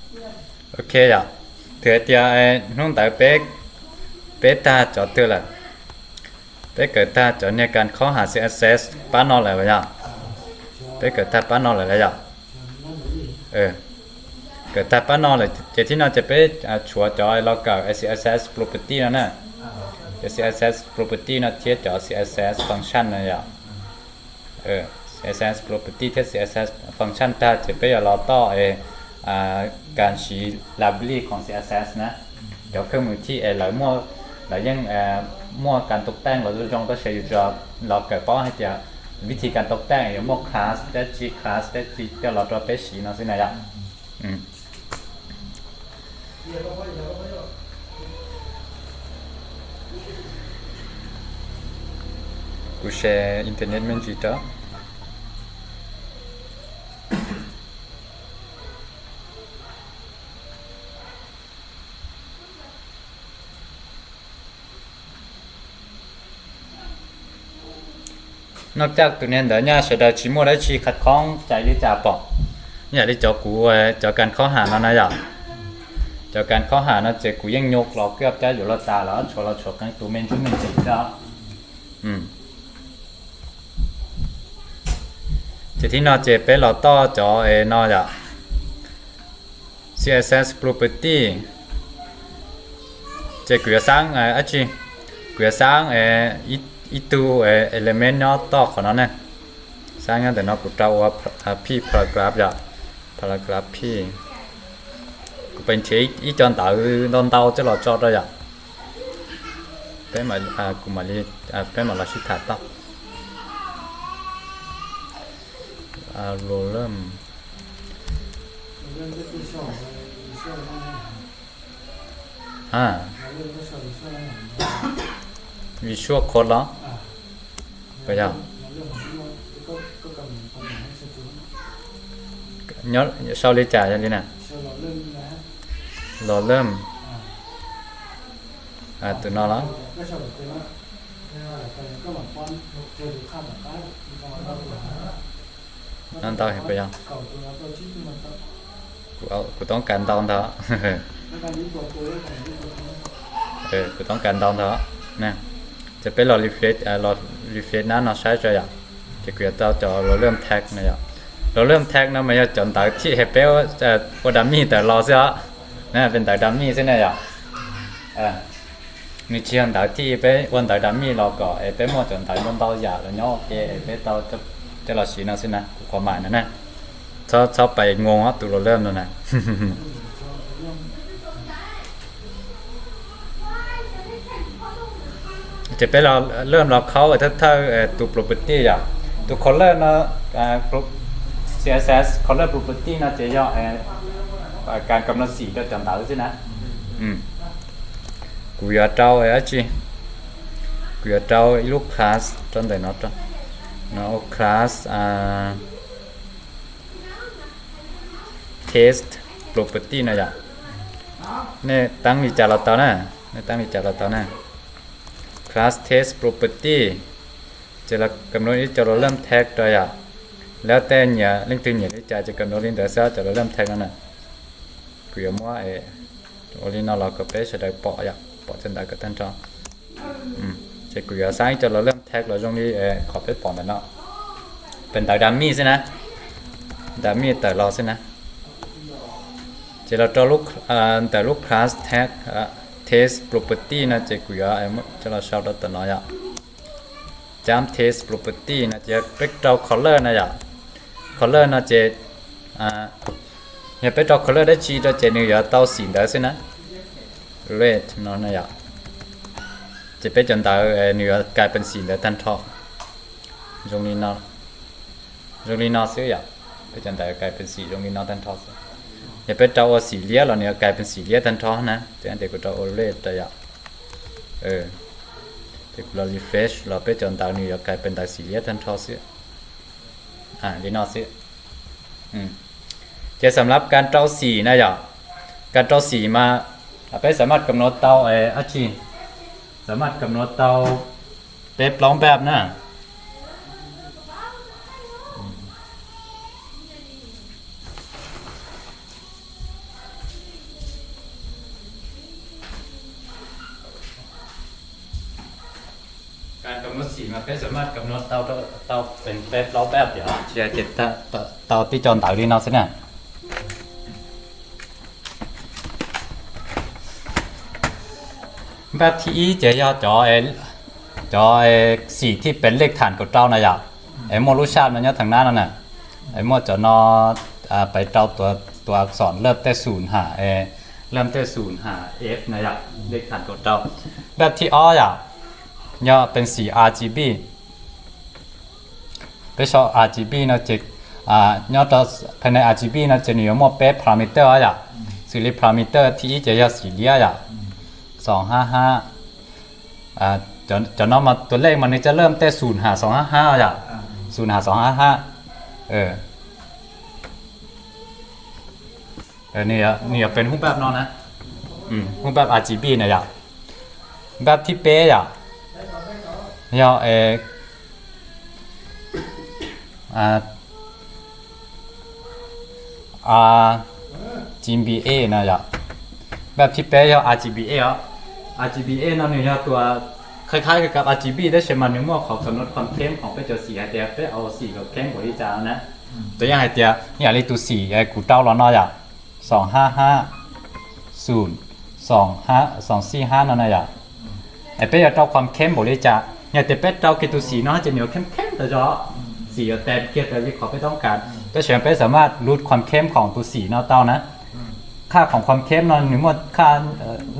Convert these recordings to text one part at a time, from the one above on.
Ok yom, twb hais tias hnub ntawd peb, peb tag cov twg lawm? Peb kawm tag cov niag kas khob ham C S S pab no lawm yom? Peb kawm tag pab no lawm yom? Kawm tag pab no lawm ces thib no ces peb tshuav cov los kawm C S S property no na. Cov C S S property no thiab cov C S S function no yom. C S S property thiab C S S function tag ces peb yuav los toj kas siv library khoom C S S na. Cov khej mws thij es lawv muaj, lawv yeej muaj kas tau teej los zoo zoo tab sis yus tsuas los kawm paub hais tias vib thib kas tau teej yuav muaj class dab tsi class dab tsi coj los rau peb siv no xwb na yom. Kuv share internet me ntsis rau. Noj caj tus niag ntawd nyaj sawv daws tsis muaj dab tsi khaj khoob cais li cas pom. Yam li cov kuv, cov kas khob ham no na yom. Cov kas khob ham no ces kuv yeej nyuaj los koj cab yuav los tas los tshuav los tshuav qee tus me ntsuj me ntsis xwb. Ces thib no ces peb los toj cov no yom. C S S property. Ces kuv yuav xaab dab tsi, kuv yuav xaab ib tug element nyob toj qhov no ne. Xaab nyob ntawm no kuv rau ua p paragraph yom, paragraph p. Kuv pes nrhiav ib co ntawv ntau ntau coj los tso rau yom. Peb mam, kuv mam li, peb mam los sib tham tau. Random. Visual Code los? Puas yog? Nyob sau li cas yog li na? Random. Tus no los? No ntau heev puas yog? Kuv toob kas ntau ntag. Kuv toob kas ntau ntag. Ces peb los refresh, los refresh nab no saib tso yom. Ces kuv yuav tau cov random tag no yom. Random tag no mas yog cov ntawv thij es peb ua dummy tawm los xwb os. Peb ntawv dummy xwb na yom. Nws tsis yog ntawv thij, peb ua ntawv dummy los kom es peb muaj cov ntawv ntau ntau yam los nyob ua ke es peb tau coj los siv no xwb na, kuv qhuav mam no na. Txhob, txhob pais ngoo tus random no na. Ces peb los, random los khaub thawj thawj tus property yom. Tus color no, C S S color property no ces yog kas kam no xim rau cov ntawv xwb na. Kuv yuav rau dab tsi? Kuv yuav rau ib lub class rau ntawm no, no class text property no yom. Nej teeb li cas los tau na, nej teeb li cas los tau na. Class text property, ces los kam no ib co random tag rau yom. Lawv tej nyiam, leej twg nyiam li cas ces kam no li ntawd xwb cov random tag no na. Kuv yuav muab ua li no los kom peb sawv daws pom yom, pom cov ntawv kom tag nrho. Ces kuv yuav xaab ib co random tag los zoo li qhov peb pom ntawm no. Peb ntawv dummy xwb na, dummy tawm los xwb na. Ces los rau ntawm lub class tag text property no ces kuv yuav coj los sau rau tom no yom. Cam text property no ces peb rau color na yom. Color no ces yog peb rau color dab tsi rau ces nws yuav tau xim ntawd xwb na. Red no na yom. Ces peb cov ntawv nws yuav kais pes xim ntawd tag nrho. Zoo li no, zoo li no xwb yom. Peb cov ntawv kais pes xim zoo li no tag nrho xwb. Yog peb rau ua xim liab los nws yuav kais pes xim liab tag nrho na. Ces kuv rau ua red rau yom. Ces kuv los refresh los peb cov ntawv nws yuav kais pes ntawv xim liab tag nrho xwb. Li no xwb. Ces xam lab kas rau xim na yom, kas rau xim mas peb xam maj kam no tau dab tsi, xam maj kam no tau peb plaub npab na. Xim mas peb xam maj kam no tau, tau peb plaub npab tias tsis hais tias tau tib co ntawv li no xwb na. Npab thib ib ces yog cov, cov xim thib peb lej tham kaum rau na yom, es muaj lub sab no nyob thaum nab no na, es muaj cov no pais rau tus, tus a xom lej tej xum ha, lej tej xum ha F na yom, lej tham kaum rau. Npab thib ob yom, yog peb xim R G B. Peb sau R G B no ces nyob rau phaj nais R G B no ces nws yuav muaj peb parameter yom. Xws li parameter thib ib ces yog xim liab yom, xoom hab hab. Cov no mas tus lej mas nws coj lej tej xum ha xoom hab hab yom, xum ha xoom hab hab. Nws yuav peb hub npab no na, hub npab R G B na yom. Npab thib peb yom, yog R G B A no yom. Npab thib peb yog R G B A os. R G B A no nws yog tus khaj khaj kab R G B tab sis mas nws muaj qhov kam no qhov kheeb khoom peb cov xim hais tias peb ua xim kom kheeb npaum li cas na. Tus yam hais tias yam li tus xim kuv rau los no yom, xoom hab hab, xum, xoom xij hab no na yom. Es peb yuav rau qhov kheeb npaum li cas? Yog tias peb rau kiag tus xim no ces nws yuav kheeb kheeb tas zog, xim yuav tes kiag tas li qhov peb toob kas. Tab sis peb xam maj lub qhov kheeb khoom tus xim no tau na. Khaj khoom qhov kheeb no nws muaj khaj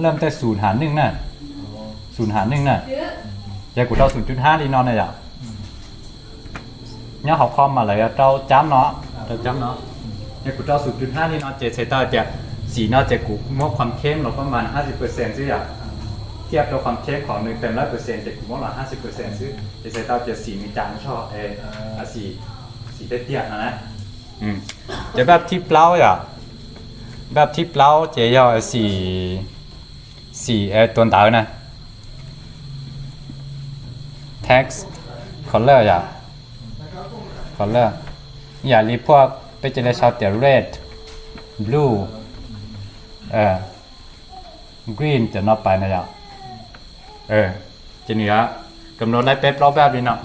lej tej xum ha neej na, xum ha neej na. Yog kuv rau xum cuj hab li no na yom. Nyob hauv qhov mas lawv yuav rau cab no, rau cab no. Yog kuv rau xum cuj hab li no ces txhais tau tias xim no ces kuv muab qhov kheeb los pab mas hab xi percent xwb yom. Thiaj rau qhov kheeb khoom nws tes lawm percent ces kuv muab los hab xi percent xwb ces txhais tau tias xim nws cas zog, xim, xim tiag tiag no na. Ces npab thib plaub yom, npab thib plaub ces yog xim, xim tus ntawv na, text color yom, color. Yam li peb cia li sau tias red, blue, green cov no pais na yom. Ces nws yuav kam no lawv peb plaub npab li no.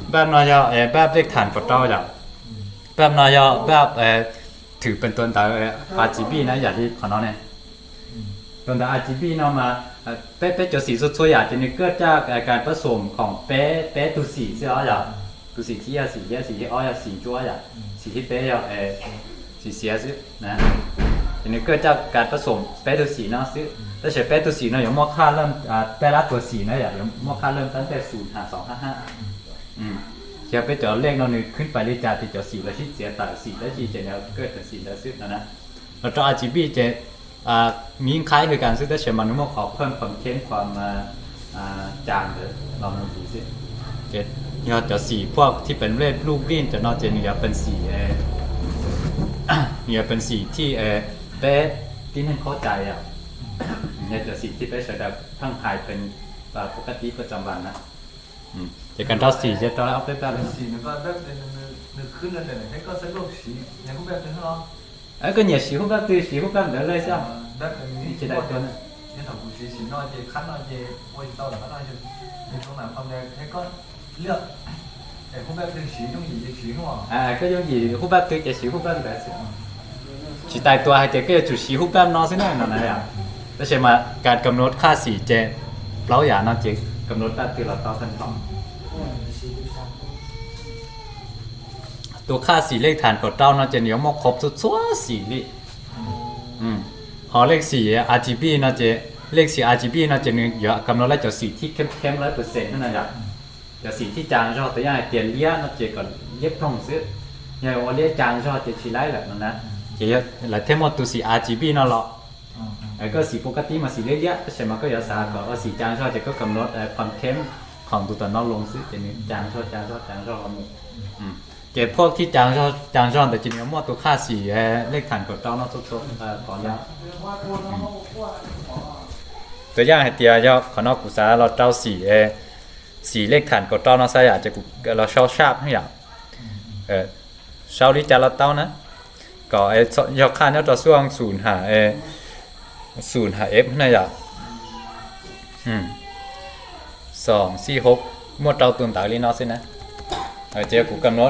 Npab no yog npab lej tham kaum rau yom. Npab no yog npab thwm peb tus ntawv R G B na yam li qhov no ne. Tus ntawv R G B no mas peb, peb cov xim txhua txhua yam ces nws kaj caj kas pab xoom khoom peb, peb tug xim xwb os yom. Tus xim thib ib yog xim liab, xim thib ob yog xim ntsuab yom, xim thib peb yog xim xiav xwb. Ces nws kaj caj kas pab xoom peb tug xim no xwb. Tab sis peb tug xim no yuav muaj khaj lej, peb lab tuam xim na yom, yuav muaj khaj lej tab tej xum ha xoom hab hab. Yog peb cov lej no nws khwb pais li cas ces cov xim los sib txiav tawm xim dab tsi ces nws kaj cov xim ntawd xwb no na. Los rau R G B ces nws yeej qhaib hwm kas xwb tab sis mas nws muaj qhov phaj qhov kheeb qhov cas ntawd los mus xwb. Ces yog cov xim phuaj thib peb lej blue green cov no ces nws yuav peb xim, nws yuav peb xim thib peb tib neeg qhaub cai yom. Yog cov xim thib peb sawv daws pheej hais peb pab kab tib pab txam vas na. Ces kas rau xim ces rau ob peb pab. Koj nyiam siv hub npab twg siv hub npab ntawd lej xwb. Tsis dai tuag na. Koj yooj yim hub npab twg ces siv hub npab ntawd xwb. Tsis dai tuag hais tias koj yuav tsum siv hub npab no xwb na no na yom. Tab sis mas kas kam no khaj xim ces plaub yam no ces kam no npab twg los tau tag nrho. Tus khaj xim lej tham kaum rau no ces nws yuav muaj qhov txhua txhua xim li. Ho lej xim R G B no ces, lej xim R G B no ces nws yuav kam no lawv cov xim thib kheeb kheeb lawv percent na yom. Cov xim thib cas zog tus yam hais tias liab no ces kom liab ploog xwb. Yog ua liab cas zog ces tsis laib lawm no na. Ces lawv thiaj muaj tus xim R G B no los. Koj xim pus kab tib mas xim liab liab tab sis mas koj yuav xav kom ua xim cas zog ces koj kam no qhov kheeb khoom tus tom no loo xwb ces nws cas zog cas zog cas zog los mus. Ces phuaj thib cas zog cas zog ntawd ces nws yuav muaj tus khaj xim lej tham kaum rau no txhua txhua qhov no. Tus yam hais tias yog qhov no kuv xav los rau xim, xim lej tham kaum rau no xwb yom ces kuv los sau sharp yom. Sau li cas los tau na. Kom yog khaj nyob rau xuaj xum ha, xum ha F na yom. Xoom xij hub. Muaj rau tus ntawv li no xwb na. Ces kuv kam no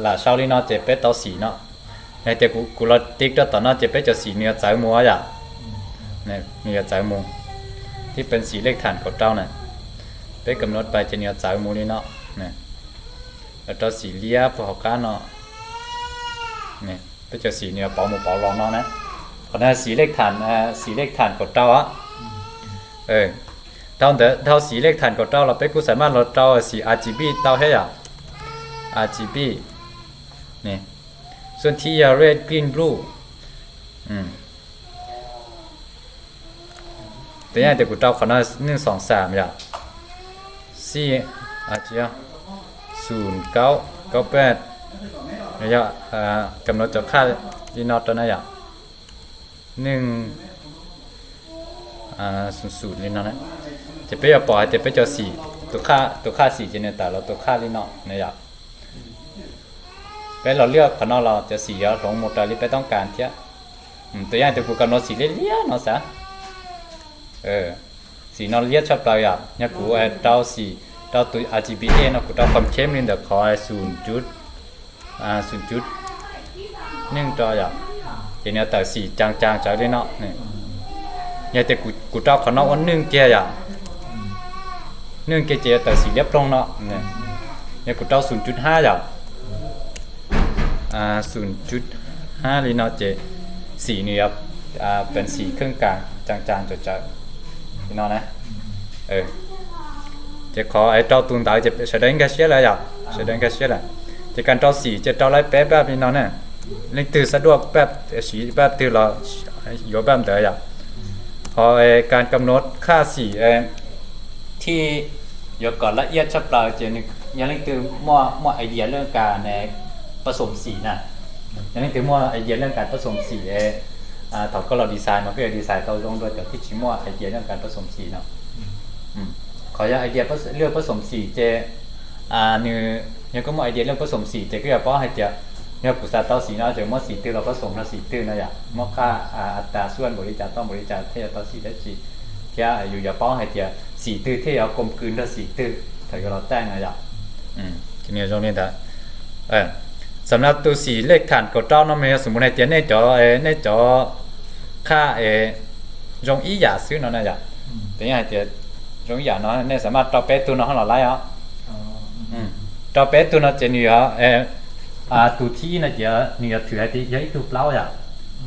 lam sau li no ces peb tau xim no. Yog tias kuv los tiv rau tom no ces peb cov xim nws yuav txawv mus yom. Nws yuav txawv mus. Thib peb xim lej tham kaum rau na. Peb kam no pais ces nws yuav txawv mus li no. Los rau xim liab puag hauv qab no. Peb cov xim nws yuav pauv mus pauv los no na. Qhov no xim lej tham, xim lej tham kaum rau. Dhau ntawd, dhau xim lej tham kaum rau los peb kuj xam maj los rau xim RGB tau thiab yom. RGB. Xuam thib yog red, green, blue. Tus yaj tias kuv rau qhov no neej xoom xam yom. Xij, tsis yog, xum kaub kaub paj, yog kam no cov qhaj li no rau na yom. Neej xum xum li no na. Ces peb yuav pom hais tias peb cov xim, tus qhaj xim ces nws tawm los tus qhaj li no na yom. Peb los liaj qhov no los cov xim yuav hloov mus raws li peb toob kas thiab. Tus yaj tias kuv kam no xim liab liab no xav. Xim no liab tshaj plaws yom, yog kuv rau xim, rau tus RGB no kuv rau khom khem li ntawm qhov xum cuv, xum cuv neej rau yom, ces nws yuav tawm xim caas caas tsawv li no. Yog tias kuv rau qhov no ua neej kiag yom, neej kiag ces yuav tawm xim liab ploog no. Yog kuv rau xum cuv hab yom, xum cuv hab li no ces xim nws yuav peev xim kheej kas caas caas tsawv tsawv li no na. Ces qhov rau tus ntawv ces sawv daws nkag siab lawm yom, sawv daws nkag siab lawm. Ces kas rau xim ces rau laib peb paj li no na. Leej twg xav dua paj, siv paj twg los yuav paj ntawd yom. Ho kas kam no qhaj xim thij yuav kom laj iab tshaj plaws ces yog leej twg muaj idea lej kas pab xoom xim na. Yog leej twg muaj idea lej kas pab xoom xim, thaum koj los design mas koj yuav design tau zoo dua cov twb tsis muaj idea lej kas pab xoom xim no. Qhov yog idea lej pab xoom xim ces nws, yog koj muaj idea lej pab xoom xim ces koj yuav paub hais tias yog kuv xav tau xim no ces muab xim twg los pab xoom nrog xim twg no yom, muab qhaj a tas xuaj npaum li cas tau npaum li cas thiaj yuav tau xim dab tsi, thiab yus yuav paub hais tias xim twg thiaj yuav koom kwm nrog xim twg thaum yuav los taij no yom. Zoo li ntawd. Xam na tus xim lej tham kaum rau no mas yog xum mus hais tias nej cov, nej cov qhaj zoo ib yam xwb no na yom. Tus yaj hais tias zoo ib yam no nej xam maj rau peb tug no hab los laib os. Rau peb tug no ces nws yog, tus thib ib no ces nws yuav thwm hais tias yog ib tug plaub yom.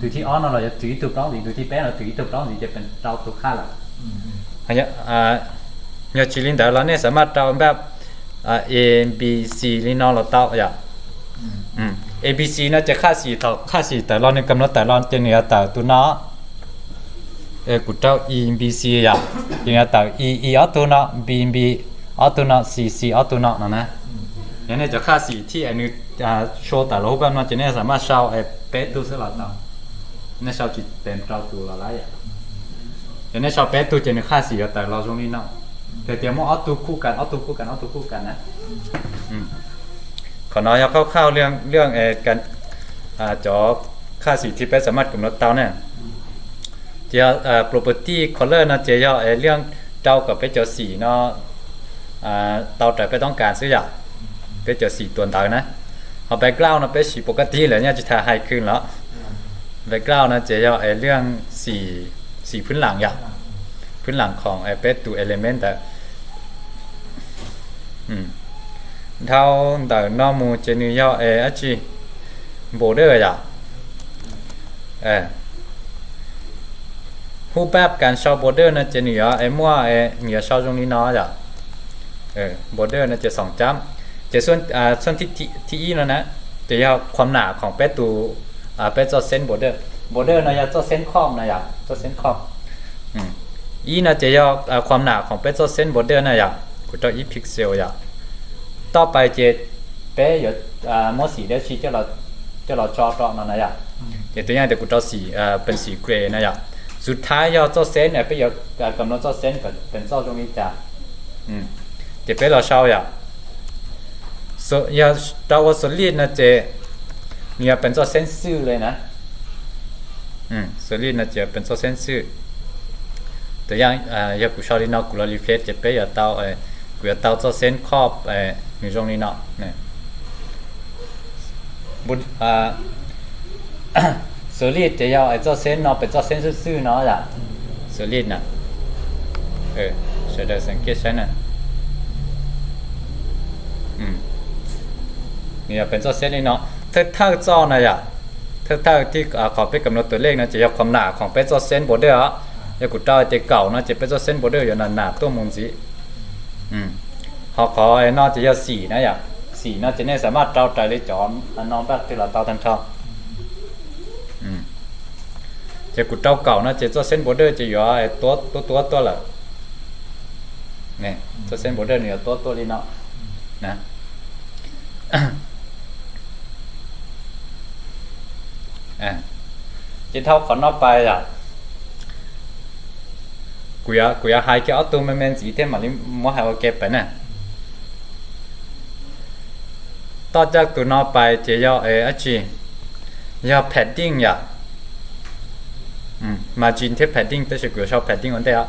Tus thib ob no los yuav thwm ib tug plaub ntxiv, tus thib peb no thwm ib tug plaub ntxiv ces peb rau tus qhaj lawm. Yog tsis li ntawd los nej xam maj rau npaj ABC li no los tau yom. ABC no ces qhaj xim, thaum qhaj xim tawm los nws kam no tawm los ces nws yuav tawm tus no. Kuv rau ABC yom, ces nws yuav tawm E, E ob tug no, B, B ob tug no, C, C ob tug no no na. Yog nej cov qhaj xim thij nws show tawm los hub paj no ces nej xam maj sau peb tug xwb los tau. Nej sau tsis teem rau tus los lawm yom. Yog nej sau peb tug ces nws qhaj xim yuav tawm los zoo li no. Tias tias muaj ob tug khuj kas, ob tug khuj kas, ob tug khuj kas na. Qhov no yog khauj khauj liaj, cov qhaj xim thij peb xam maj kam no tau na. Ces yog property color no ces yog liaj rau kom peb cov xim no tau raws peb toob kas xwb yom. Peb cov xim tuam ntawv na. Ho background no peb siv pov ka tij lawm nyaj tsis tas hais khw los. Background no ces yog liaj xim, xim phwb lam yom. Phwb lam khoom peb tus element ntawd. Dhau ntawm no mus ces nws yog dab tsi, border yom. Hub pab kas sau border no ces nws yuav muaj, nws yuav sau zoo li no yom. Border no ces xoom cab. Ces xuaj thib ib no na, ces yog khuam nam khoom peb tus, peb txoj xeeb border. Border no yog txoj xeeb khoj no yom, txoj xeeb khoj. Ib no ces yog khuam nam khoom peb txoj xeeb border na yom, kuv rau ib pixel yom. Toj pais ces peb yuav muab xim dab tsi coj los tso rau no na yom. Ces tus yaj tias kuv rau xim, peev xim gray na yom. Xub thawj yog txoj xeeb, peb yuav kam no txoj xeeb kom peev txoj zoo li cas. Ces peb los sau yom. Yog rau ua solid no ces nws yuav peev txoj xeeb xwb li na. Solid no ces peev txoj xeeb xwb. Tus yaj, yog kuv sau li no kuv los refresh ces peb yuav tau Kuv yuav tau txoj xeeb khob nws zoo li no. Solid ces yog txoj xeeb no, pem txoj xeeb xwb xwb no yom. Solid na, sawv daws xeem kiaj saib na. Nws yog pem txoj xeeb li no. Thawj thawj txoj na yom, thawj thawj tib qhov peb kam no tus lej no ces yog qhov nam khoom peb txoj xeeb border os. Yog kuv rau hais tias kaum no ces peb txoj xeeb border yuav nam nam tuaj mus ntxiv. Ho qhov no ces yog xim na yom, xim no ces nej xam maj rau raws li cov no npaj twg los tau tag nrho. Ces kuv rau kaum no ces txoj xeeb border ces yuav tuab tuab tuaj lawm. Txoj xeeb border nws yuav tuab tuaj li no. Ces dhau qhov no pais yom, kuv yuav hais kiag ob tug me me ntxiv thiab mam li muab hais ua ke pais na. Toj caj tus no pais ces yog dab tsi? Yog padding yom. Margin thiab padding, tab sis kuv yuav sau padding ua ntej os.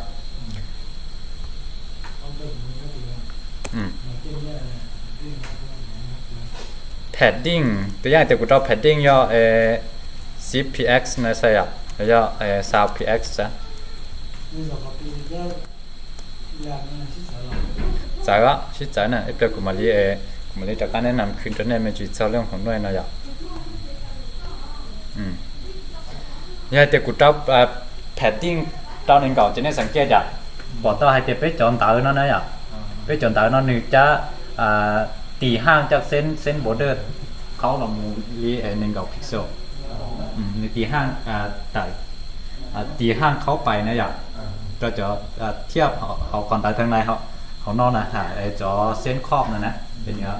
Padding, tus yam tias kuv rau padding yog C P X no xwb yom, yog South P X xwb. Txawv, sib txawv na, ib pliag kuv mam li, kuv mam li rov qab neb nam khw rau nej me ntsis txog lub khoom nuaj no yom. Yog hais tias kuv rau padding rau nees nkaum ces nej xeem kiaj yom, pom tau hais tias peb cov ntawv no na yom, peb cov ntawv no nws cab tis haaj caj xeeb border qhaub los mus li nees nkaum pixel. Nws tis haaj tawm, tis haaj qhaub pais na yom, rau cov thiaj hauv qhov ntawv thaj nai hauv no na, cov xeeb khob no na, ces nws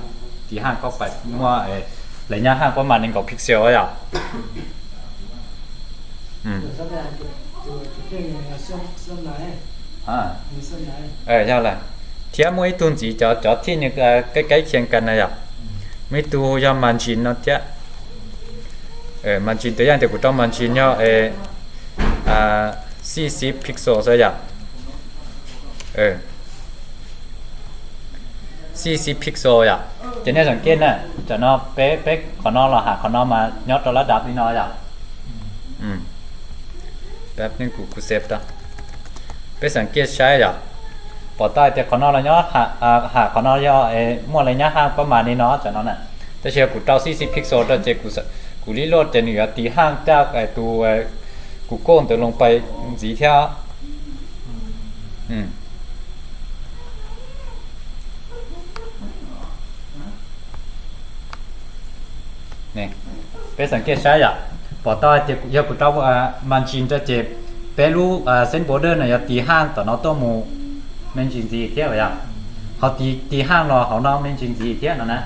tis haaj qhaub pais muaj lawv nyab haaj pab mas nees nkaum pixel yom. Yog lawm, thiab muaj ib tug ntxiv, cov cov thij nws kab kab khias kas na yom, muaj ib tug yog margin no thiab. Margin tus yam tias kuv rau margin yog xib xib pixel xwb yom. Xib xib pixel yom, ces nej xeem kiaj na, tam no peb, peb qhov no los ham qhov no mas nyob rau lab dab li no yom. Peb, kuv kuv save tau. Peb xeem kiaj saib yom, pom tau tias qhov no los nyob ham qhov no yog muaj lawv nyab haaj pab mas li no tam no na. Tab sis yog kuv rau xib xib pixel rau ces kuv li luaj ces nws yuav tis haaj caj tus kuv koj ntawd loo pais ntxiv thiab. Peb xeem kiaj saib yom, pom tau hais tias yog kuv rau margin rau ces peb lub xeeb border no yuav tis haaj tom no tuaj mus me ntsis ntxiv thiab yom, ho tis haaj los hauv no me ntsis ntxiv thiab no na.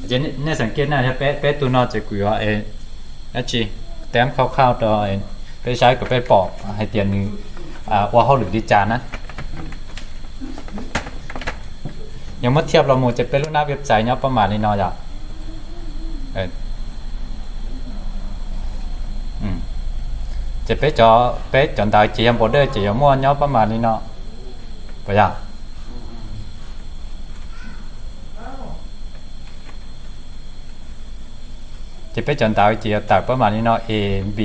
Ces nej xeem kiaj na, yog peb, peb tug no ces kuv yuav dab tsi, teeb khauj khauj rau peb saib kom peb pom hais tias nws ua hauj lwm li cas na. Yog muab thiaj los mus ces peb lub nab viab txais nyob pab mas li no yom. Ces peb cov, peb cov ntawv ces yog border ces yuav muaj nyob pab mas li no, puas yog? Ces peb cov ntawv ces yuav tawm pab mas li no, A, B,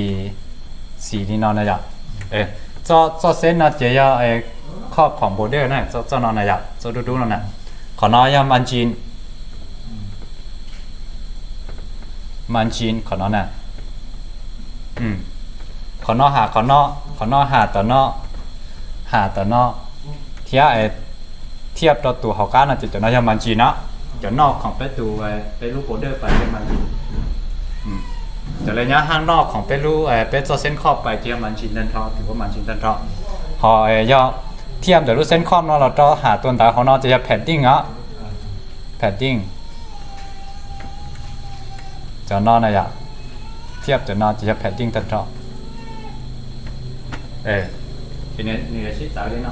C li no na yom. Txoj xeeb no ces yog khob khoom border na, txoj no na yom, txoj dub dub no na. Qhov no yog margin, margin qhov no na. Qhov no ham qhov no, qhov no ham tom no, ham tom no, thiab thiaj rau tus hauv qab no ces cov no yog margin no. Cov noj khoom peb tus, peb lub border pais yog margin. Cov lawv nyab haaj noj khoom peb lub, peb txoj xeeb khob pais ces yog margin tag nrho, tus ua margin tag nrho. Ho yog thiaj ntawm lub xeeb khob no los rau ham tus ntawv hauv no ces yog padding os. Padding. Cov no na yom, thiaj cov no ces yog padding tag nrho. Nws yuav sib txawv li no.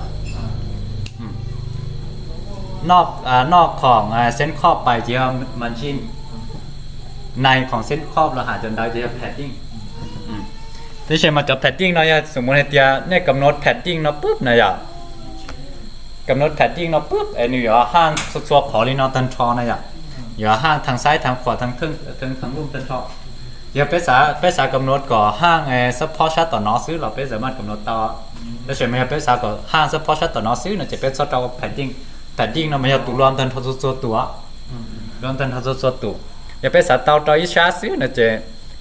Noj, noj khoom xeeb khob pais ces yog margin, nais khoom xeeb khob los ham cov ntawv ces yog padding. Tab sis mas cov padding no yog xws mus hais tias nej kam nod padding no pub na yom, Kam nod padding no pub es nws yuav haaj txhua txhua qhov li no tag nrho na yom. Yuav haaj thaj xaib thaj qhuav thaj theej thaj lub tag nrho. Yog peb xav kam nod kom haaj support sab tom no xwb los peb xav maj kam nod tau. Tab sis mas yog peb xav kom haaj support sab tom no xwb no ces peb txhob rau padding. Padding no mas yog tus luaj tag nrho txhua txhua tus. Luaj tag nrho txhua txhua tus. Yog peb xav tau rau ib sab xwb no ces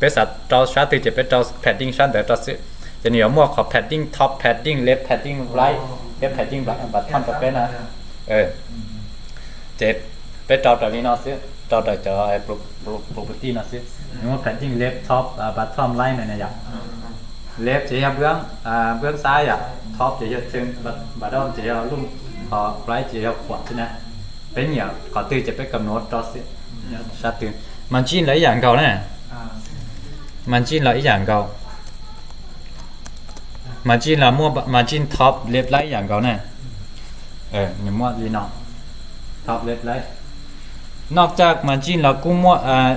peb xav rau sab twg ces peb rau padding sab ntawd rau xwb. Ces nws yuav muaj qhov padding top, padding left, padding right thiab padding bottom rau peb na. Ces peb rau raws li no xwb, rau raws cov property no xwb. Nws muaj padding left, top, bottom, right na yom. Left ces yog npwb xab yom, top ces yog txheej, bottom ces yog lub, qhov right ces yog khuam xwb na. Peb nyiam qhov twg ces peb kam nod rau xwb. Sab twg, margin los ib yam nkaus na. Margin los ib yam nkaus. Margin los muaj margin top left right ib yam nkaus na. Nws muaj li no, top left right. Noj caj margin los kuj muaj,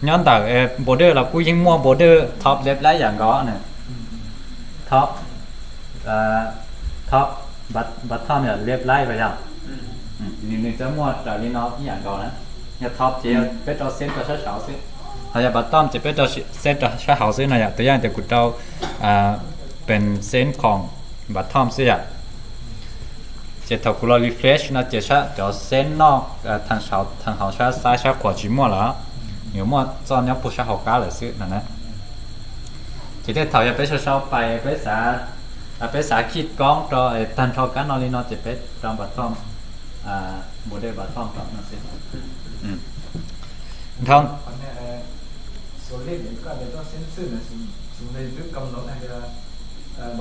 nyob ntawm border los kuj yeej muaj border top left right ib yam nkaus na. Top, top, bottom yog left right yom. Nws txawm muaj raws li no ib yam nkaus na. Yog top ces peb rau send rau sab saud xwb, ho yog bottom ces peb rau send rau sab hauv xwb no yom. Tus yam tias kuv rau peb send khoom bottom xwb yom. Ces thaum kuv los refresh no ces sab cov send noj, thav hauv sab xaib sab qhuav tsis muaj lawm, yuav muaj txoj nyob puag sab hauv qab lawm xwb no na. Ces tej thaum yog peb sau sau pais, peb xav, peb xav kij koob rau tag nrho kab no li no ces peb rau bottom, border bottom rau no xwb. Dhau Yog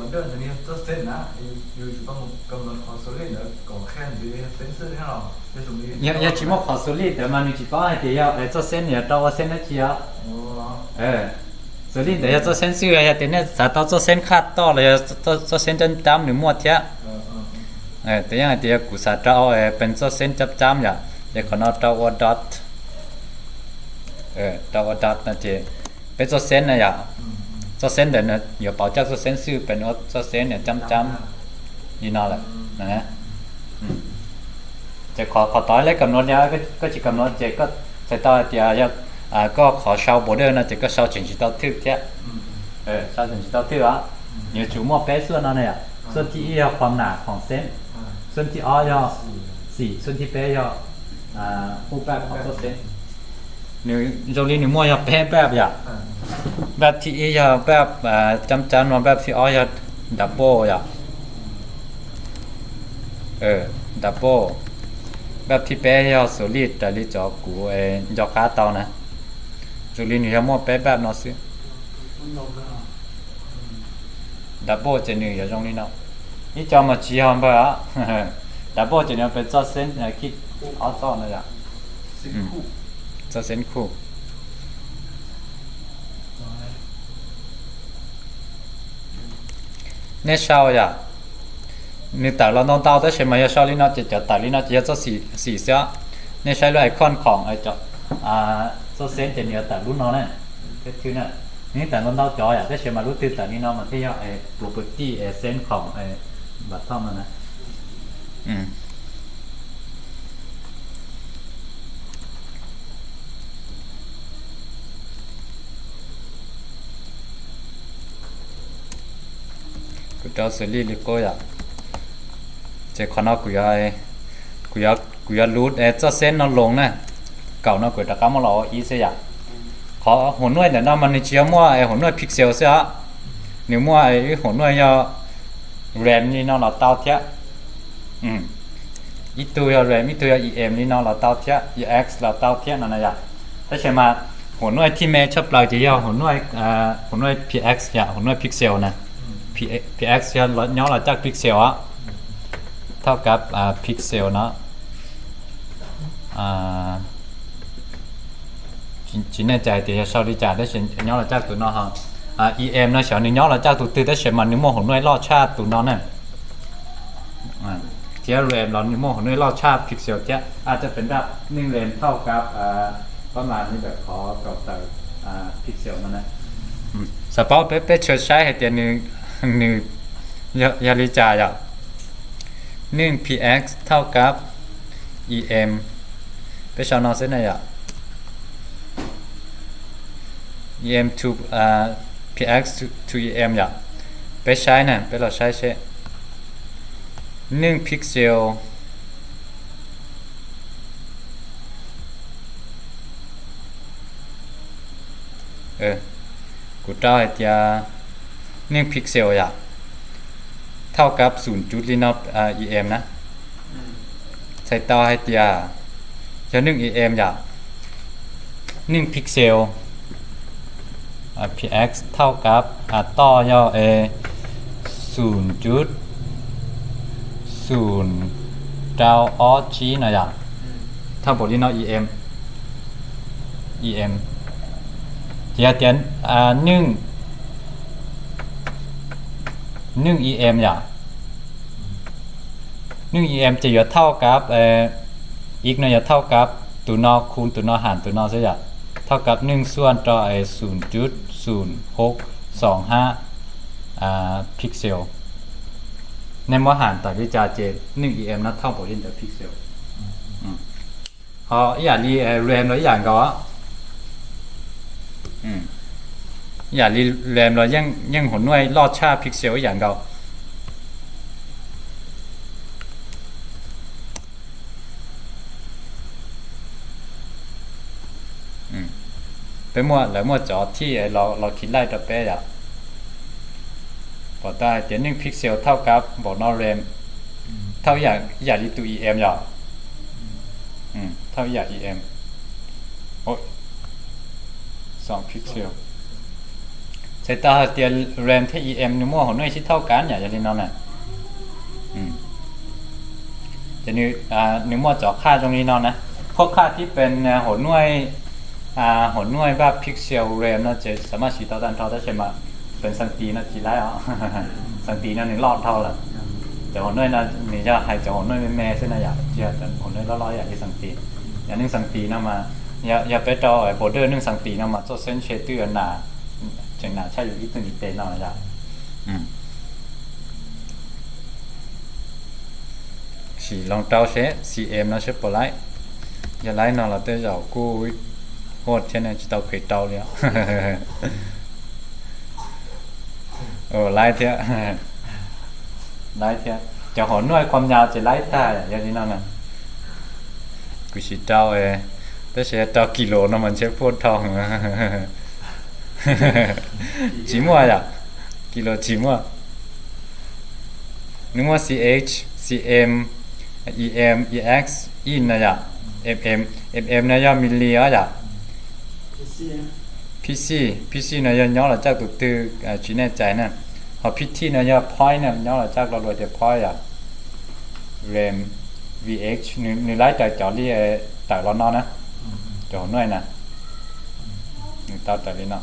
tsis muaj qhov solid ntawd mas nws tsis paub hais tias yog txoj send yog rau ua send dab tsi os. Solid ntawd yog txoj send xwb, yog tias nej xav tau txoj send qhaj toj los yog txoj send cab cab nws muaj thiab. Tus yam hais tias yog kuv xav rau peb txoj send cab cab yom, ces qhov no rau ua dot, rau ua dot no ces peb txoj send na yom, txoj send ntawd yuav pauv caj txoj send xwb, peb ua txoj send cab cab li no lawm. Ces qhov tod leb kam nuav, koj tsis kam nuav ces koj txhais tau hais tias yog koj qhov sau border no ces koj sau tseem tsis tau thwj thiab. Sau tseem tsis tau thwj os. Yuav tsum muaj peb xuaj no na yom. Xuaj thib ib yog qhov nam khoom send, xuaj thib ob yog xim, xuaj thib peb yog puj paj qhov txoj send. Nws zoo li nws muaj yog peb npaj yom. Npaj thib ib yog npaj cab cab no, npaj thib ob yog double yom. Double. Npaj thib peb yog solid raws li cov kuv nco qab tau na. Zoo li nws yog muaj peb npaj no xwb. Double ces nws yuav zoo li no. Ib co mas tsis yog npaj os. Double ces nws peb txoj send kij ob txoj no yom. Txoj send kij. Nej sau yom, nws tawm los ntau ntau tab sis mas yog sau li no ces cov tawm li no ces yog txoj xim xwb. Nej saib lub icon khoom txoj send ces nws yuav tawm lub no na, peb thwj na. Nws tawm ntau ntau cov yom, tab sis mas lub twg tawm li no mas thiaj yog property send khoom bottom no na. Kuv rau xws li li qub yom. Ces qhov no kuv yuav, kuv yuav lub txoj send no los na. Kaum no kuv rov qab muab los ua ib xwb yom. Qhov hom nuaj ntawm no mas nws tsis yog muaj hom nuaj pixel xwb os. Nws muaj ib hom nuaj yog rem li no los tau thiab. Ib tug yog rem, ib tug yog em li no los tau thiab, ex los tau thiab no na yom. Tab sis mas hom nuaj thib me tshaj plaws ces yog hom nuaj px yom, hom nuaj pixel na. Px yog nyob los caj pixel os, thauj kab pixel no. Tsis nej cas hais tias yog sau li cas tab sis nyob los caj tus no ho. Em no xyov nws nyob los caj tus twg tab sis mas nws muaj hom nuaj loj tshaj tus no na. Thiab rem los nws muaj hom nuaj loj tshaj pixel thiab. Coj pem nraj neej rem thauj kab pab mas li ntawm qhov kaum tawm pixel no na. Xav paub peb, peb tshawb saib hais tias nws yog li cas yom. Neeg px thaum kab em, peb sau no xwb na yom, em to px to em yom. Peb saib na, peb los saib seb, neeg pixel, kuv rau hais tias neeg pixel yom, thaum kab xum cuv li no em na, txhais tau hais tias yog neeg em yom, neeg pixel px thaum kab toj yog xum cuv xum rau ob tsib no yom, thaum npaum li no em, em, ces yog tias neeg, neeg em yom, neeg em ces yuav thaum kab, ib no yuav thaum kab tus no khu tus no ham tus no xwb yom, thaum kab neeg xuaj rau xum cuv xum hub xoom hab pixel. Nej muab ham tawm li cas ces neeg em no thaum npaum li ntawd pixel. Ho ib yam li ram los ib yam nkaus, ib yam li ram los yeej hauv nuaj loj tshaj pixel ib yam nkaus. Peb muaj, lawv muaj cov thij los khi laij rau peb yom. Pom tau hais tias neeg pixel thaum kab npaum no ram, thaum ib yam li tus em yom, thaum ib yam em, xoom pixel. Txhais tau hais tias ram thiab em nws muaj hauv nuaj sib thaum kab yom, yog li no na. Ces nws muaj cov qhaj zoo li no na. Qhov qhaj thib peb hauv nuaj, hauv nuaj npaj pixel ram no ces xav mas siv tau tag nrho tab sis mas peev xeem tis no tsis laib os. Xeem tis no nws loj dhau lawm. Cov hauv nuaj no nws yog hais cov hauv nuaj me me xwb na yom, tsis yog hauv nuaj loj loj yam li xeem tis. Yog neeg xeem tis no mas, yog peb rau border neeg xeem tis no mas txoj xeeb ntshe twb yuav na, tseem na tshaj yus ib tug ntiv tes no yom. Sim loo rau seb C M no seb puas laib. Yog laib no los tej zaum kuj huaj thiab ne, tsis tau kev rau li os. Laib thiab, laib thiab. Cov hauv nuaj qhov nyas ces laib tag, yog li no na. Kuv sim rau, tab sis rau kis lus no mas ntshe puaj dhau. Tsis muaj yom, kis lus tsis muaj. Nws muaj C H, C M, E M, E X, in no yom, M M, M M no yog milli os yom. P C, P C no yog nyob los caj tus twg, tsis nej cais na. Ho P T no yog point na, nyob los caj lo lus tias point yom. Ram, V H, nws laib raws cov li tawm los no na, cov hauv nuaj na. Nws tau raws li no.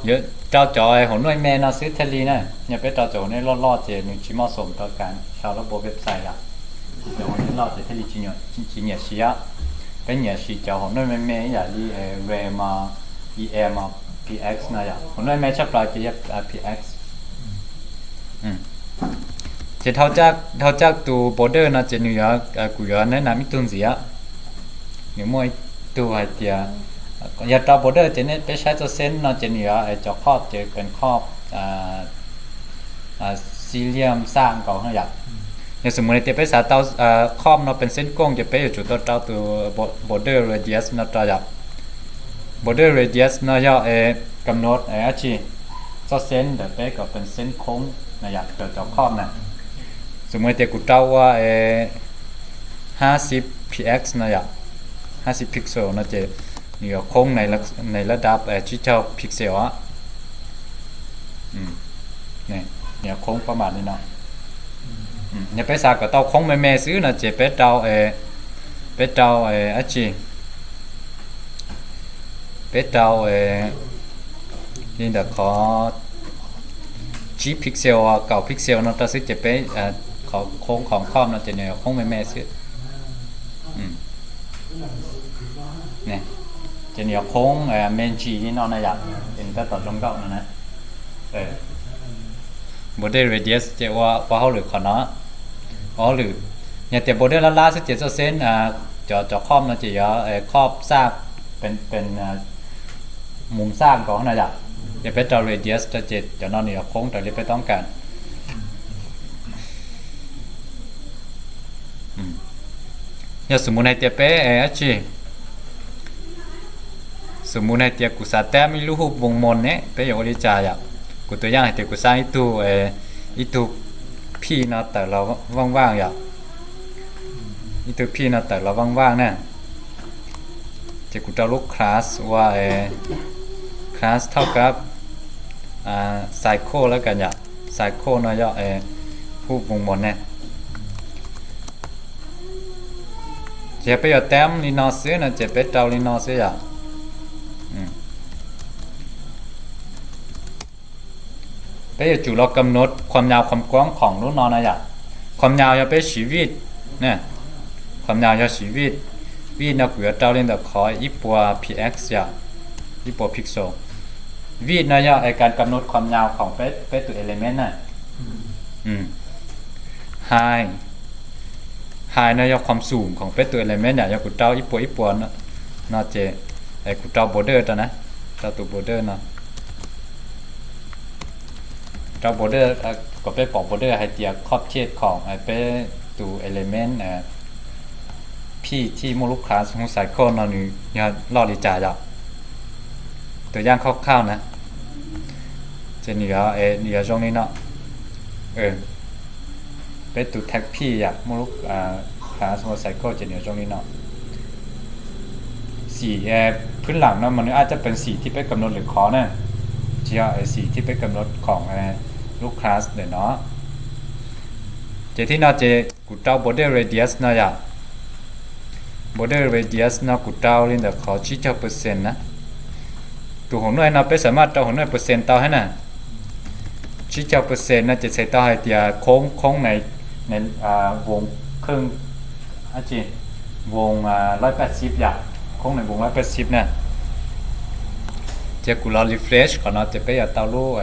Yuav rau cov hauv nuaj me no xwb thiaj li na. Yog peb rau cov hauv nuaj loj loj ces nws tsis muaj xoom rau kas sau lub npua website yom. Cov hauv nuaj loj ces thiaj li tsis nyiam siv. Peb nyiam siv cov hauv nuaj me me ib yam li ram, E M, P X no yom. Hauv nuaj me tshaj plaws ces yog P X. Ces dhau caj tus border no ces nws yuav, kuv yuav neb nam ib tug ntxiv. Nws muaj ib tug hais tias, yog rau border ces nej peb saib txoj xeeb no ces nws yuav cov khob ces pees khob xib liam xaj nkaus no yom. Yog xws mus tias peb xav tau khob no pees xeeb kooj ces peb yuav tsum tau rau tus border radius no rau yom. Border radius no yog kam nod dab tsi, txoj xeeb ntawm peb kom pees xeeb khoob na yom, cov khob na. Xws mus tias kuv rau ua hab xib px no yom, hab xib pixel no ces nws yuav khoob nais lab dab tsib caug pixel os. Nws yuav khoob pab mam li no. Yog peb xav kom tau khoob me me xwb no ces peb rau, peb rau dab tsi, peb rau li ntawm qhov tsib pixel, kaum pixel no rau xwb ces peb qhov khoob qhov khob no ces nws yuav khoob me me xwb. Ces nws yuav khoob me ntsis li no na yom, ces nws tab tom zoo nkauj no na. Border radius ces ua ua hauj lwm qhov no, ua hauj lwm. Yog tias border lab lab xwb ces txoj xeeb, cov cov khob no ces yuav khob xaj, pes mus xaj nkaus no yom. Yog peb rau radius rau ces cov no nws yuav khoob raws li peb toob kas. Yog xum mus hais tias peb dab tsi, xum mus hais tias kuv xav tab ib lub hub voos moos ne, peb yuav ua li cas yom? Kuv tus yaj hais tias kuv xav ib tug, ib tug phij no tawm los vaaj vaaj yom, ib tug phij no tawm los vaaj vaaj na. Ces kuv rau lub class ua class thauj kab cycle lawm ka yom. Cycle no yog hub voos moos ne. Ces yog peb yuav tab li no xwb no ces peb rau li no xwb yom. Peb yuav tsum los kam nod khom nyas khom kuab khoom lub no na yom. Khom nyas yog peb siv vij, khom nyas yog siv vij. Vij no kuv yuav rau li ntawm qhov ib puas px yom, ib puas pixel. Vij no yog es kas kam nod khom nyas khoom peb tus element na. Height, height no yog khom xoom khoom peb tus element yom. Yog kuv rau ib puas ib puas no ces kuv rau border rau na, rau tus border no. Rau border kom peb pom border hais tias khob chej khoom peb tus element phij thij muaj lub class hu cycle no nws yog loj li cas yom. Tus yaj khauj khauj na, ces nws yuav zoo li no. Peb tus tag phij yom, muaj lub class hu cycle ces nws yuav zoo li no. Xim phwb lam no mas nws ab coj pees xim thib peb kam nod lwm qhov na, tsis yog xim thib peb kam nod khoom lub class ntawm no. Ces thib no ces kuv rau border radius no yom. Border radius no kuv rau li ntawm qhov tsib caug percent na. Tus hauv nuaj no peb xam maj rau hauv nuaj percent tau thiab na. Tsib caug percent no ces txhais tau hais tias khoob, khoob voos kheej, voos loj paj xib yom, khoob voos loj paj xib na. Ces kuv los refresh qhov no ces peb yuav tau lub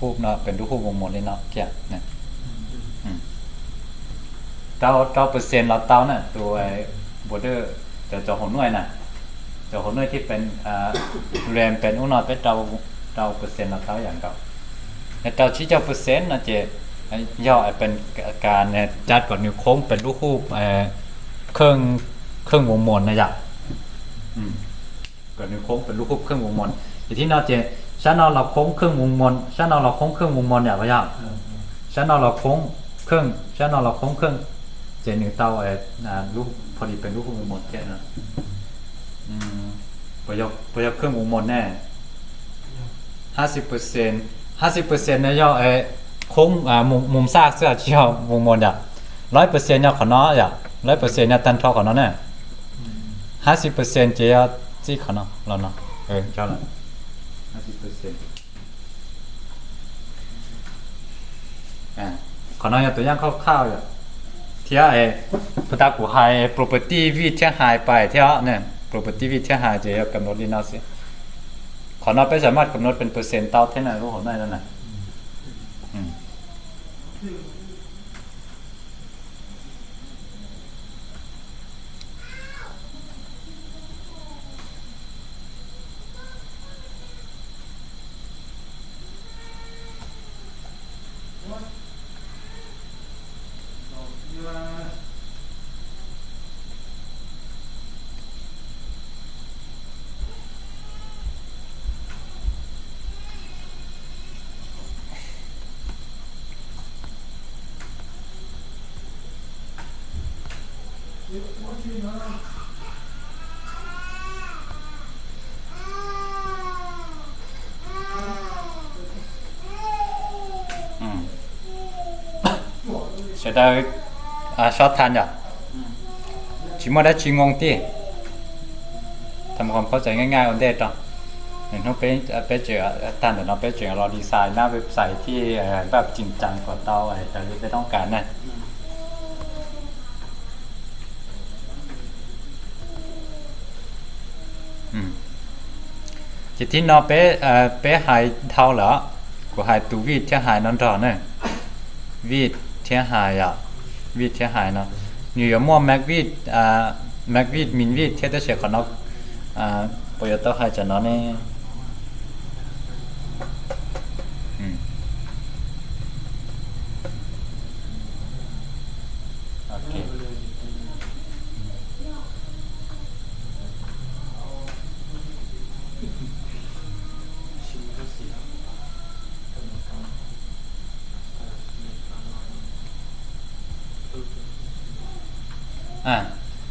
hub no peb lub hub voos moos li no kiag. Rau, rau percent los tau na, tus border, cov, cov hauv nuaj na, cov hauv nuaj thiab peb ram peb ub no peb rau percent los tau ib yam nkaus. Yog rau tsib caug percent no ces yog peb kas cab kom nws khoob peb lub hub kheej voos moos na yom. Kom nws khoob peb lub hub kheej voos moos. Ces thib no ces sab no los khoob kheej voos moos, sab no los khoob kheej voos moos yom, yog sab no los khoob kheej, sab no los khoob kheej, ces nws tau lub, pho li peb lub hub voos moos thiab no. Puas yog kheej voos moos ne? Hab xib percent, hab xib percent no yog khoob mus xaj xwb tsis yog voos moos yom. Lawv percent yog qhov no yom, lawv percent yog tag nrho qhov no na. Hab xib percent ces yog txij qhov no los no. Qhov no yog tus yaj khauj khauj yom. Thiab puas tas kuv hais property vij thiab height pais thiab ne, property vij thiab height ces yog kam nod li no xwb. Qhov no peb xam maj kam nod peb percent tau thiab na, lub hauv nuaj no na. Sawv daws soj tha yom, tsis muaj dab tsi ngoo tiag. Tham khom khaub cai nyaij nyaij ua ntej rau, hnub peb tseem tag ntawm no peb tseem los design nab website thib npaj tsis tsaas kom tau raws li peb toob kas na. Ces thib no peb hais dhau lawm, Kuv hais tus width thiab height no nrog na. Width thiab height yom. Width thiab height no, nws yuav muaj max width, max width, min width thiab, tab sis qhov no puas yuav tau hais tsam no ne?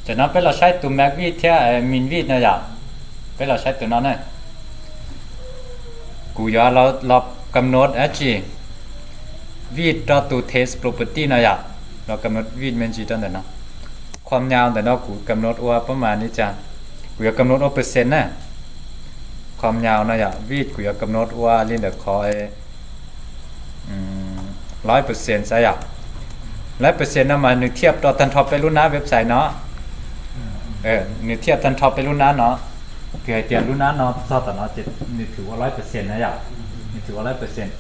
Tam no peb los saib tus max width thiab min width no yom. Peb los saib tus no ne. Kuv yuav los kam nod dab tsi? Width rau tus test property no yom. Los kam nod width me ntsis rau ntawm no. Khom nyau ntawm no kuv kam nod ua pab mas li cas? Kuv yuav kam nod ua percent na. Khom nyau no yom, width kuv yuav kam nod ua li ntawm qhov laib percent xav yom. Laib percent no mas nws thiaj rau tag nrho peb lub nab website no. Nws thiaj tag nrho peb lub nab no. Kws hais tias lub nab no txog tom no ces nws thwm ua laib percent na yom. Nws thwm ua laib percent.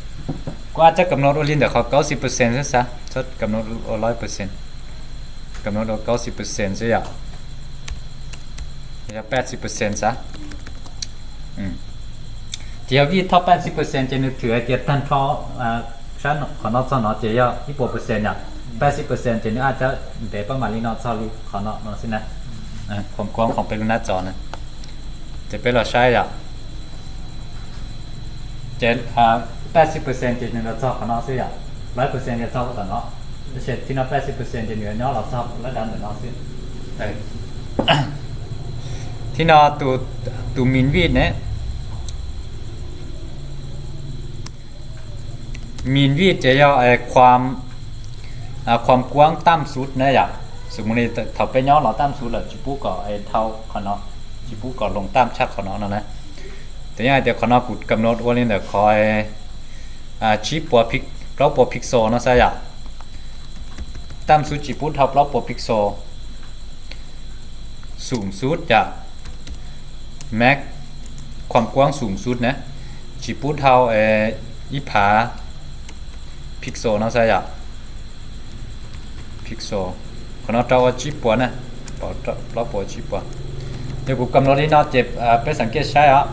Kuv ab txhob kam nod ua li ntawm qhov kaub xib percent xwb xav, txhob kam nod ua laib percent. Kam nod ua kaub xib percent xwb yom. Yog peb xib percent xav. Ces yog width thauj peb xib percent ces nws thwm hais tias tag nrho sab qhov no txog no ces yog ib puas percent yom. Peb xib percent ces nws ab txhob ntev pab mam li no txog li qhov no no xwb na. Khom kuab qhov peb lub nab txog na. Ces peb los saib yom. Ces peb xib percent ces nws los txog qhov no xwb yom. Laib percent ces txog tom no. Tab sis thib no peb xib percent ces nws yuav nyob los txog lab dav ntawm no xwb. Thib no tus min width ne. Min width ces yog khom kuab tam xub na yom. Xws li thaum peb nyob los tam xub lawm tsis pub kom dhau qhov no, tsis pub kom loo tam tshaj qhov no no na. Ces yog hais tias qhov no kuv kam nod ua li ntawm qhov tsib puas, plaub puas pixel no xav yom. Tam xub tsis pub dhau plaub puas pixel. Xoom xub yom. Max, khom kuab xoom xub na, tsis pub dhau ib phav pixel no xav yom. Pixel, qhov no rau ua tsib puas na, plaub puas tsib puas. Yog kuv kam nod li no ces peb xav kiaj saib os.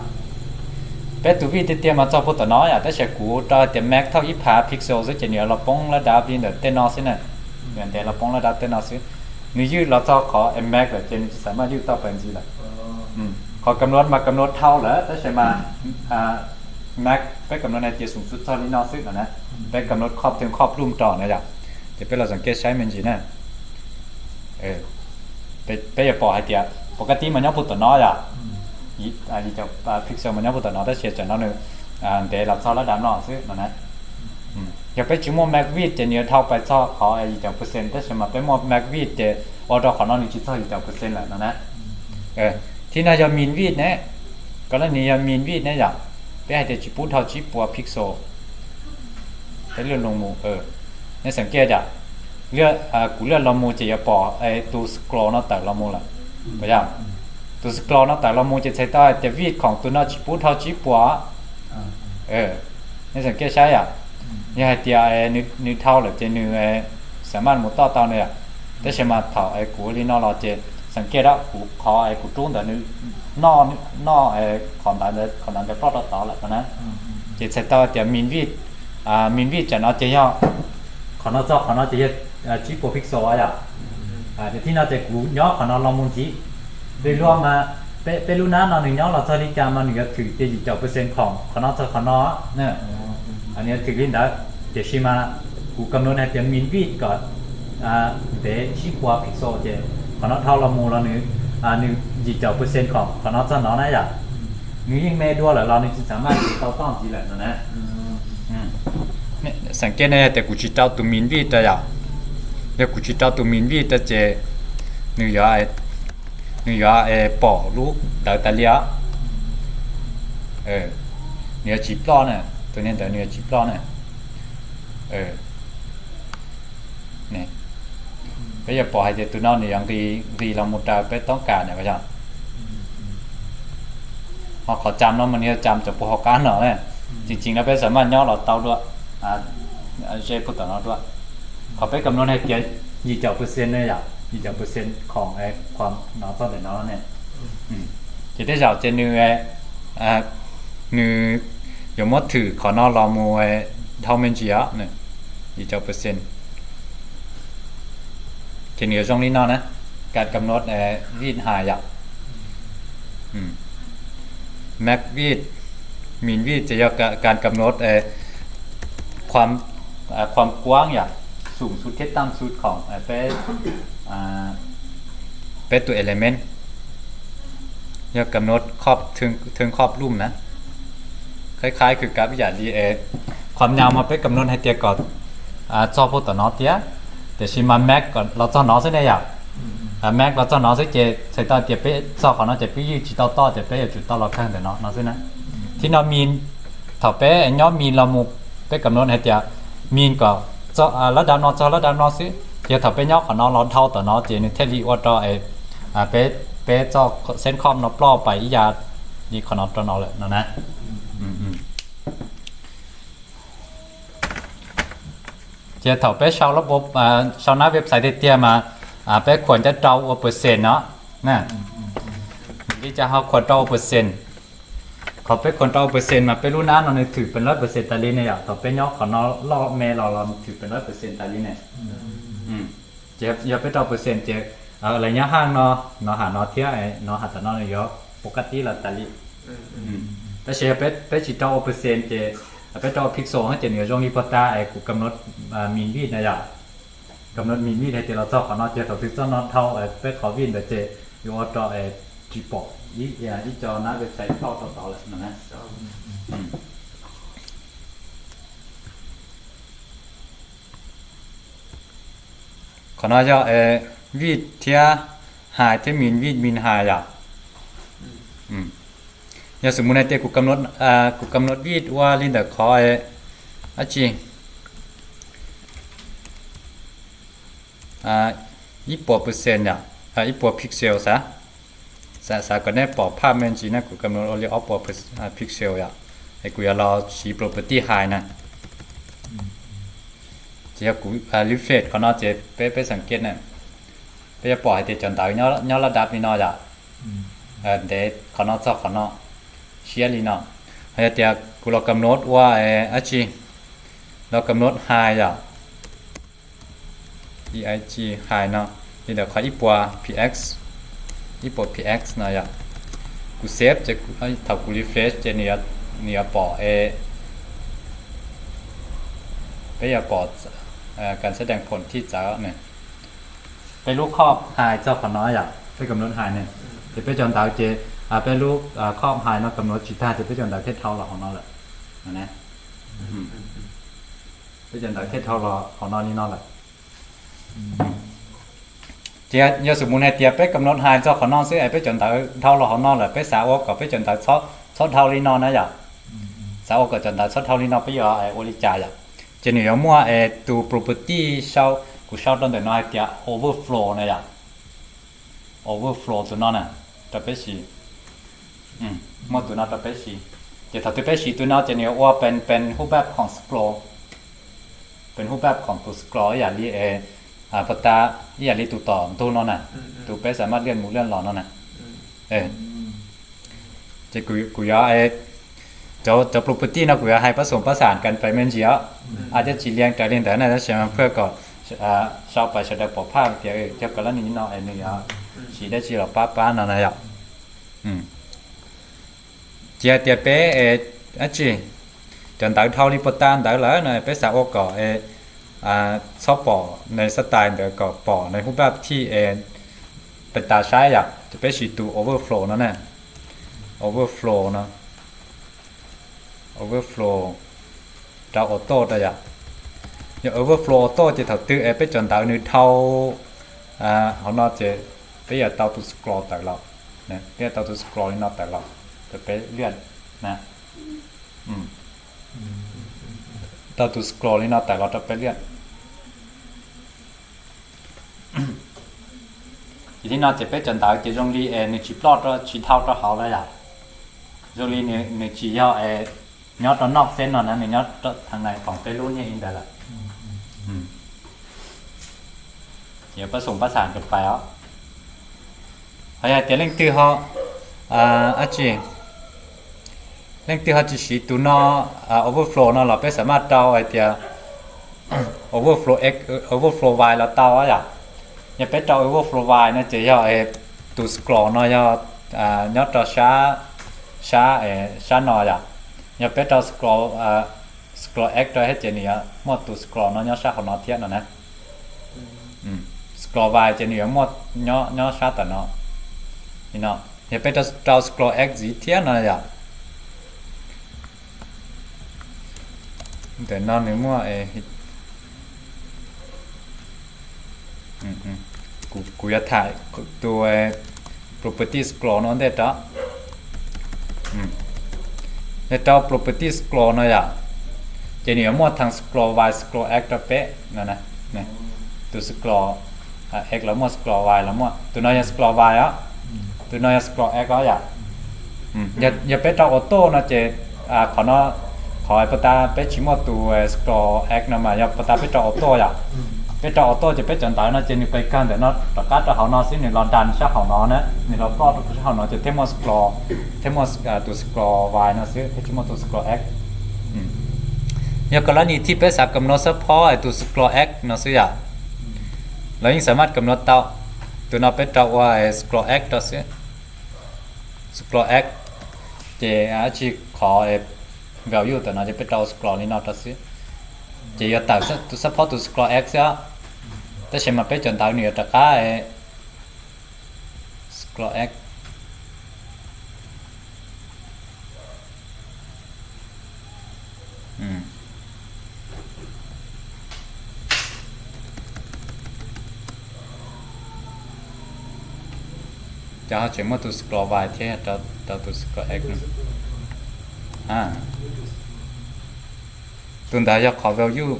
Peb tus width tiag tiag mas txog puag tom no yom, tab sis kuv rau hais tias max thauj ib phav pixel xwb ces nws yuav los poob lab dav li ntawm tej no xwb na. Nws ntev los poob lab dav tej no xwb. Nws ywj los txog qhov max lawm ces nws tsis xav maj ywj tau pes ntxiv lawm. Qhov kam nod mas kam nod dhau lawm tab sis mas max peb kam nod hais tias xoom xub txog li no xwb no na. Peb kam nod khoj thwv khoj plum rau na yom. Ces peb los xav kiaj saib me ntsis na. Peb yuav pom hais tias pov ka tib mas nyob puag tom no yom. Yim caum pixel mas nyob puag tom no tab sis tsam no nws ntev los txog lab dav no xwb no na. Yog peb tsis muaj max width ces nws yuav dhau pes txog qhov yim caum percent, tab sis mas peb muaj max width ces ua rau qhov no nws tsis txog yim caum percent lawm no na. Thib no yog min width ne. Koj lab nws yog min width ne yom. Peb hais tias tsis pub dhau tsib puas pixel. Peb lwaj los mus, nej xav kiaj yom. Kuv lwaj los mus ces yuav pom tus scroll no tawm los mus lawm. Yog tus scroll no tawm los mus ces txhais tau hais tias width khoom tus no tsis pub dhau tsib puas. Nej xav kiaj saib yom. Yog hais tias nws dhau lawm ces nws xav maj mus toj tau na yom. Tab sis mas thaum kuv ua li no los ces xav kiaj dab kuv qhov kuv rub ntawd nws noj, noj qhov ntawd, qhov ntawd ntawd ploj rau tod lawm no na. Ces txhais tau tias min width, min width tsam no ces yog qhov no txog qhov no ces yog tsib puas pixel yom. Ces thib no ces kuv nyob qhov no los mus ntxiv. Li luag mas peb lub nab no nws nyob los txog li cas mas nws yuav thwm tias yim caum percent khoom qhov no txog qhov no. Nws yuav thwm li ntawd, tiam sis mas kuv kam nod hais tias min width kom ntev tsib puas pixel ces qhov no dhau los mus los nws, nws yim caum percent khoom qhov no txog no na yom. Nws yeej me dua lawm los nws tsis xav maj tsis tau toj ntxiv lawm no na. Xav kiaj ne yog tias kuv tsis rau tus min width rau yom. Yog kuv tsis rau tus min width rau ces nws yuav, nws yuav pom lub ntawd tas li os. Nws yuav tsis ploj na, tus niag ntawd nws yuav tsis ploj na. Peb yuav pom hais tias tus no nws yuav nqis, nqis los mus raws peb toob kas na yom. Ho qhov cam no mas nws yuav cam cov puas hauv qab no na. Tseem tseem no peb xav mas nyob los tau dua, ze pug tom no dua. Qhov peb kam no hais tias yim caum percent ne yom, yim caum percent khoom no txog ntawm no ne. Ces tej zaum ces nws, nws yuav muab thwm qhov no los mus dhau me ntsis os, yim caum percent. Ces nws yuav zoo li no na, kas kam no vij hais yom. Max width, min width ces yog kas kam no ความกว้าง yom, สูงสุด thiab ต่ำสุด ของ peb tus element, yog kam no ครอบ thường ครอบ clúm na. คล้ายๆ คือ kab ib yam li ความยาว mas peb kam no hais tias kom txog pug tom no thiab, tiam sis mas max kom los txog no xwb ne yom. Max los txog no xwb ces txhais tau tias peb txog qhov no ces peb ywj tsis tau toj ces peb yuav tsum tau los kawg ntawm no no xwb na. Thib no min, thaum peb nyob min los mus, peb kam no hais tias min kom lab dav no txog lab dav no xwb, ces thaum peb nyob qhov no los dhau tom no ces nws thiaj li ua rau peb, peb txoj xeeb khoj no ploj pais ib yam li qhov no rau no lawm no na. Ces thaum peb sau lab, sau nab website tiag tiag mas peb khuam cov rau ua percent no na. Li cas ho khuam rau ua percent? Qhov peb khuam rau ua percent mas peb lub nab no nws thwm pees lawv percent tas li ne yom, thaum peb nyob qhov no loj me los los nws thwm pees lawv percent tas li ne. Ces yog peb rau percent ces lawv nyob haj no, no ham no thiab no ham tom no nws yuav pov kaj tib los tas li. Tab sis yog peb tsis rau ua percent ces peb rau pixel ces nws yuav zoo li pog tas es kuv kam no min width na yom. Kam no min width hais tias los txog qhov no ces thaum twg txoj no dhau peb qhov width ntawd ces yuav ua rau tsis pom ib co nab website thauj rau tod lawm no na. Qhov no yog width thiab high thiab min width min high yom. Yog xws mus hais tias kuv kam no width ua li ntawm qhov dab tsi, ib puas percent yom, ib puas pixel xav, xav kom nej pom phaj me ntsis na, kuv kam no ua li ob puas pixel yom, es kuv yuav los siv property high na. Ces yog kuv refresh qhov no ces peb, peb xam kiv na, peb yuav pom hais tias cov ntawv nyob lab dab li no yom, ntev qhov no txog qhov no, siab li no. Ho yog tias kuv los kam no ua dab tsi, los kam no high yom, ig high no, li ntawm qhov ib puas px, ib puas px no yom. Kuv save ces thaum kuv refresh ces nws yuav pom, peb yuav pom kas xab dees phom thij txawv ne. Peb lub khoj high txog qhov no yom, peb kam no high ne, ces peb cov ntawv ces, peb lub khoj high no kam no tsis tag ces peb cov ntawv thiaj dhau los hauv no lawm. Peb cov ntawv thiaj dhau los hauv no li no lawm. Ces yog xws mus hais tias peb kam no high txog qhov no xwb es peb cov ntawv dhau los hauv no lawm, peb xav ua kom peb cov ntawv txhob dhau li no na yom, xav ua kom cov ntawv txhob dhau li no peb yuav ua li cas yom? Ces nws yuav muaj tus property sau, kuv sau rau ntawm no hais tias overflow na yom. Overflow tus no na, rau peb siv. Muaj tus no rau peb siv. Ces thaum twg peb siv tus no ces nws yuav ua pes, pes hub pab khoom scroll, pes hub pab khoom tus scroll ib yam li, pab tas ib yam li tus tom ntug no na, tus peb xav maj liaj mus liaj los no na. Ces kuv yuav, cov, cov property no kuv yuav hais pab xoom pab xam kas pes me ntsis os, a cov tsis liam raws li ntawd na, tab sis mas pab kom sau pab sawv daws pom phaj tias cov ko lab nws no es nws yuav siv dab tsi los pab pab no na yom. Ces hais tias peb, dab tsi, cov ntawv dhau li pab tas ntawd lawm no peb xav ua kom txhob pom nws xab tais ntawd, kom pom nws hub pab thij es pab tas saib yom, ces peb siv tus overflow no na. Overflow no, overflow rau auto rau yom. Yog overflow auto ces thaum twg es peb cov ntawv nws dhau hauv no ces peb yuav tau tus scroll tawm los, peb yuav tau tus scroll li no tawm los rau peb liaj na. Tau tus scroll li no tawm los rau peb liaj. Ces li no ces peb cov ntawv ces zoo li es nws tsis ploj, tsis dhau rau hauv lawm yom. Zoo li nws tsis yog es Nyob rau noj feb no na, nws nyob rau thav nais qoom peb lub nyiaj ib ntawd lawm. Ces pab xoom pab xam rau pais os. Ho yog hais tias leej twg ho, dab tsi, leej twg ho tsis siv tus no, overflow no los peb xam maj rau hais tias overflow, overflow vaiv los tau yom. Yog peb rau overflow vaiv no ces yog tus scroll no yog nyob rau sab, sab, sab no yom. Yog peb rau scroll, scroll X rau thiab ces nws yuav muaj tus scroll no nyob sab hauv no thiab no na. Scroll vaiv ces nws yuav muaj nyob sab tom no. Yog peb rau scroll X ntxiv thiab no yom. Ntawm no nws muaj, kuv yuav tham tus property scroll no ntej rau. Yog rau property scroll no yom, ces nws yuav muaj thav scroll vaiv scroll X rau peb no. Tus scroll X los muaj, scroll vaiv los muaj. Tus no yog scroll vaiv os, tus no yog scroll X os yom. Yog peb rau auto no ces qhov no, qhov puag ta peb tsis muaj tus scroll X no mas yog puag ta peb rau auto yom. Peb rau auto ces peb cov ntawv no ces nws pais kag ntawm no rov qab rau hauv no xwb, nws los dam sab hauv no na, nws los ploj rau sab hauv no ces thiaj muaj scroll, thiaj muaj tus scroll vaiv no xwb, thiaj tsis muaj tus scroll X. Yog kom lab nis thij peb xav kam no xab phob tus scroll X no xwb yom, los yeej xam maj kam no tau. Tus no peb rau ua scroll X rau xwb, scroll X. Ces tsis qhov value tam no ces peb rau scroll li no rau xwb. Ces yuav tawm tus xab phob tus scroll X xwb os. Tab sis mas peb cov ntawv nws yuav rov qab scroll X. Ces ho tseem muaj tus scroll vaiv thiab rau tus scroll X no. Tus ntawd yog qhov value,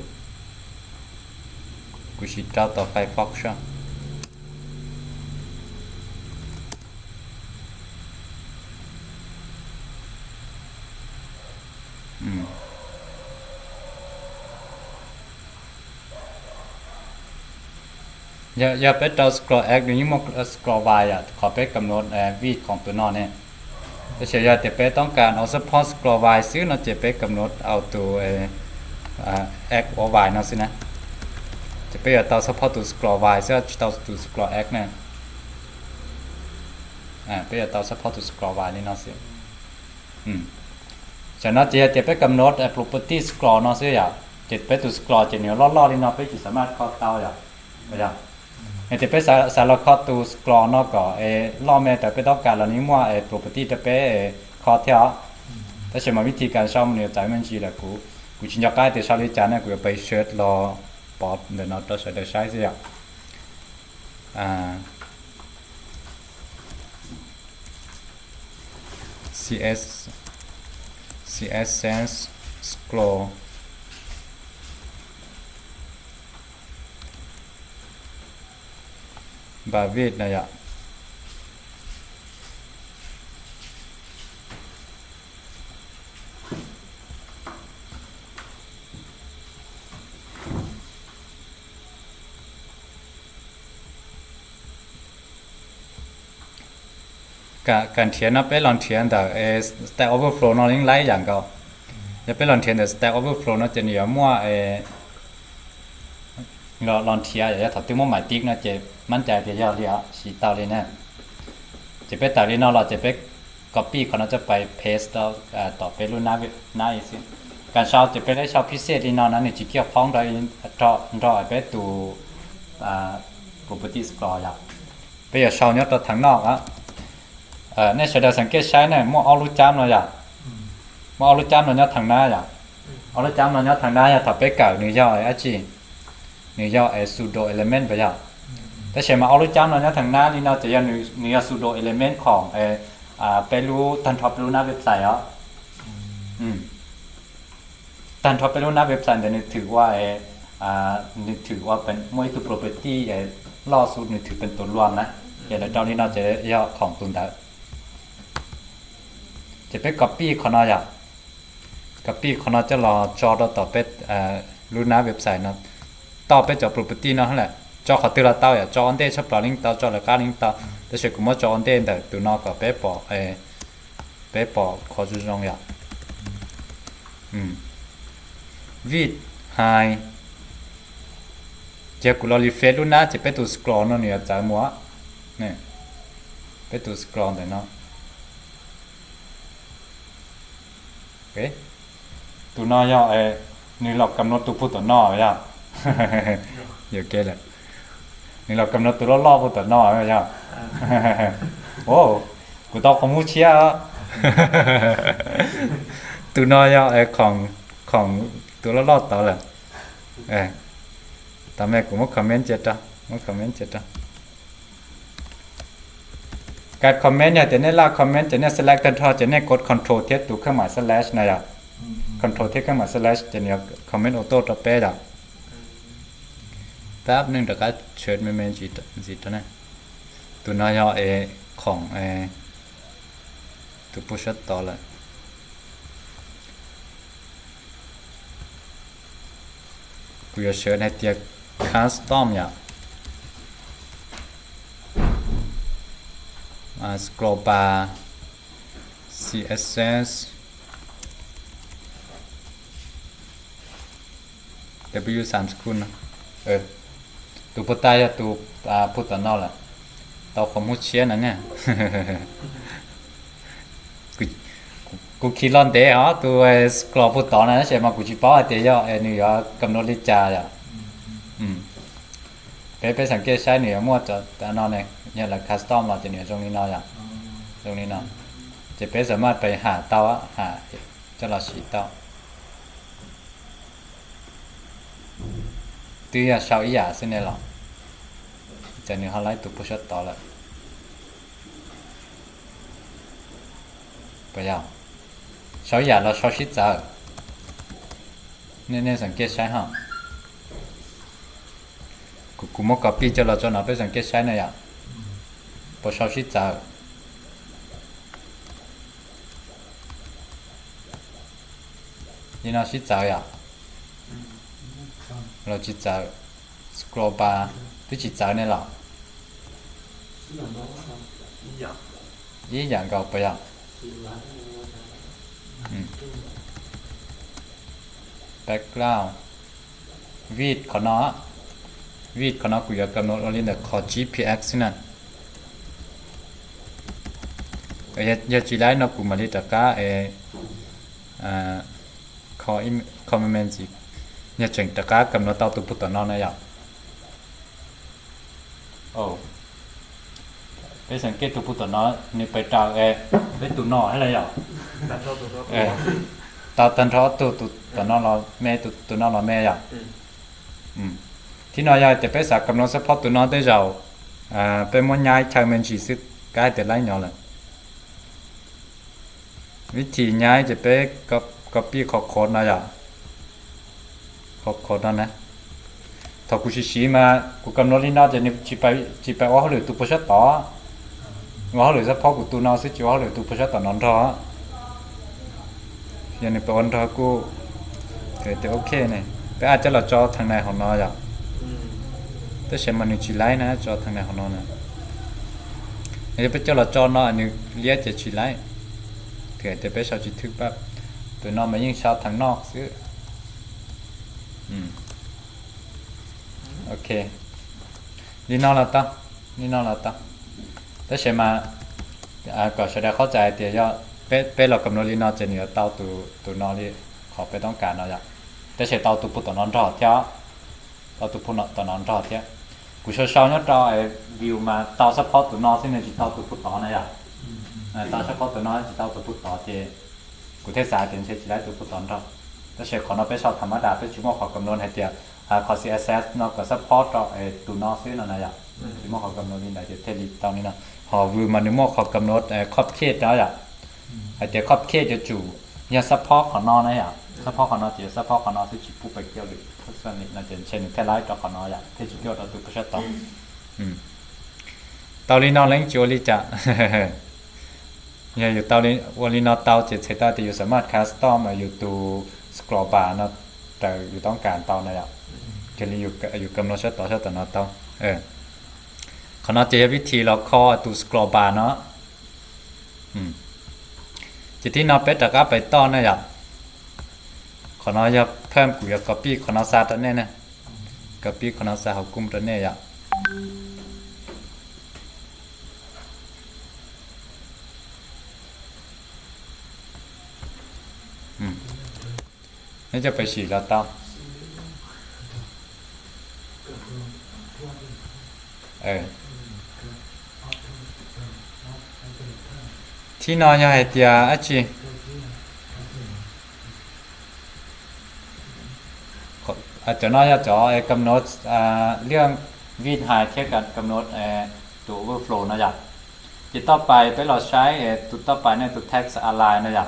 kuv sim rau tom Firefox os. Yog peb rau scroll X nws yeej muaj scroll vaiv yom, qhov peb kam no vij khoom tus no ne. Tab sis yog tias peb toob kas ua xab phob scroll vaiv xwb no ces peb kam no ua tus X ua vaiv no xwb na. Ces peb yuav tau xab phob tus scroll vaiv xwb, tsis tau tus scroll X na. Peb yuav tau xab phob tus scroll vaiv li no xwb. Tam no ces yog tias peb kam no property scroll no xwb yom, ces peb tus scroll ces nws loj loj li no peb tsis xam maj kho tau yom. Yog tias peb xav los kho tus scroll no kom es loj me ntawd peb toob kas los nws muaj property rau peb kho thiab os. Tab sis mas vij thi kas sau nws yuav txawv me ntsis lawm, kuv, kuv tsis nco qab tias sau li cas ne, kuv yuav pais search los pov ntawm no rau sawv daws saib xwb yom. C S, C S S scroll vaiv no yom. Kam nrhiav no peb los nrhiav ntawm Stack Overflow no yeej laib yam nkaus. Yog peb los nrhiav ntawm Stack Overflow no ces nws yuav muaj, los nrhiav yog thaum twg muab maiv tib no ces mab cai tias yog li os, siv tau li na. Ces peb tawm li no los ces peb copy qhov no coj pais paste rau tom peb lub nab xwb. Kam sau ces peb lab sau phib xej li no na, nws tsis kiaj phoob nrog peb tus property scroll yom. Peb yuav sau nyob rau thav noj. Nej sawv daws xeem kiaj saib ne, muaj ob lub cab no yom. Muaj ob lub cab no nyob thav nab yom. Ob lub cab no nyob thav nab yog thaum peb kawm nws yog dab tsi, nws yog pseudo element puas yog? Tab sis mas ob lub cab no nyob thav nab li no ces yog nws yog pseudo element khoom peb lub, tag nrho peb lub nab website os. Tag nrho peb lub nab website ntawd nws thwm ua, nws thwm ua muaj ib tug property loj xwb, nws thwm pes tus luam na. Ces lawv rau li no ces yog khoom tus ntawd. Ces peb copy qhov no yom. Copy qhov no coj los tso rau tom peb lub nab website no, tau peb cov property no lawm. Tso qhov twg los tau yom, tso ua ntej tshaj plaws yeej tau, tso lawv qab yeej tau, tab sis kuv muab tso ua ntej ntawm tus no kom peb pom, peb pom qhov zoo zoo yom. Vij hais, ces kuv los refresh lub nab ces peb tus scroll no nws yuav txawv mus. Peb tus scroll ntawm no. Tus no yog nws los kam no tus pug tom no yog. Yog ke lawm, nws los kam no tus loj loj pug tom no yog. Kuv tau qhov muag tshiab. Tus no yog khoom, khoom tus loj loj tod lawm. Tau me kuv muab comment cia rau, muab comment cia rau. Kab comment yog tias nej laj comment ces nej select tag nrho ces nej kov control thiab tus kheej mam slash na yom. Control thiab kheej mam slash ces nws yuav comment auto rau peb yom. Pab neej rov qab search me me ntsis rau ne. Tus no yog es khoom es tus pug sab tod lawm. Kuv yuav search hais tias custom yom. Scroll bar, C S S, W Sam School no. Tus puag ta yog tus pug tom no lawm. Tau qhov muag tshiab no ne. Kuv khi los ntev os tus scroll pug tod na tab sis mas kuv tsis paub hais tias yog nws yuav kam no li cas yom. Peb, peb xeem kej saib nws yuav muaj cov no ne, yog lawv custom los ces nws yuav zoo li no yom. Zoo li no. Ces peb xam maj pes ham tau, ham coj los siv tau. Twb yog sau ib yam xwb ne los. Ces nws ho laib tus pug sab tod lawm. Puas yog? Sau ib yam los sau sib txawv. Nej, nej xeem kej saib ho. Kuv, kuv muab copy coj los tso no peb xeem kej saib na yom. Puas sau sib txawv? Li no sib txawv yom? Los tsis txawv? Scroll bar twb tsis txawv ne los? Ib yam nkaus puas yog? Background. Width qhov no, width qhov no kuv yuav kam no ua li ntawm qhov G P X xwb na. Yog tsis laib no kuv mam li rov qab es comment ntxiv, yog tseem rov qab kam no tau tus pug tom no na yom. Peb xeem kej tus pug tom no nws pes raws peb tus no thiab los yom. Tau tag nrho ob tug, tus tom no los me, tus no los me yom. Thib no yog tias peb xav kam no xab phob tus no tej zaum peb muab nyab chaw me ntsis xwb, kab hais tias laib nyo lawm. Vib thim nyab ces peb copy qhov qhov no yom. Qhov qhov no na. Thaum kuv siv siv mas kuv kam no li no ces nws tsis pais ua hauj lwm tus pug sab tod, ua hauj lwm xab phob kuv tus no xwb tsis ua hauj lwm tus pug sab tom no nrog. Yog nws pais ua nrog kuj, tias ok ne, peb coj los tso thav nais hauv no yom. Tab sis mas nws tsis laib na, tso thav nais hauv no na. Yog peb coj los tso no nws liab ces tsis laib. Thiab tias peb sau tsis thwj pab, tus no mas yeej sau thav noj xwb. Ok, li no los tau, li no los tau. Tab sis mas kom sawv daws qhov txais hais tias yog peb los kam no li no ces nws yuav tau tus no li qhov peb toob kas no yom. Tab sis tau tus pug tom no nrog thiab, tau tus pug tom no nrog thiab. Kuv sau sau nyob rau view mas tau xab phob tus no xwb, nws tsis tau tus pug tod na yom. Tau xab phob tus no tsis tau tus pug tod ces kuv thiaj xav tias ntshe tsis laib tus pug tod nrog. Tab sis qhov no peb sau tham ma das, peb tsis muaj qhov kam no hais tias qhov C S S no kom xab phob rau tus no xwb no na yom. Tsis muaj qhov kam no li ntawd ces thiaj li tau li no. Ho view mas nws muaj qhov kam no khoj khej rau yom. Hais tias khoj khej ces tsum yog xab phob qhov no na yom. Xab phob qhov no ces xab phob qhov no xwb tsis pub pais kiaj lwm no ces ntshe nws thiaj laib rau qhov no yom, thiaj tsis cuaj rau tus pug sab tod. Tau li no leej tsis ua li cas. Yog yus tau ua li no tau ces txhais tau tias yus xav maj custom yus tus scroll bar no raws yus toob kas tau no yom. Cia li yus kam no sab tod sab tom no tau. Qhov no ces yog vib thib los kho tus scroll bar no. Ces thib no peb rov qab pais toj na yom. Qhov no yog phaj, kuv yuav copy qhov no xa rau nej na. Copy qhov no xa hauv Chrome rau nej yom. Neb coj pais sim los tau. Thib no yog hais tias dab tsi? Cov no yog cov kam no liaj vij hais thiab kam no tus overflow no yom. Ces toj pais peb los saib tus toj pais ne, tus text align no yom.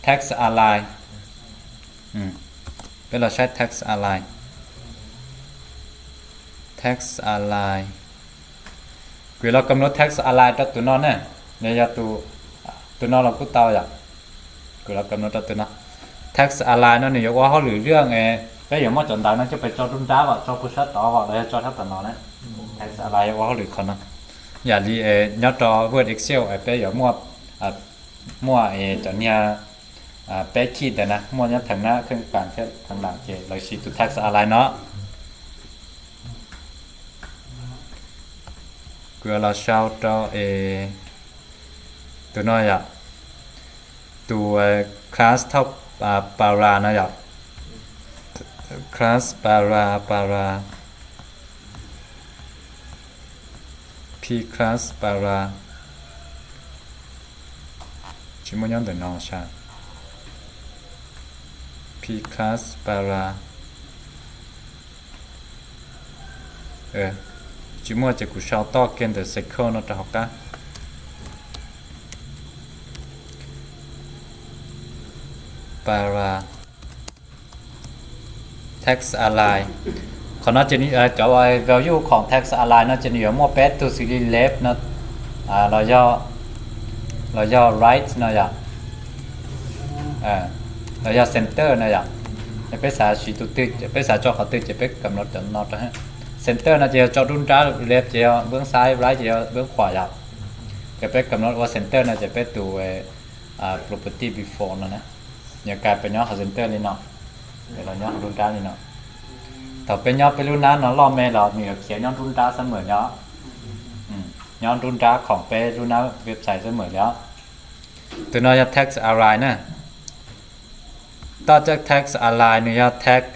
Text align. Peb los saib text align. Text align. Kuv los kam no text align rau tus no ne, yog tus no los kuj tau yom. Kuv los kam no rau tus no. Text align no nws yuav ua hauj lwm liaj, peb yuav muab cov ntawv no coj pais tso nruab nrab os, tso puag sab tod os los yog tso sab tom no na. Text align yuav ua hauj lwm qhov no. Yam li nyob rau Word, Excel peb yuav muaj, muaj cov niag peb khij ntawd na, muaj nyob theem na, kheej kam thiab theem lam ces lawv siv tus text align no. Kuv yuav los sau rau es tus no yom, tus class thauj para no yom, class para, para, p class para, tsis muaj nyob ntawm no sas, p class para, tsis muaj ces kuv sau toj kiag ntawm circle no rau hauv qab. Para text align. Qhov no ces cov value khoom text align no ces nws yuav muaj peb tug xws li left no, los yog right no yom, los yog center no yom. Yog peb xav siv tus twg, peb xav tso qhov twg ces peb kam no cov no rau. Center no ces yog tso nruab nrab, left ces yog npwb saib, right ces yog npwb qhuam yom. Ces peb kam no ua center no ces peb tus property default no na, nws yuav kais pes nyob hauv center li no, los nyob hauv nruab nrab li no. Thaum peb nyob peb lub nab no loj me los nws yuav khiav nyob nruab nrab xab mem li os. Nyob nruab nrab khoom peb lub nab website xab mem li os. Tus no yog text align na. Toj caj text align nws yog text,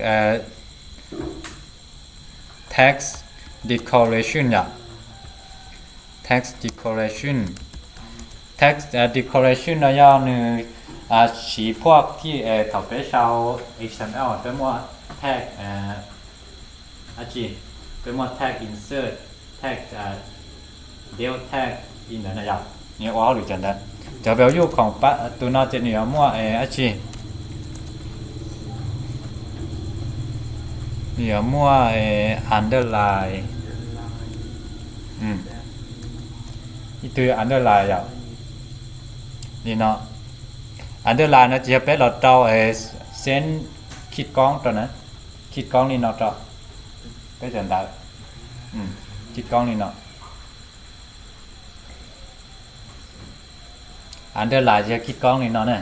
text decoration yom. Text decoration. Text decoration no yog nws siv phuaj thij thaum peb sau H T M L peb muaj tag, dab tsi, peb muaj tag insert, tag, del tag li ntawd na yom, nws ua hauj lwm cov ntawd. Cov value khoom tus no ces nws yuav muaj dab tsi, nws yuav muaj underline, ib tug underline yom, li no. Underline no ces yog peb los rau send khij koob rau na, khij koob li no rau peb cov ntawv, khij koob li no. Underline yog khij koob li no na.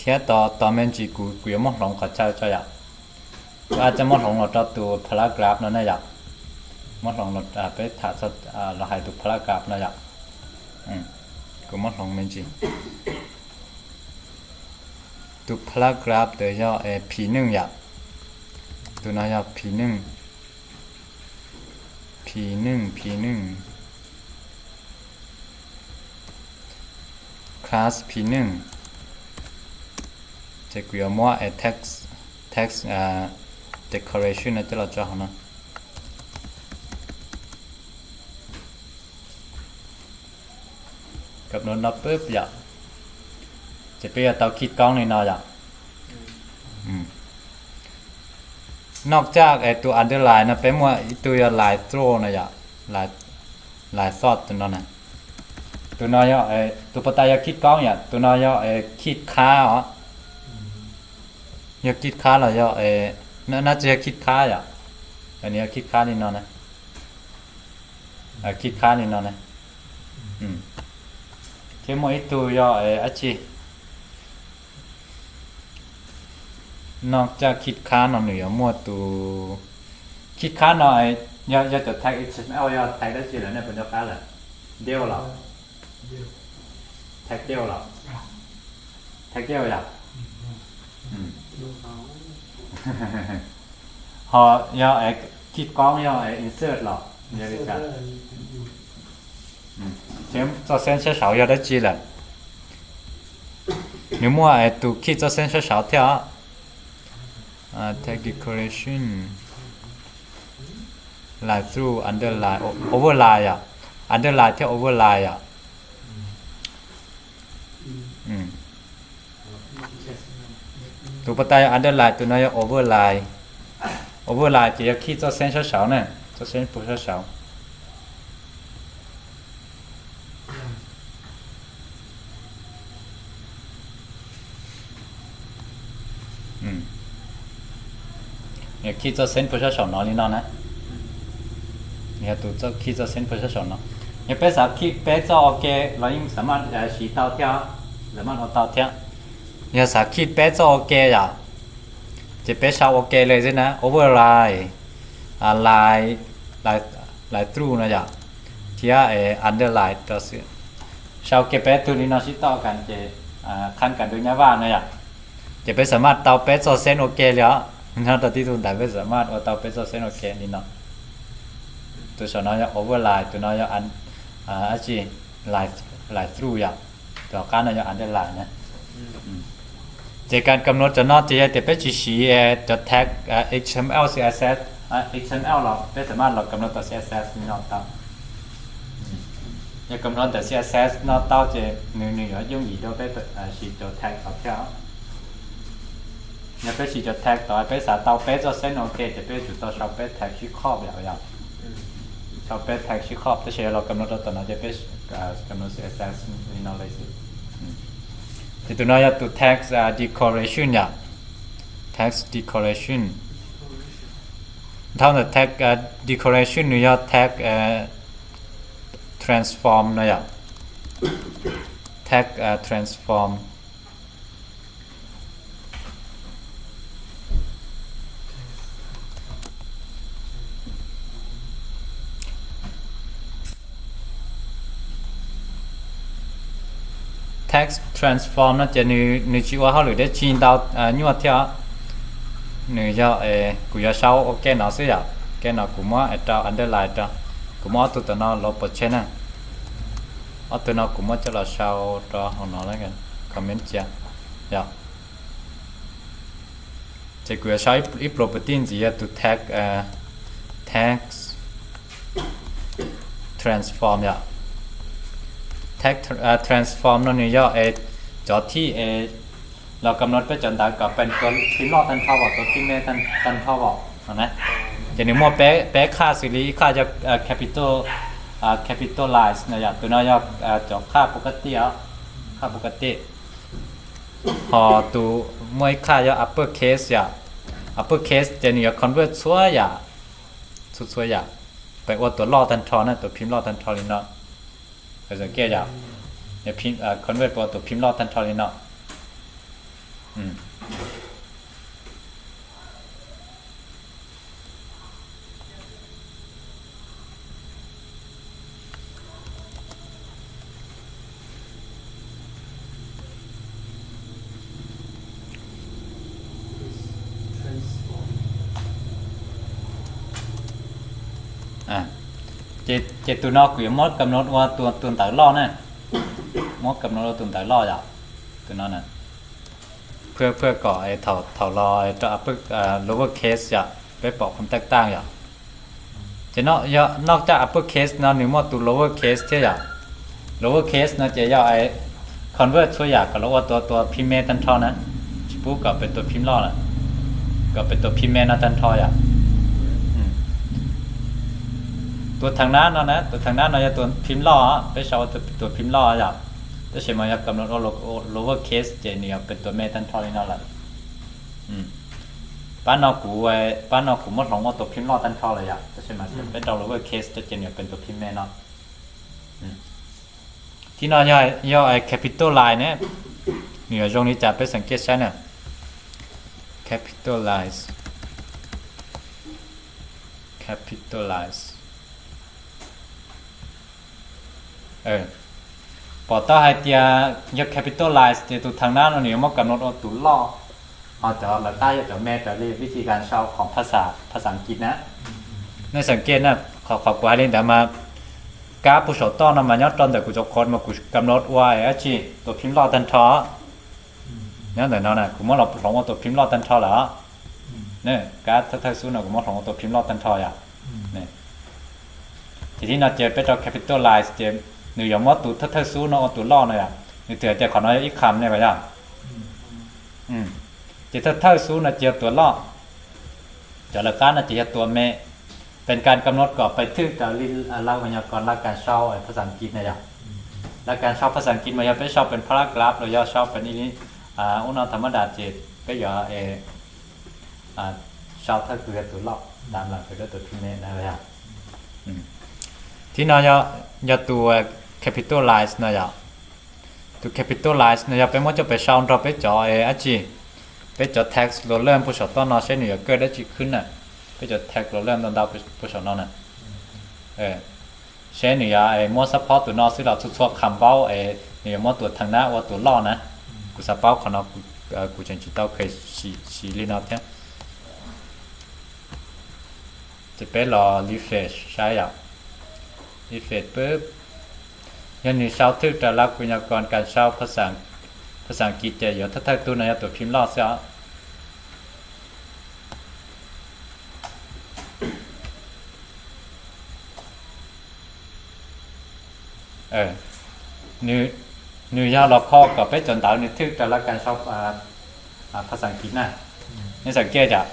Thiab tos me ntsis kuv, kuv yuav muab hloov qhov chaw tso yom. Kuv coj muab hloov los rau tus paragraph no na yom. Muab hloov, peb tham los hais tus paragraph no yom. Kuv muab hloov me ntsis. Tus paragraph ntawd yog P neej yom. Tus no yog P neej. P neej, P neej. Class P neej. Ces kuv yuav muab text, text decoration no coj los tso hauv no. Kam no no pwb yom. Ces peb yuav tau khij koob li no yom. Noj caj es tus underline no peb muaj ib tug yog line through no yom. Lais, lais thought tus no na. Tus no yog, tus puas tas yog khij koob yom, tus no yog khij khab os. Yog khij khab los yog, nab tsis yog khij khab yom. Nws yog khij khab li no na. Khij khab li no na. Thiab muaj ib tug yog dab tsi? Noj caj khij khab no nws yuav muaj tus khij khab no, yog cov tag H T M L yog tag dab tsi lawm nej puas nco qab lawm? Div los? Tag div los? Tag div yom? Ho yog khij koob yog insert los? Yog li cas? Txoj xeeb sab saud yog dab tsi lawm? Nws muaj tus khij txoj xeeb sab saud thiab os. Tag decoration, line through, underline, overline yom. Underline thiab overline yom. Tus puas tas yog underline, tus no yog overline. Overline ces yog khij txoj xeeb sab saud na, txoj xeeb puag sab saud. Yog khij txoj xeeb puag sab saum no li no na. Yog tus khij txoj xeeb puag sab saum no. Yog peb xav khij peb txoj ua ke los yeej xav maj siv tau thiab, xav maj ua tau thiab. Yog xav khij peb txoj ua ke yom, ces peb sau ua ke li xwb na, overline, line, line through no yom, thiab underline rau xwb. Sau ua ke peb tug li no sib toj kas ces qhab kas ntug nyab vaj no yom. Ces peb xav maj tau peb txoj xeeb ua ke li os. Nyob rau tib tug ntawv peb xav maj ua tau peb txoj xeeb ua ke li no. Tus saum no yog overline, tus no yog dab tsi, line through yom. Tus hauv qab no yog underline na. Ces kas kam nua cov no ces yog tias peb tsis siv cov tag H T M L, C S S, H T M L los peb xav maj los kam nua tom C S S li no tau. Yog kam nua ntawm C S S no tau ces nws nws yuav yooj yim rau peb siv cov tag tod thiab. Yog peb siv cov tag tod peb xav tau peb txoj xeeb ua ke ces peb yuav tsum tau sau peb tag sib khoj yom, yog sau peb tag sib khoj, tab sis yog los kam nua rau tom no ces peb kam nua C S S li no li xwb. Ces tus no yog tus tag decoration yom, tag decoration. Dhau ntawm tag decoration nws yog tag transform no yom, tag transform. Tag transform no ces nws tsis ua hauj lwm dab tsi ntau nyuaj thiab. Nws yog, kuv yuav sau ua ke no xwb yom, ke no kuv muab rau underline rau, kuv muab ob tug tom no los pov tseg na. Ob tug no kuv muab coj los sau rau hauv no, comment cia yom. Ces kuv yuav sau ib property ntxiv yog tus tag, tag transform yom. Tag transform no nws yog cov thij los kam nua peb cov ntawv kom peb tus phim loj tag nrho os, tus phim me tag nrho os no na. Ces nws muaj peb qhaj xws li ib qhaj yog capital, capitalize no yom, tus no yog cov qhaj pov ka tij, qhaj pov ka tij. Ho tus muaj ib qhaj yog upper case yom, upper case ces nws yuav convert txhua yam, txhua txhua yam, peb ua tus loj tag nrho na, tus phim loj tag nrho li no. Convert ua tus phim loj tag nrho li no. Ces tus no kuv yuav muab kam nua ua tus ntawv loj na, muab kam nua ua tus ntawv loj yom, tus no na. Phaj phaj kom thaum los rau lower case yom, peb pom kom taj taj yom. Ces noj caj upper case no nws muaj tus lower case thiab yom. Lower case no ces yog convert txhua yam kom los ua tus tus phim me tag nrho na, tsis pub kom peb tus phim loj lawm, kom peb tus phim me no tag nrho yom. Tus thaj nab no na, tus thaj nab no yog tus phim loj, peb sau ua tus phim loj yom. Tab sis mas yog kam ua lower case ces nws yuav pes tus me tag nrho li no lawm. Pab no kuv, pab no kuv muab hloov ua tus phim loj tag nrho lawm yom, tab sis mas peb rau lower case ces nws yuav pes tus phim me no. Thib no yog capitalize ne, nws yuav zoo li cas peb xeem kiaj saib na. Capitalize, capitalize. Pom tau hais tias yog capitalize ces tus thaj nab no nws yuav muab kam ua tus loj, ho cov lawv qab yog cov me raws li vib thi kas sau khoom phaj xas Askiv na. Nej xeem kiaj na, qhov kuv hais li ntawd mas kab puag saum toj no mas nyob rau ntawm kuv cov khoom mas kuv kam ua dab tsi, tus phim loj tag nrho. Nyob ntawm no na kuv muab los hloov ua tus phim loj tag nrho lawm. Kab thawj thawj xub no kuv muab hloov ua tus phim loj tag nrho yom. Ces thib no ces peb rau capitalize ces nws yuav muab tus thawj thawj xub no ua tus loj no yom. Nws twb hais tias qhov no yog ib kham ne yom. Ces thawj thawj xub no ces yog tus loj, cov lawv qab no ces yog tus me. Pes kas kam ua kom pes thwj raws li lab nyas kom lab kas sau phaj xas Askiv na yom. Lab kas sau phaj xas Askiv mas yog peb sau pes paragraph los yog sau pes ib li ub no thaum mab das ces peb yuav sau thawj tus yog tus loj, dam las pes rau tus phim me na yom. Thib no yog tus capitalize no yom. Tus capitalize no yog peb muab coj pes sau nrog peb cov dab tsi, peb cov text los leej puag saum toj no seb nws yuav kawj dab tsi khwb na. Peb cov text los leej ntau ntau puag saum no na. Seb nws yuav muab support tus no xwb los txhua txhua kham vaub es nws yuav muab tus thaj nab ua tus loj na. Kuv xav paub qhov no, kuv tseem tsis tau kheev siv li no thiab. Ces peb los refresh saib yom. Refresh pub, yog nws sau thwj raws lab nyas kom kas sau phaj xas Askiv ces yuav thawj thawj tug no yog tus phim loj xwb os. Nws yog los kho kom peb cov ntawv nws thwj raws lab kas sau phaj xas Askiv na. Nej xav kiaj yom,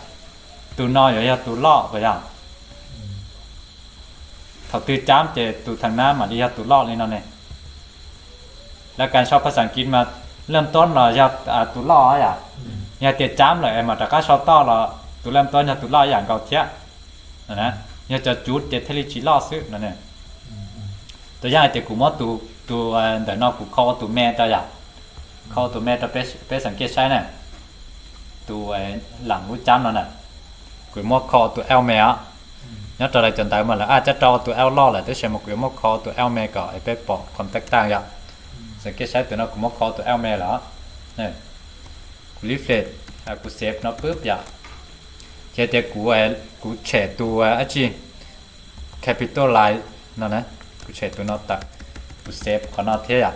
tus no yuav yog tus loj puas yog? Thaum twg cab ces tus thaj nab mam li yog tus loj li no ne. Lab kas sau phaj xas Askiv mas lab tob los yog tus loj yom. Yog tias cab lawm es mam rov qab sau toj los tus lab tob yog tus loj ib yam nkaus thiab. Yog cov cuv ces thiaj li tsis loj xwb no. Tus yam hais tias kuv muab tus ntawm no kuv kho ua tus me rau yom. Kho ua tus me rau peb xeem kiaj saib na. Tus lam lub cab no na, kuv muab kho ua tus L me os. Nyob rau lawv cov ntawv mas lawv ab cab rau ua tus L loj lawm tab sis mas kuv yuav muab kho ua tus L me kom es peb pom context tag yom. Xeem kiaj saib tus no kuv muab kho ua tus L me lawm. Kuv refresh, kuv save no pub yom. Ces tias kuv, kuv tshem tus dab tsi, capitalize no na, kuv tshem tus no tawm, kuv save qhov no thiab yom.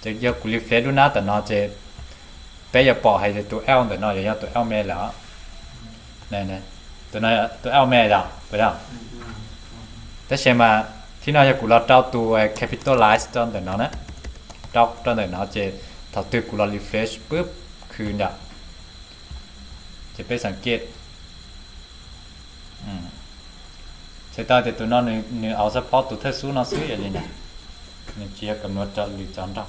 Ces yog kuv refresh lub nab ntawm no ces peb yuav pom hais tias tus L ntawm no yuav yog tus L me lawm. Tus L me yom, puas yog? Tab sis mas thib no yog kuv los rau tus capitalize rau ntawm no na, rau rau ntawm no ces thaum twg kuv los refresh pub khw yom, ces peb xeem kiaj txhais tau tias tus no nws aus support tus thawj xub no xwb yom li na, nws tsis yog kam nuav rau lwm cov nrog.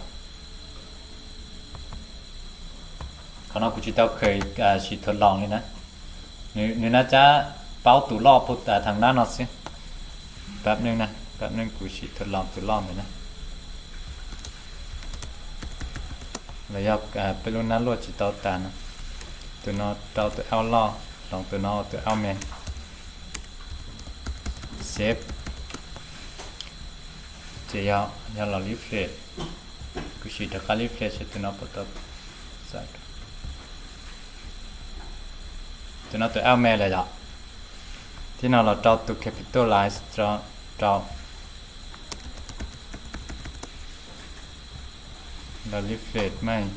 Qhov no kuv tsis tau kheev siv thuav loos li na. Nws nab cab paub tus loj puag thav nab no xwb. Pab neej na, pab neej kuv siv thuav loos tus loj ntawd na. Los yog peb lub nab luaj tsis tau tas no. Tus no rau tus L loj, hloov tus no tus L me. Save. Ces yog los refresh, kuv sim rov qab refresh seb tus no puas tau. Tus no tus L me lawm yom. Thib no los rau tus capitalize rau, los refresh mas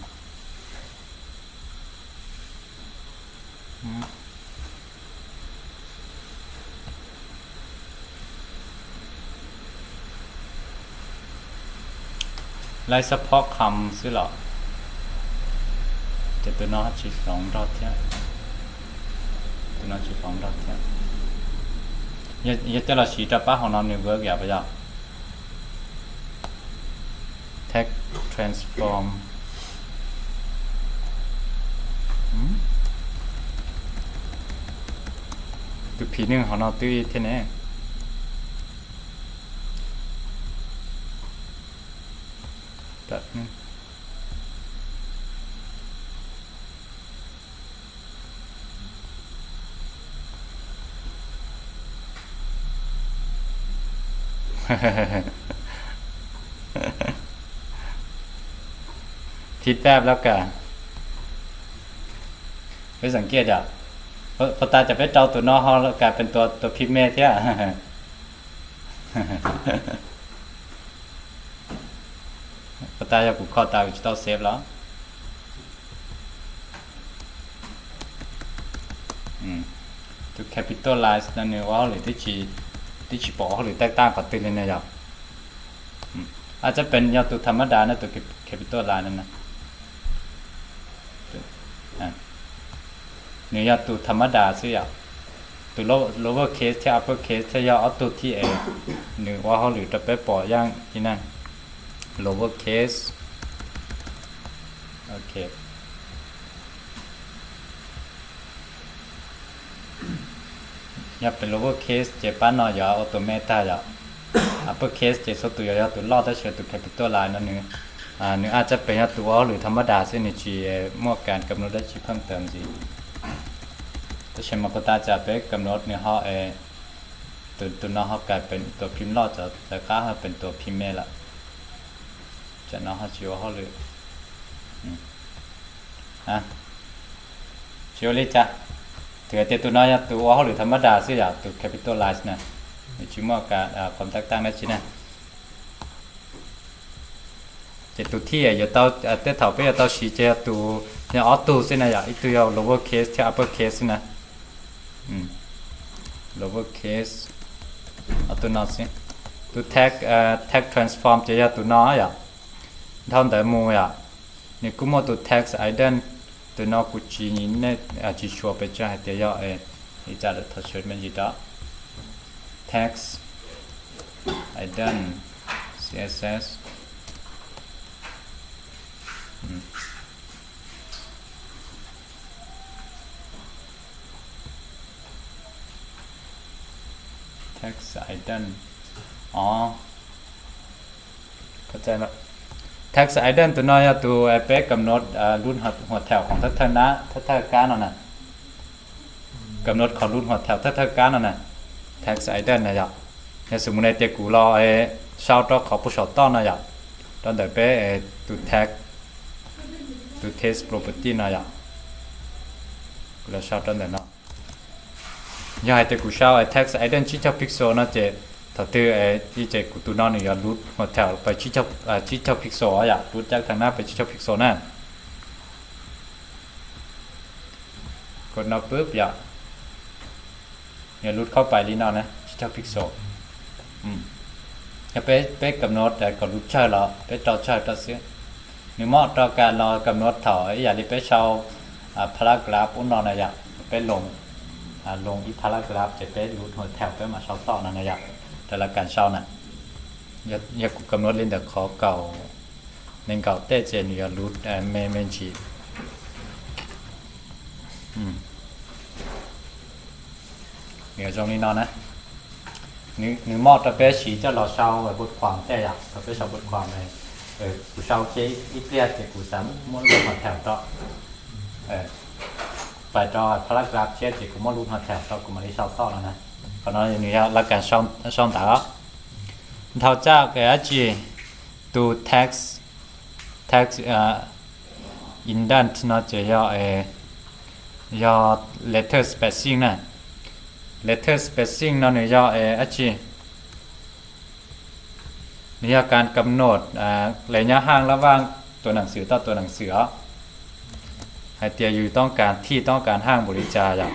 laib support kham xwb los. Ces tus no tsis hloov nrog thiab. Tus no tsis hloov nrog thiab. Yog coj los siv rau pab hauv no nws work yom, puas yog? Text transform. Tus phim neej hauv no twb thiab ne. Thib pab lab kas. Peb xam kiaj yom, puas tas cov peb rau tus no ho kam pes tus phim me thiab. Puas tas yog kuv kho tas kuv tsis tau save los? Tus capitalize no nws ua hauj lwm, twb tsis pom ua hauj lwm taj taj qhov twg li ne yom. Ab, txawm pes yog tus tha mab das no, tus capitalize no na. Nws yog tus tha mab das xwb yom. Tus lower case thiab upper case thiaj yog ob tug thib es nws ua hauj lwm rau peb pom yaj li na. Lower case. Ok. Yog pes lower case ces pab no yuav automate tag yom. Upper case ces txhua tus yuav yog tus loj tab sis tus capitalize no nws, nws ab txawm pes yog tus ua hauj lwm tha mab das xwb, nws tsis muaj kas kam nod dab tsi pheej tawm ntxiv. Tab sis mas puas tas tsam peb kam nod nws ho es tus no ho kam pes tus phim loj, txawv qab ho pes tus phim me lawm. Tsam no ho tsis ua hauj lwm. Tsis ua li cas. Twb hais tias tus no yog tus ua hauj lwm tha mab das xwb yom, tus capitalize na, nws tsis muaj kas qhov taj taj dab tsi na. Ces tus thib yuav tau, tej thaum peb yuav tau siv ces yog tus, yog ob tug xwb na yom, ib tug yog lower case thiab upper case xwb na. Lower case, ob tug no xwb. Tus text, text transform ces yog tus no yom. Dhau ntawd mus yom, nws kuj muaj tus text ident, tus no kuv tsis, nej tsis sure pes tsawg hais tias yog li cas lawm thov sawv me ntsis rau. Text ident, C S S. Text ident, o, text ident tus no yog tus peb kam nod lub huam thaum khoom thawj thawj nab thawj thawj kab no na. Kam nod qhov lub huam thaum thawj thawj kab no na, text ident na yom. Yog xws mus ne tias kuv los sau rau qhov puag saum toj no yom, rau ntawm peb tus text, tus text property no yom, kuv los sau rau ntawm no. Yog hais tias kuv sau text ident tsib caug pixel no ces thaum twg ib ces kuv tus no nws yuav lub huam thaum pas tsib caug pixel yom, lub caj tha nab pas tsib caug pixel na. Kod no pub yom, yuav lub khaub pais li no na, tsib caug pixel. Yog peb kam nod kom lub tsawg los peb rau tsawg rau xwb. Nws mob rau kas los kam nod thaum ib yam li peb sau paragraph ub no na yom, peb loo, loo ib paragraph ces peb lub huam thaum peb mam sau toj no na yom, rau lawv kam sau na. Yog kuv kam nod li ntawm qhov kaum, nees nkaum tej ces nws yuav lub me me ntsis. Nws zoo li no na. Nws mob rau peb siv coj los sau bud khuam tej yom, thaum peb sau bud khuam, kuv sau cia ib pliag ces kuv xav muab lub huam thaum rau, pais rau paragraph tshiab ces kuv muab lub huam thaum rau kuv mam li sau toj no na. Qhov no nws yog lawv kam sau ntawv. Dhau tsaj dab tsi, tus text, text indent no ces yog, yog letter spacing na. Letter spacing no nws yog dab tsi? Nws yog kas kam nod lawv nyob haj lab vaj tus neeg xwm toj tus neeg xwm os, hais tias yus toob kas thij toob kas haj npaum li cas yom.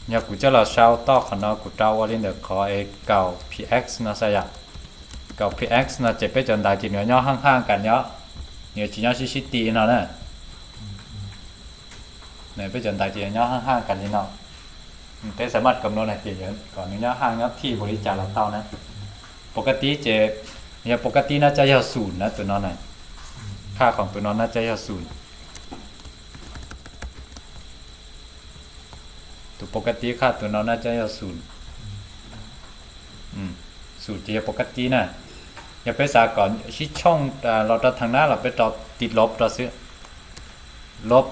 Yog kuv coj los sau toj qhov no kuv rau ua li ntawm qhov kaum px no xwb yom. Kaum px no ces peb cov ntawv ces nws nyob haj haj kas nyob, nws tsis nyob sib sib ti no na. Peb cov ntawv ces nyob haj haj kas li no. Peb xam maj kam no na ces kom nws nyob haj nyob thij npaum li cas los tau na. Pov ka tib ces, yog pov ka tib na coj yog xum na tus no na. Khaj khoom tus no na coj yog xum. Tus pov ka tib khaj tus no na coj yog xum. Xum ces yog pov ka tib na. Yog peb xav kom sib tshooj los rau theem nab los peb rau tiv lob rau xwb. Lob,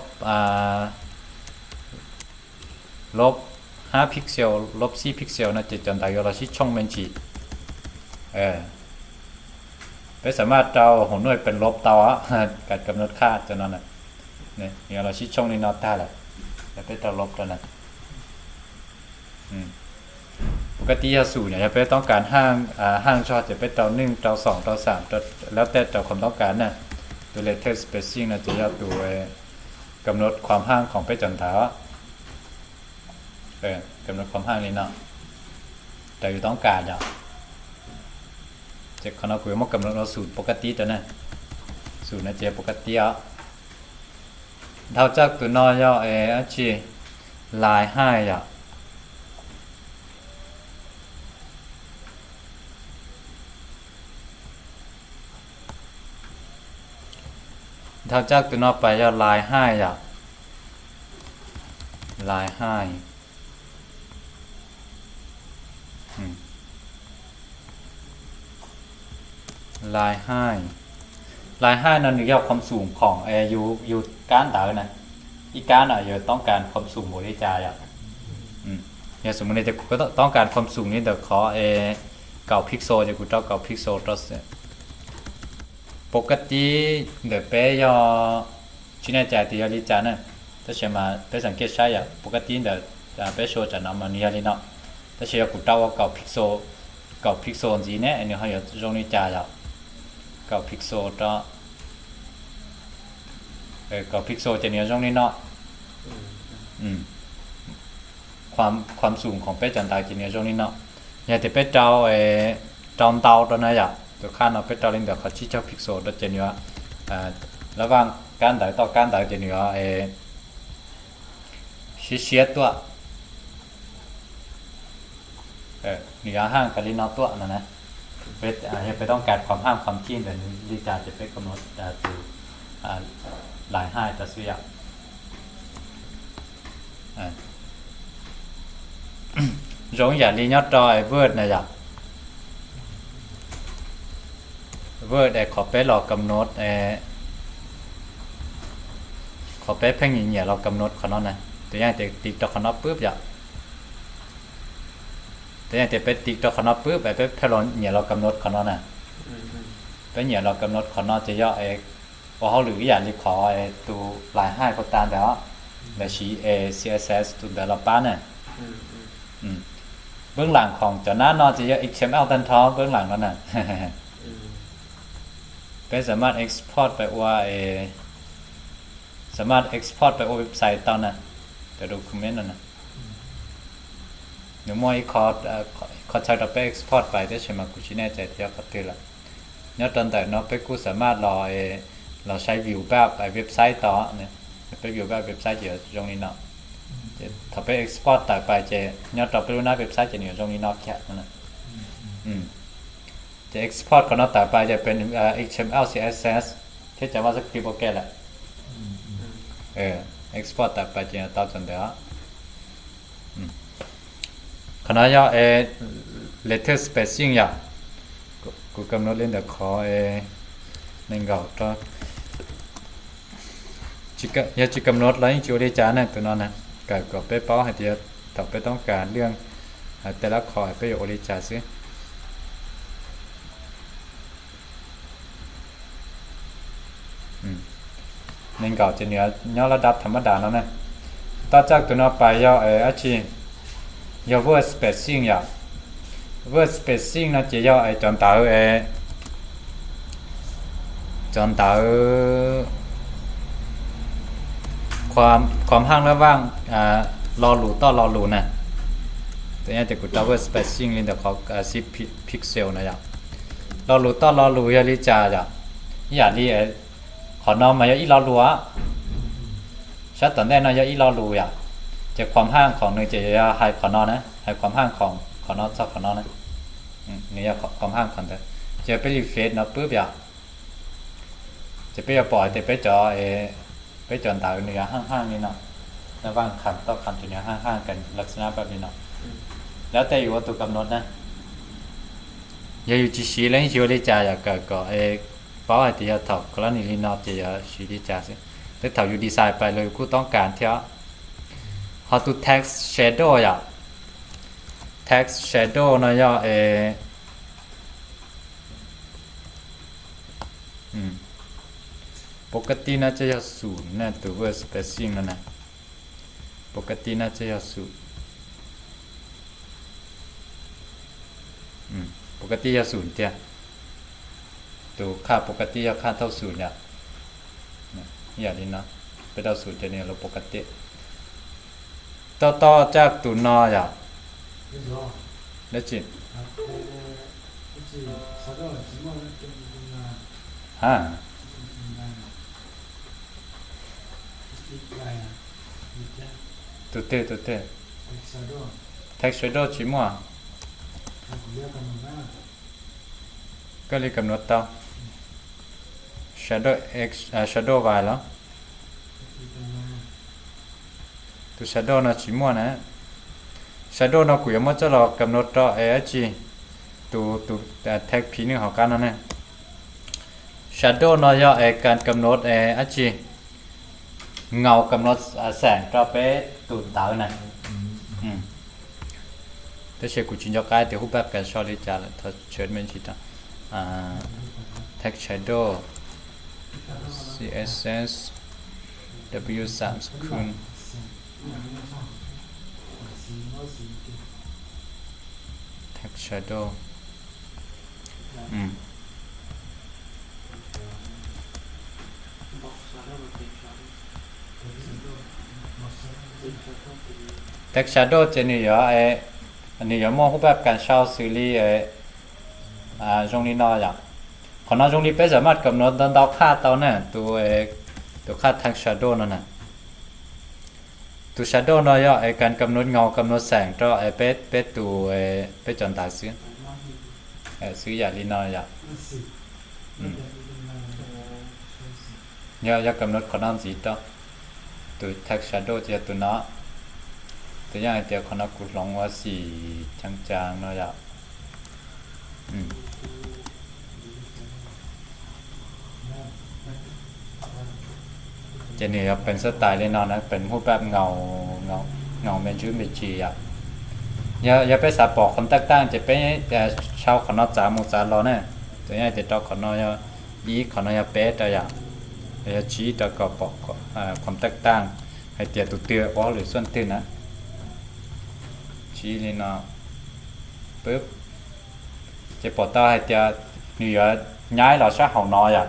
lob hab pixel, lob xib pixel no ces cov ntawv yuav los sib tshooj me ntsis. Peb xam maj rau hauv nuaj pees lob tau, kam kam nod khaj cov no, yuav los sib tshooj li no tag lawm, yog peb rau lob rau na. Pov ka tib yog xum na, yog peb toob kas haj zog ces peb rau neej, rau xoom, rau xam, lab tej rau khoom toob kas na. Tus letter spacing no ces yog tus kam nod khoom haj khoom peb cov ntawv. Kam nod khoom haj li no, raws yus toob kas yom. Ces qhov no kuv yuav muab kam nod ua xum pov ka tib rau na. Xum no ces pov ka tib os. Dhau caj tus no yog dab tsi? Lais haj yom. Dhau caj tus no pais yog lais haj yom. Lais haj. Lais haj. Lais haj no nws yog khoom xum khoom yus kab ntawv na. Ib kab no yus toob kas khoom xum npaum li cas yom. Yog xum li tias kuv toob kas khoom xum li ntawm qhov kaum pixel ces kuv rau kaum pixel rau xwb. Pov ka tib ntawm peb yog tsis nej cais tias yog li cas na, tab sis mas peb xeem kiaj saib yom, pov ka tib ntawm peb sua tsam no mas nws yog li no. Tab sis yog kuv rau ua kaum pixel, kaum pixel ntxiv ne nws ho yuav zoo li cas yom. Kaum pixel rau, kaum pixel ces nws yuav zoo li no. Khoom xum khoom peb cov ntawv ces nws yuav zoo li no. Yog tias peb rau, rau ntau rau na yom, tus khaj no peb rau li ntawm qhov tsib caug pixel rau ces nws yuav, lab vaj kab ntawv toj kab ntawv ces nws yuav siab siab tuaj. Nws yuav haj kav li no tuaj no na. Yog peb toob kas khoom haj khoom cij ntawm li cas ces peb kam nod tus lais haj rau xwb yom. Zoo ib yam li nyob rau Word na yom. Word es qhov peb los kam nod, qhov peb pheej nyiam nyiam los kam nod qhov no na. Tus yaj tias tiv rau qhov no pwb yom. Tus yaj tias peb tiv rau qhov no pwb es peb pheej los nyiam los kam nod qhov no na. Peb nyiam los kam nod qhov no ces yog ua hauj lwm ib yam li qhov tus lais haj ko tas ntawd, lawv siv C S S tus ntawd los pab na. Npwb lam khoom cov nab no ces yog H T M L tag nrho npwb lam no na. Peb xam maj export pais ua, xam maj export pais ua website tau na, cov document no na. Nws muaj ib qho chaw rau peb export pais tab sis mas kuv tsis nej cais tias yog qhov twg lawm. Nyob rau ntawm no peb kuj xam maj los, los saib view bab website tau. Peb view bab website ces zoo li no. Ces thaum peb export tawm pais ces nyob rau peb lub nab website ces nws yuav zoo li no kiag. Ces export qhov no tawm pais ces peb H T M L C S S thiab cov JavaScript ua ke lawm. Export tawm pais ces tau cov ntawd. Qhov no yog letter spacing yom. Kuv kam nod li ntawm qhov nees nkaum rau. Yog tsis kam nod los yeej tsis ua li cas ne tus no na. Kawm kom peb paub hais tias thaum peb toob kas lwaj tej lab qhov peb yuav ua li cas xwb. Nees nkaum ces nws nyob lab dab tham mab das no ne. Toj caj tus no pais yog dab tsi? Yog word spacing yom. Word spacing no ces yog cov ntawv, cov ntawv khom haj lab vaj lo lus toj lo lus na. Tus yaj tias kuv rau word spacing li ntawm qhov sib pixel na yom. Lo lus toj lo lus yog li cas yom? Ib yam li qhov no mas yog ib lo lus, sab tom ntej no yog ib lo lus yom. Ces qhuam haj khoom nws ces yog hais qhov no na, hais qhuam haj khoom qhov no txog qhov no na. Nws yog qhuam haj khoom ntawd. Ces peb li fed no pub yom, ces peb yuav pom hais tias peb cov, peb cov ntawv nws yog haj haj li no, no vaj kham toj kham ces nws haj haj kas lawv snap li no. Lawv tej yuav ua tus kam nod na, yog yus tsis siv los yeej tsis ua li cas yom, kawm kom paub hais tias yog thaum klas ni li no ces yog siv li cas xwb. Tej thaum yus design pais los yus kuj toob kas thiab. Ho tus text shadow yom, text shadow no yog es pov ka tij no ces yog xum na, tus word spacing no na, pov ka tij no ces yog xum, pov ka tij yog xum tiag. Tus qhaj pov ka tij yog qhaj thauj xum yom. Ib yam li no, peb rau xum ces nws los pov ka tij. Toj toj caj tus no yom. Dab tsi? Ha, tus twg tus twg? Text shadow tsis muaj. Koj li kam nod tau shadow, shadow vais los? Tus shadow no tsis muaj na. Shadow no kuv yuav muab coj los kam nod rau es dab tsi, tus tus text phim nws hauv qab no ne. Shadow no yog es kas kam nod es dab tsi, ngaus kam nod xeem rau peb tus ntawv na. Tab sis kuv tsis nco qab tias hub pab kas sau li cas lawm, thov tshwm me ntsis rau. Text shadow, css, w sam kun, text shadow. Text shadow ces nws yuav, nws yuav muaj hub pab kas sau xws li zoo li no yom. Qhov no zoo li peb xam maj kam nod ntau ntau qhaj tau na, tus, tus qhaj text shadow no na. Tus shadow no yog es kas kam nod ngaus kam nod xeem rau es peb, peb tus, peb cov ntawv xwb, xwb yam li no yom. Yog, yog kam nod qhov no ntxiv rau. Tus text shadow ces yog tus no. Tus yog hais tias qhov no kuv hloov ua xim cav cas no yom. Ces nws yuav peem xab tais li no na, peem hub pab ngaus, ngaus me ntsis me ntsis yom. Yog, yog peb xav pom qhov ntaj taaj ces peb sau qhov no txav mus txav los na. Tus yog hais tias rau qhov no yog ib, qhov no yog peb rau yom, yog tsib rau kom pom qhov ntaj taaj hais tias tus twg ua hauj lwm xuaj twg na. Tsib li no, pwb, ces pom tau hais tias nws yuav nyaib los sab hauv no yom,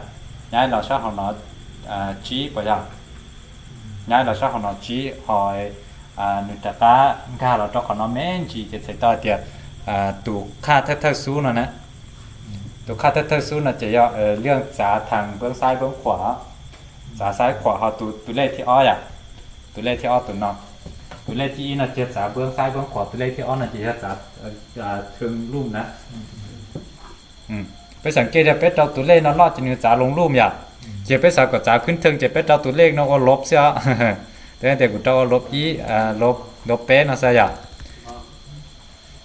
nyaib los sab hauv no tsib puas yog? Nyaib los sab hauv no tsib ho nws rov qab nkag los rau qhov no me ntsis ces txhais tau hais tias tus qhaj thawj thawj xub no na, tus qhaj thawj thawj xub no ces yog liaj txav thaj npoob xaib npoob qhuam, txav xaib qhuam ho tus lej thib ob yom, tus lej thib ob tus no, tus lej thib ib no ces txav npoob xaib npoob qhuam, tus lej thib ob no ces yog txav thaj lum na. Peb xav kiag tias peb rau tus lej no loj ces nws txav loo lum yom, ces peb xav kom txav khwb thaj ces peb rau tus lej no ua lob xwb os. Tus tias kuv rau ua lob ib, lob peb no xwb yom.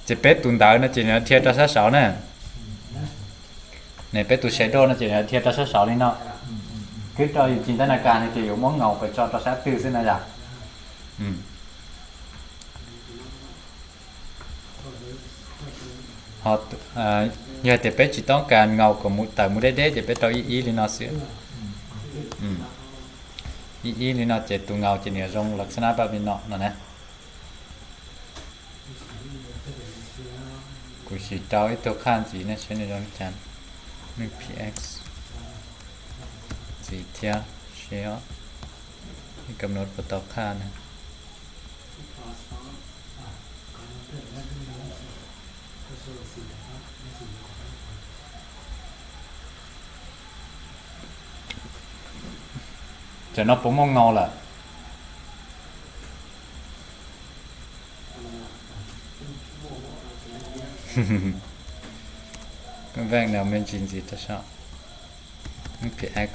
Ces peb tus ntawv no ces nws dhia rau sab saud na. Ne peb tus shadow no ces nws dhia rau sab saud li no. Khwb rau yus tsis ntab na kas no ces yuav muab ngaus pes tso rau sab twg xwb no yom. Ho yog tias peb tsis toob kas ngaus kom mus tawm mus deb deb ces peb rau ib ib li no xwb. Ib ib li no ces tus ngaus ces nws zoo lawv xab nab pab li no no na. Kuv sim rau ib tug qhaj ntxiv ne seb nws zoo li cas. Mej px ntxiv thiab seb os, ib kam nod puas tau qhaj na. Cov no puas muaj ngaus lawm? Vej no me ntsis ntxiv rau saum px.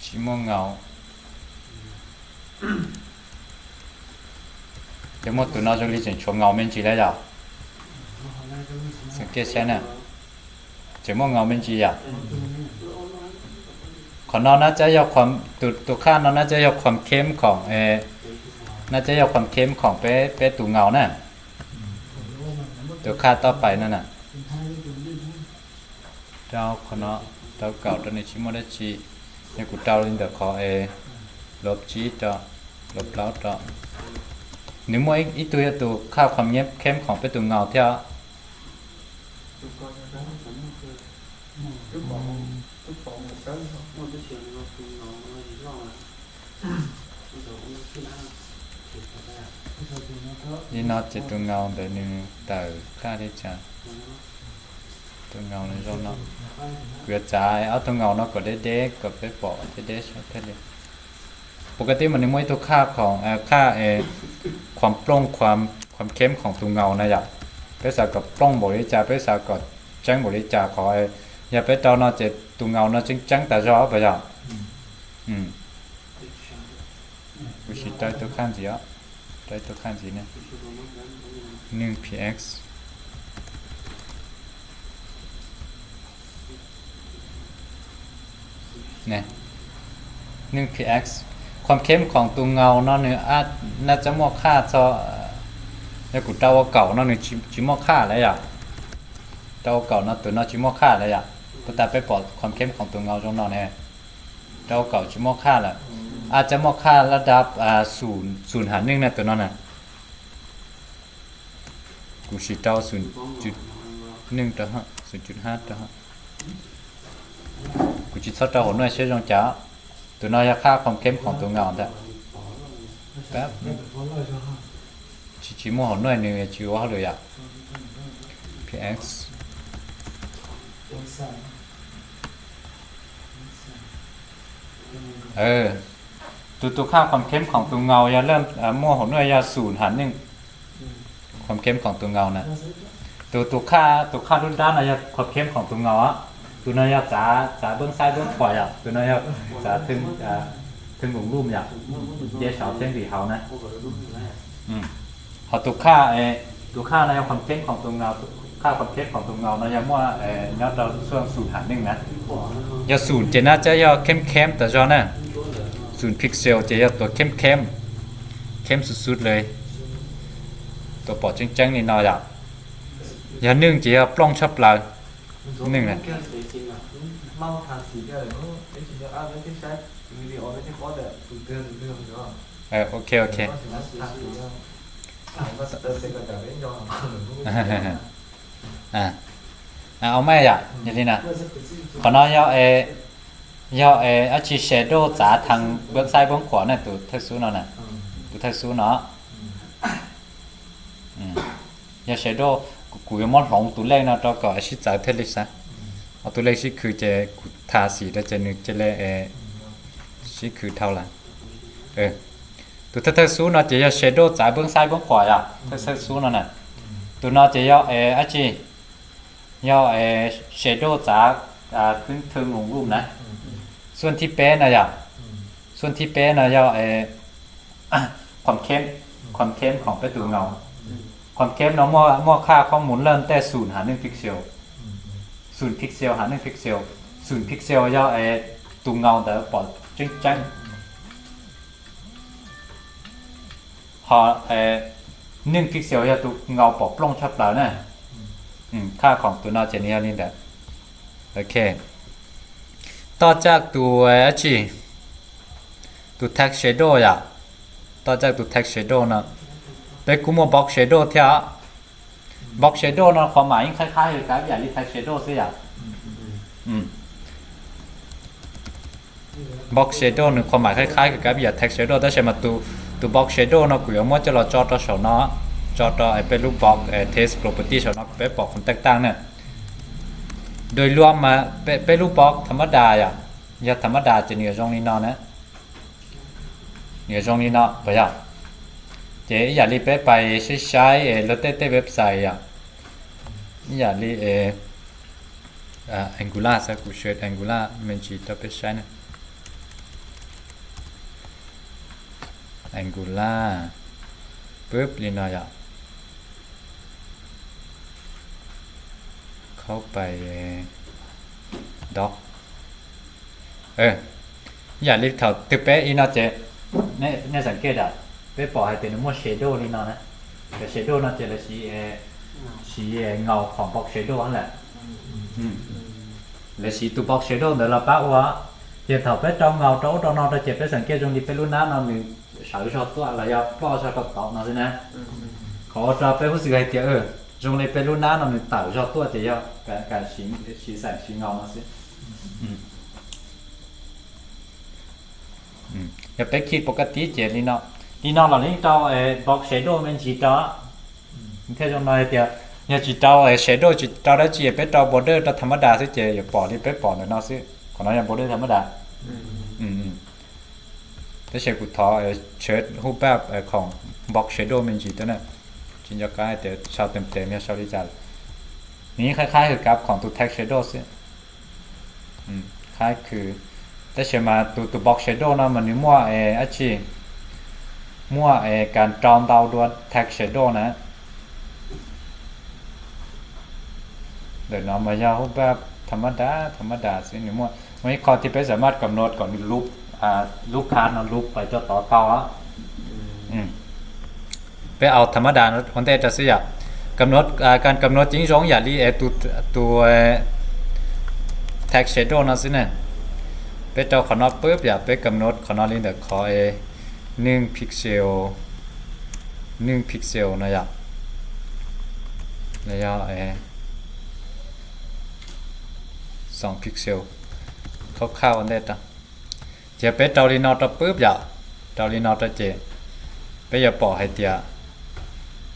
Tsis muaj ngaus. Yog muaj tus no zoo li tseem tshuav ngaus me ntsis lawm yom? Xav kiag saib na. Tseem muaj ngaus me ntsis yom? Qhov no nab txawb yog, tus khaj no nab txawb yog khuam khem khoom, nab txawb yog khuam khem khoom peb, peb tus ngaus na. Tus khaj toj pais no na. Rau qhov no, rau kaum rau nws tsis muaj dab tsi. Yog kuv rau li ntawm qhov es, lov tsib rau, lov plaub rau. Nws muaj ib tug yog tus khaj khuam khem khoom peb tus ngaus thiab. Li no ces tus ngaus ntawd nws tawm khaj li cas? Tus ngaus nws zoo no. Kuv yuav txav ob tug ngaus no kom deb deb kom peb pom deb deb saib thiaj li. Pus kab tib mas nws muaj ib tug khaj khoom, khaj, khuam plooj, khuam khem khoom tus ngaus na yom. Peb xav kom plooj npaum li cas, peb xav kom tseeb npaum li cas qhov, yog peb rau no ces tus ngaus no tseeb tseeb tas zog puas yog? Kuv sim rau ib tug khaj ntxiv os, rau ib tug khaj ntxiv ne. Neeg px. Neeg px, khuam khem khoom tus ngaus no nws nab txawb muaj khaj txog, yog kuv rau ua kaum no nws tsis muaj khaj lawm yom. Rau ua kaum no tus no tsis muaj khaj lawm yom. Puas tas peb pom khuam khem khoom tus ngaus zoo no ne. Rau ua kaum tsis muaj khaj lawm. Ab txawb muaj khaj lab dab, xum ham neej na tus no na. Kuv sim rau xum, neej rau, xum cuj hab rau. Kuv tsis txhob rau hauv nuaj saib zoo cas. Tus no yog khaj khuam khem khoom tus ngaus ntag. Tsis, tsis muaj hauv nuaj nws tsis ua hauj lwm yom. Px. Tus, tus khaj khuam khem khoom tus ngaus yog leej muaj hauv nuaj yog xum ham neej. Khuam khem khoom tus ngaus na. Tus, tus khaj, tus khaj dub dab no yog khuam khem khoom tus ngaus. Tus no yog txav, txav npoob xaib npoob quas yom, tus no yog txav thwj, thwj nkoos lum yom, ntiab saud thiab ntim hauv na. Ho tus khaj, tus khaj no yog khuam khem khoom tus ngaus, khaj khuam khem khoom tus ngaus no yog muaj nyob rau xuaj xum ham neej na. Yog xum ces nab txawb yog khem khem tas zog na. Xum pixel ces yog tus khem khem, khem xub xub li, tus pom tseeb tseeb li no yom. Yog neej ces yog plooj tshaj plaws. Neej na. Ok, ok. Au maj yom, yog li na. Qhov no yog, yog dab tsi shadow txav theej npoob xaib npoob quas na, tus thawj xub no na. Tus thawj xub no yog shadow. Kuv yuav muab hloov tus lej no rau kom sib txawv thiaj li xav. Ho tus lej sib khwv ces kuv tha xim rau ces nws cia li sib khwv dhau lawm. Tus thawj thawj xub no ces yog shadow txav npoob xaib npoob quas yom, thawj thawj xub no na. Tus no ces yog dab tsi, yog shadow txav khwb thwj nkoos lum na. Xuaj thib peb no yom, xuaj thib peb no yog qhuam khem, qhuam khem khoom peb tus ngaus. Qhuam khem no muaj khaj khoom mus leej tej xum ham neej pixel. Xum pixel ham neej pixel. Xum pixel yog tus ngaus ntawd pom tseeb tseeb. Ho neej pixel yog tus ngaus pom plooj tshaj plaws na. Khaj khoom tus no ces nws yog li ntawd. Ok. Toj caj tus dab tsi, tus text shadow yom. Toj caj tus text shadow no, peb kuj muaj box shadow thiab. Box shadow no qhov mam yeej qhaib qhaib kab yam li text shadow xwb yom. Box shadow nws qhov mam qhaib qhaib kab yam text shadow tab sis mas tus box shadow no kuv yuav muab coj los tso rau saum no, tso rau peb lub box text property saum no peb pom qhov tag tag na. Dua luaj mas peb lub box tham mab das yom, Yog tha mab das ces nws yuav zoo li no na. Nws yuav zoo li no puas yog? Ces ib yam li peb pais saib saib luag tej tej website yom, ib yam li Angular, xav kuv search Angular me ntsis rau peb saib na. Angular, pub li no yom, khau pais doc. Ib yam li thaum twg peb ib no ces nej xav ke dam, peb pom hais tias nws muaj shadow li no na. Cov shadow no ces lawv siv, siv ngaus qhov box shadow lawm. Lawv siv tus box shadow ntawd los pab ua. Ces thaum peb rau ngaus rau ub rau no rau ces peb xav ke zoo li peb lub nab no nws sawv zog tuaj los yog ploj zog rau tod no xwb na. Qhov ua rau peb huj xwm hais tias zoo li peb lub nab no nws tawm zog tuaj ces yog siv xaim siv ngaus no xwb. Yog peb khij pov ka tib ces li no, li no los yeej rau box shadow me ntsis rau. Thiaj zoo no hais tias yog tsis rau shadow tsis rau dab tsi, peb rau border rau tha mab das xwb ces yuav pom li peb pom ntawm no xwb. Qhov no yog border tha mab das. Tab sis kuv thov tshwv hu pab khoom box shadow me ntsis tuaj na. Tsis nco qab hais tias sau tes tes yog sau li cas. Nws yeej qhaib qhaib hws kav khoom tus text shadow xwb. Qhaib khw, tab sis mas tus tus box shadow no mas nws muaj dab tsi, muaj kas rau ntau dua text shadow na. Ntawm no mas yog hu pab tha mab das tha mab das xwb, nws muaj, muaj ib qho thiab peb xam maj kam nod kom nws lub, lub khab no lub pais rau tod tau. Peb au tha mab das ua ntej rau xwb yom. Kam nod, kas kam nod ceev zoo yam li tus text shadow no xwb ne. Peb rau qhov no pub yom, peb kam nod qhov no li ntawm qhov neeg pixel, neeg pixel no yom, los yog xoom pixel, khauj khauj ua ntej rau. Ces peb rau li no rau pub yom, rau li no rau ces peb yuav pom hais tias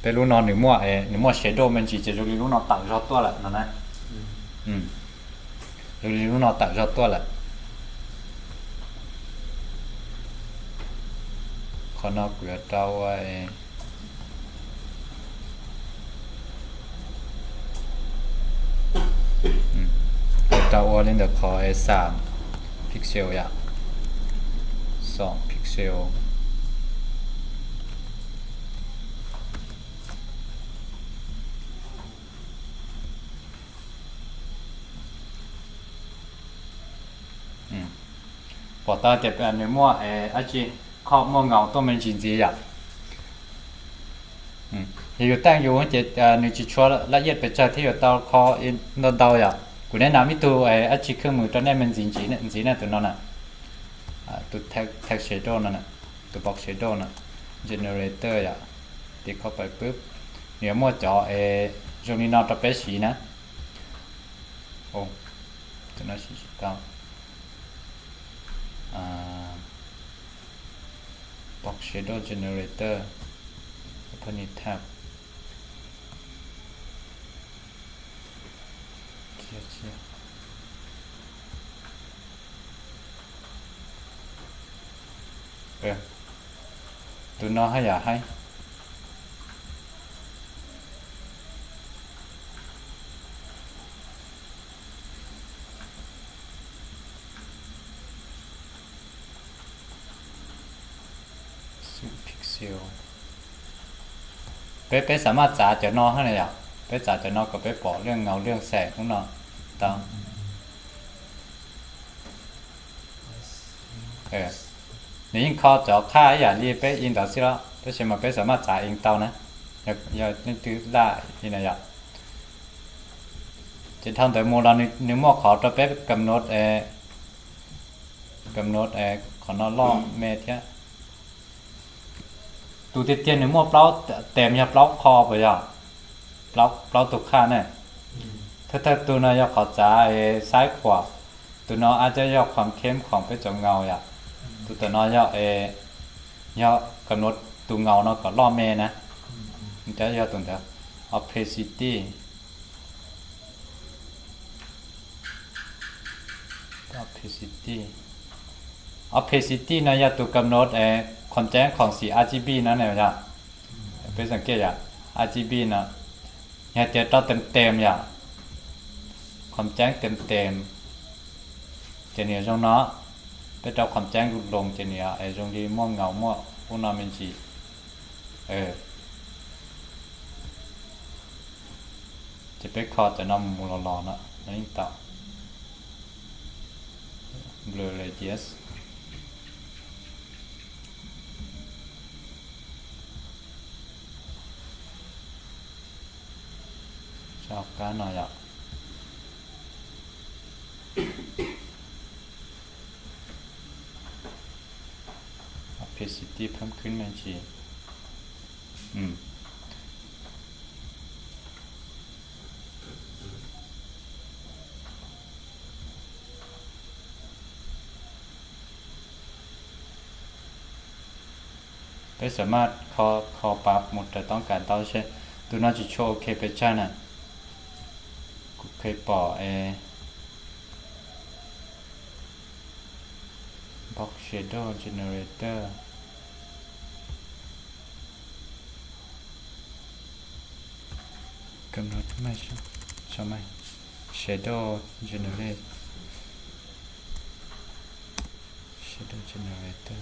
peb lub no nws muaj, nws muaj shadow me ntsis ces zoo li lub no tawm zog tuaj lawm no na. Zoo li lub no tawm zog tuaj lawm. Qhov no kuv yuav rau ua, rau ua li ntawm qhov xam pixel yom, xoom pixel. Pom tau tias nws muaj dab tsi, qhov muaj ngaus tuaj me ntsis ntxiv yom. Yog yus teej yus ces nws tsis tshua laj iaj pes tsawg thiab yuav tau qhov ntau ntau yom. Kuv neb nam ib tug dab tsi khwj mws rau nej me ntxiv ntxiv na, tus no na, tus text shadow no, tus box shadow no, generator yom. Tiv qhov pais pub, nws yuav muaj cov zoo li no rau peb siv na. Tus no siv tsis tau. Box shadow generator, open tab. Tus no haj yam haib. Peb, peb xam maj txav cov no thiab na yom, peb txav cov no kom peb pom lub ngaus lub xeem hnub no tau. Nws yeej kho cov qhaj ib yam li peb ib ntawd xwb los tab sis mas peb xam maj txav ib tau na, yog leej twg laj li na yom. Ces dhau ntawd mus los nws muaj qhov rau peb kam nod, kam nod qhov no loj me thiab. Tus tiag tiag nws muaj plaub, tes yog plaub qho puas yog? Plaub tus qhaj ne. Thawj thawj tus no yog qhov txav saib khuam, tus no ab cov yog qhov kheb khoom peb cov ngaus yom. Tus tom no yog, yog kam nod tus ngaus no kom loj me na. Cov yog tus ntawd, opacity. Opacity, opacity no yog tus kam nod es qhuam ceeb khoom xim RGB no ne yom. Peb xav kiaj yom, RGB no yog hais tias rau tes tes yom, qhuam ceeb tes tes, ces nws zoo no. Peb rau qhuam ceeb loo ces nws zoo li muaj ngaus muaj ub no me ntsis. Ces peb kho cov no mus mus los los no, no yeej tau. Blur radius, tso qab no yom. Opacity เพิ่มขึ้น me ntsis. Peb xam maj kho kho pab mus raws toob kas tau seb. Tus no tsis tshua ok pes tsawg na. Kuv kheev pom es Box Shadow Generator. Shadow Generate, Shadow Generator.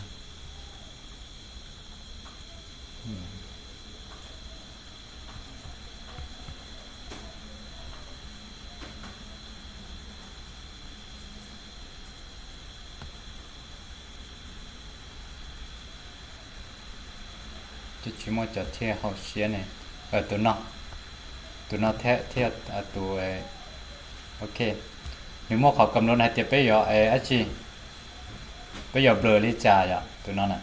Twb tsis muaj cov thiaj hauv siab ne. Tus no, tus no thiaj, thiaj tus, ok. Nws muaj qhov kam nod hais tias peb yuav dab tsi, peb yuav blur li cas yom, tus no na.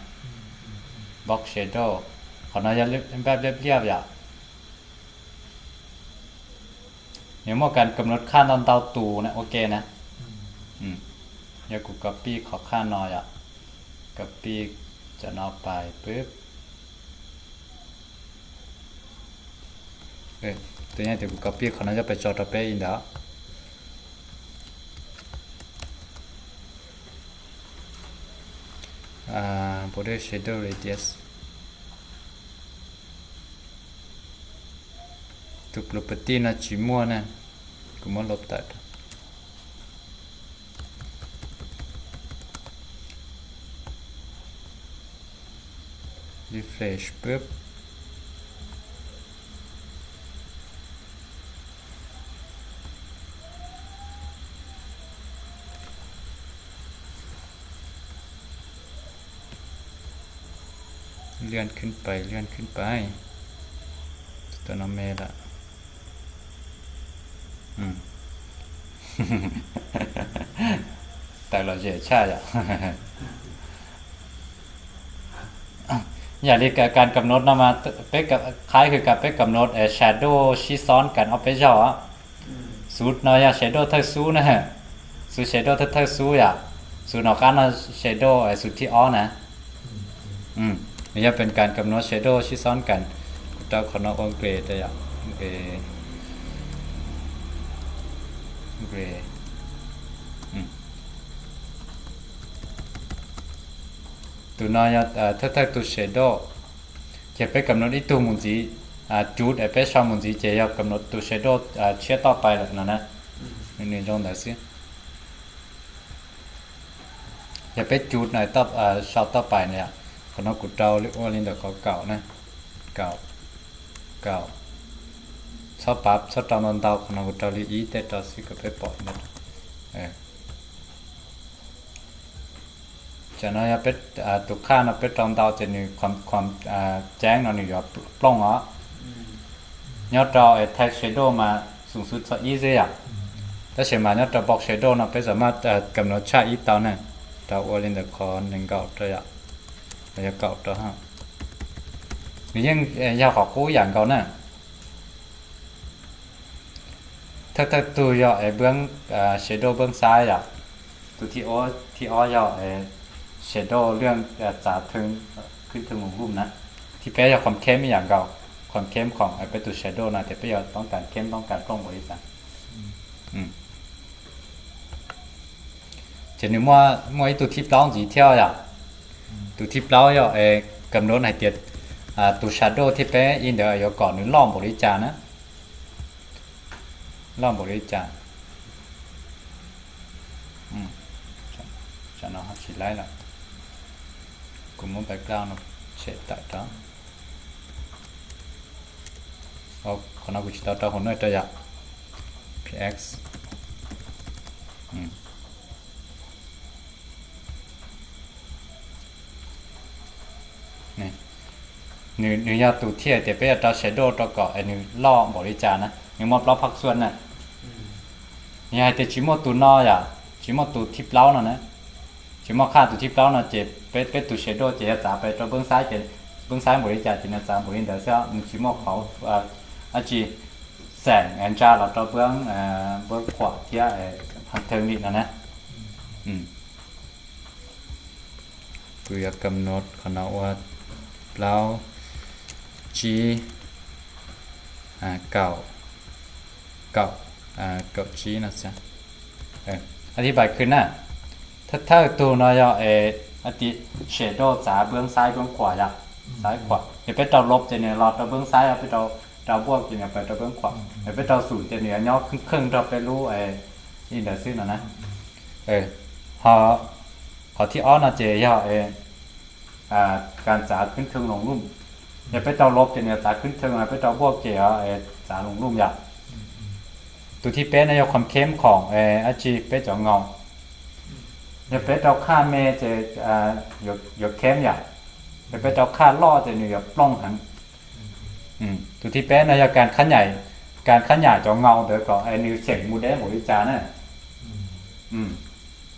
Box Shadow, qhov no yog npaj liab liab yom. Nws muaj kas kam nod khaj ntau ntau tus na, ua ke na. Yog kuv copy qhov khaj no yom, copy cov no pais pwb. Tus no tias kuv copy qhov no coj pais tso rau peb li ntawd. Border Shadow Radius. Tus property no tsis muaj na, kuv muab lub tawm rau. Refresh pwb. Lia khwb pais, lia khwb pais. Tus no me lawm. Tawm los zem tshaj yom. Yam li kas kam nod no mas peb qhaib hwm kas peb kam nod shadow sib xob kas ob peb zaug. Xub no yog shadow thawj xub na, xub shadow thawj thawj xub yom, xub no qab no shadow xub thib ob na. Nws yog pes kas kam nod shadow sib xob kas. Kuv rau qhov no ua gray rau yom, gray, gray. Tus no yog thawj thawj tus shadow, ces peb kam nod ib tug mus ntxiv, cus es peb sau mus ntxiv ces yog kam nod tus shadow tshiab toj pais lawm no na. Nws zoo ntawd xwb. Yog peb cus sau toj pais na yom, qhov no kuv rau ua li ntawm qhov kaum na, kaum, kaum. Txhob pab, txhob rau ntau ntau, qhov no kuv rau li ib tej rau xwb kom peb pom. Tam no yog peb tus khaj no peb rau ntau ces nws qhov ceeb no nws yuav plooj os. Nyob rau es thaij shadow mas xoom xub txog ib xwb yom. Tab sis mas nyob rau box shadow no peb xam maj kam nod tshaj ib tau na, rau ua li ntawm qhov nees nkaum rau yom, los yog kaum rau. Nws yeej yog qhov qub yam nkaus na. Thawj thawj tug yog es npab shadow npab xab yom. Tus thib ob yog es shadow lwaj txav thwj, khwb thwj mus volume na. Thib peb yog qhov kheb ib yam nkaus, qhov kheb khoom es peb tus shadow no tias peb yuav toob kas kheb toob kas plooj ua li cas. Ces nws muaj, muaj ib tug thib plaub ntxiv thiab yom. Tus thib plaub yog, e, kam nws hais tias tus shadow thiab peb ib ntawd yuav kom nws loj npaum li cas na. Loj npaum li cas. Tsam no tsis laib lawm. Kuv muab background no tshem tawm rau. Qhov no kuv tsis tau rau hauv no rau yom. Px. Nws, nws yog tus thiaj tias peb yuav rau shadow rau kom es nws loj npaum li cas na, nws muaj plaub phab xuaj na. Yog hais tias tsis muaj tus no yom, tsis muaj tus thib plaub no na, tsis muaj qhaj tus thib plaub no ces peb, peb tus shadow ces yog txav pes rau npoob saib ces npoob saib npaum li cas ces nws txav npaum li ntawd xwb, nws tsis muaj qhov dab tsi xeem ntsa los rau npoob, npoob khuam thiab pha thee li no na. Kuv yuav kam nod qhov no ua plaub tsib kaum, kaum, kaum tsib no xwb. Ib pais khwv na, thawj thawj tug no yog es shadow txav npoob saib npoob khuam yom, saib khuam. Yog peb rau lub ces nws los rau npoob saib, peb rau, rau npuaj ces nws pais rau npoob khuam, yog peb rau xum ces nws yuav nyob kheej kheej nrog peb lub li ntawd xwb no na. Ho qhov thib ob no ces yog kas txav khwb thee loos lum. Yog peb rau lub ces nws txav khwb thee, peb rau npuaj ces txav loos lum yom. Tus thib peb no yog qhov kheeb khoom dab tsi peb cov ngaus. Yog peb rau qhaj me ces yuav kheeb yom. Yog peb rau qhaj loj ces nws yuav plooj heev. Tus thib peb no yog kas khab nyam, kas khab nyam cov ngaus ntawd kom es nws xyeem mus deb npaum li cas na.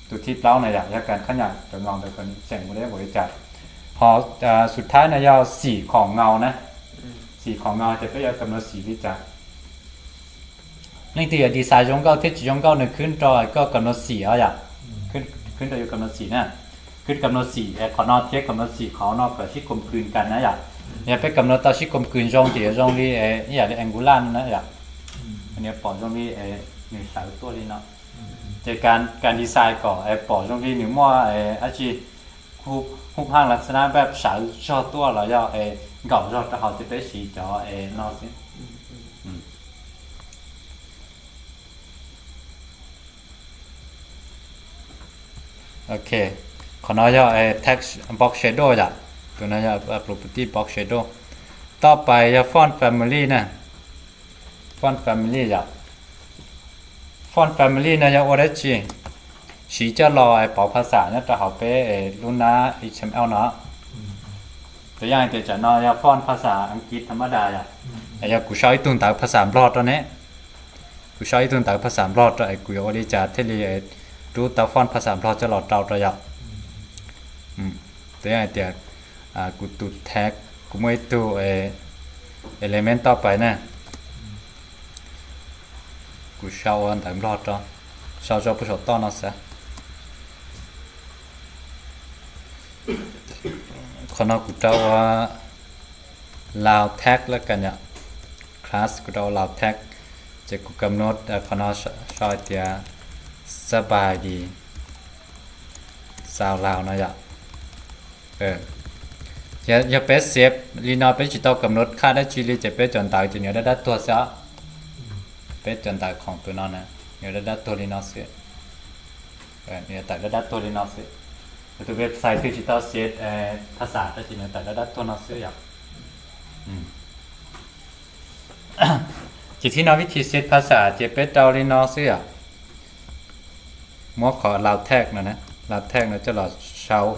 Tus thib plaub na yom, yog kas khab nyam cov ngaus ntawd kom xyeem mus deb npaum li cas. Ho xub thawj no yog xim khoom ngaus na. Xim khoom ngaus ces peb yuav kam nod xim li cas. Leej twg yuav design zoo nkauj thiab tsis zoo nkauj nws khwb rau koj kam nod xim os yom. Khwb rau yuav kam nod xim na. Khwb kam nod xim qhov no thiab kam nod xim qhov no kom sib koom kws kas na yom. Yog peb kam nod tau sib koom kws zoo ces yuav zoo li ib yam li Angular no na yom. Nws pom zoo li nws sawv tuaj li no. Ces kas design kom pom zoo li nws muaj dab tsi, hub haj las xab nab npaj sawv zog tuaj los yog nkaum zog rau hauv ces peb siv cov no xwb. Ok, qhov no yog text box shadow yom. Tus no yog property box shadow. Toj pais yog font family na. Font family yom. Font family no yog ua dab tsi? Siv coj los pauv phas xam nyob rau hauv peb lub nab H T M L no. Tus yam hais tias tsam no yog font phas xam Askiv tha mab das yom. Yog kuv sau ib tug ntawv phas xam Nplog rau ne, kuv sau ib tug ntawv phas xam Nplog rau es kuv yuav ua li cas thiaj li rub tau font phas xam Nplog coj los rau rau yom. Tus yam hais tias kuv tus tag, kuv muaj ib tug element toj pais na, kuv sau ua ntawv Nplog rau, sau rau puag saum toj no xav. Qhov no kuv rau ua Lao tag lawm ka yom. Class kuv rau Lao tag, ces kuv kam nod qhov no sau hais tias xab pais dis xaus Lao no yom. Yog peb xav li no peb tsis tau kam nod qhaj dab tsi li ces peb cov ntawv ces nws dab dab tuag xwb os. Peb cov ntawv khoom tus no na, nws dab dab tuag li no xwb. Nws tawm dab dab tuag li no xwb. Tus website twg tsis tau xav phas xam rau ces nws tawm dab dab tuag no xwb yom. Ces thib no vib thi xav phas xam ces peb rau li no xwb yom. Muab qhov Lao tag no, Lao tag no coj los sau,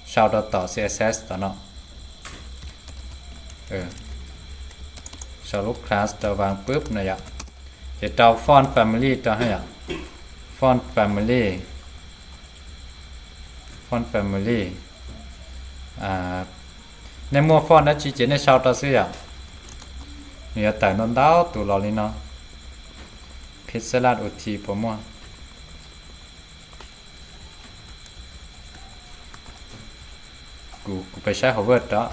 sau rau tom C S S tom no. Sau lub class rau vas pub no yom. Ces rau font family rau yom. Font family, font family. Nej muaj font dab tsi ces nej sau rau xwb yom. Nws yuav tawm ntau ntau tus los li no. Pixelab U T puas muaj? Kuv, kuv pais saib hauv Word rau,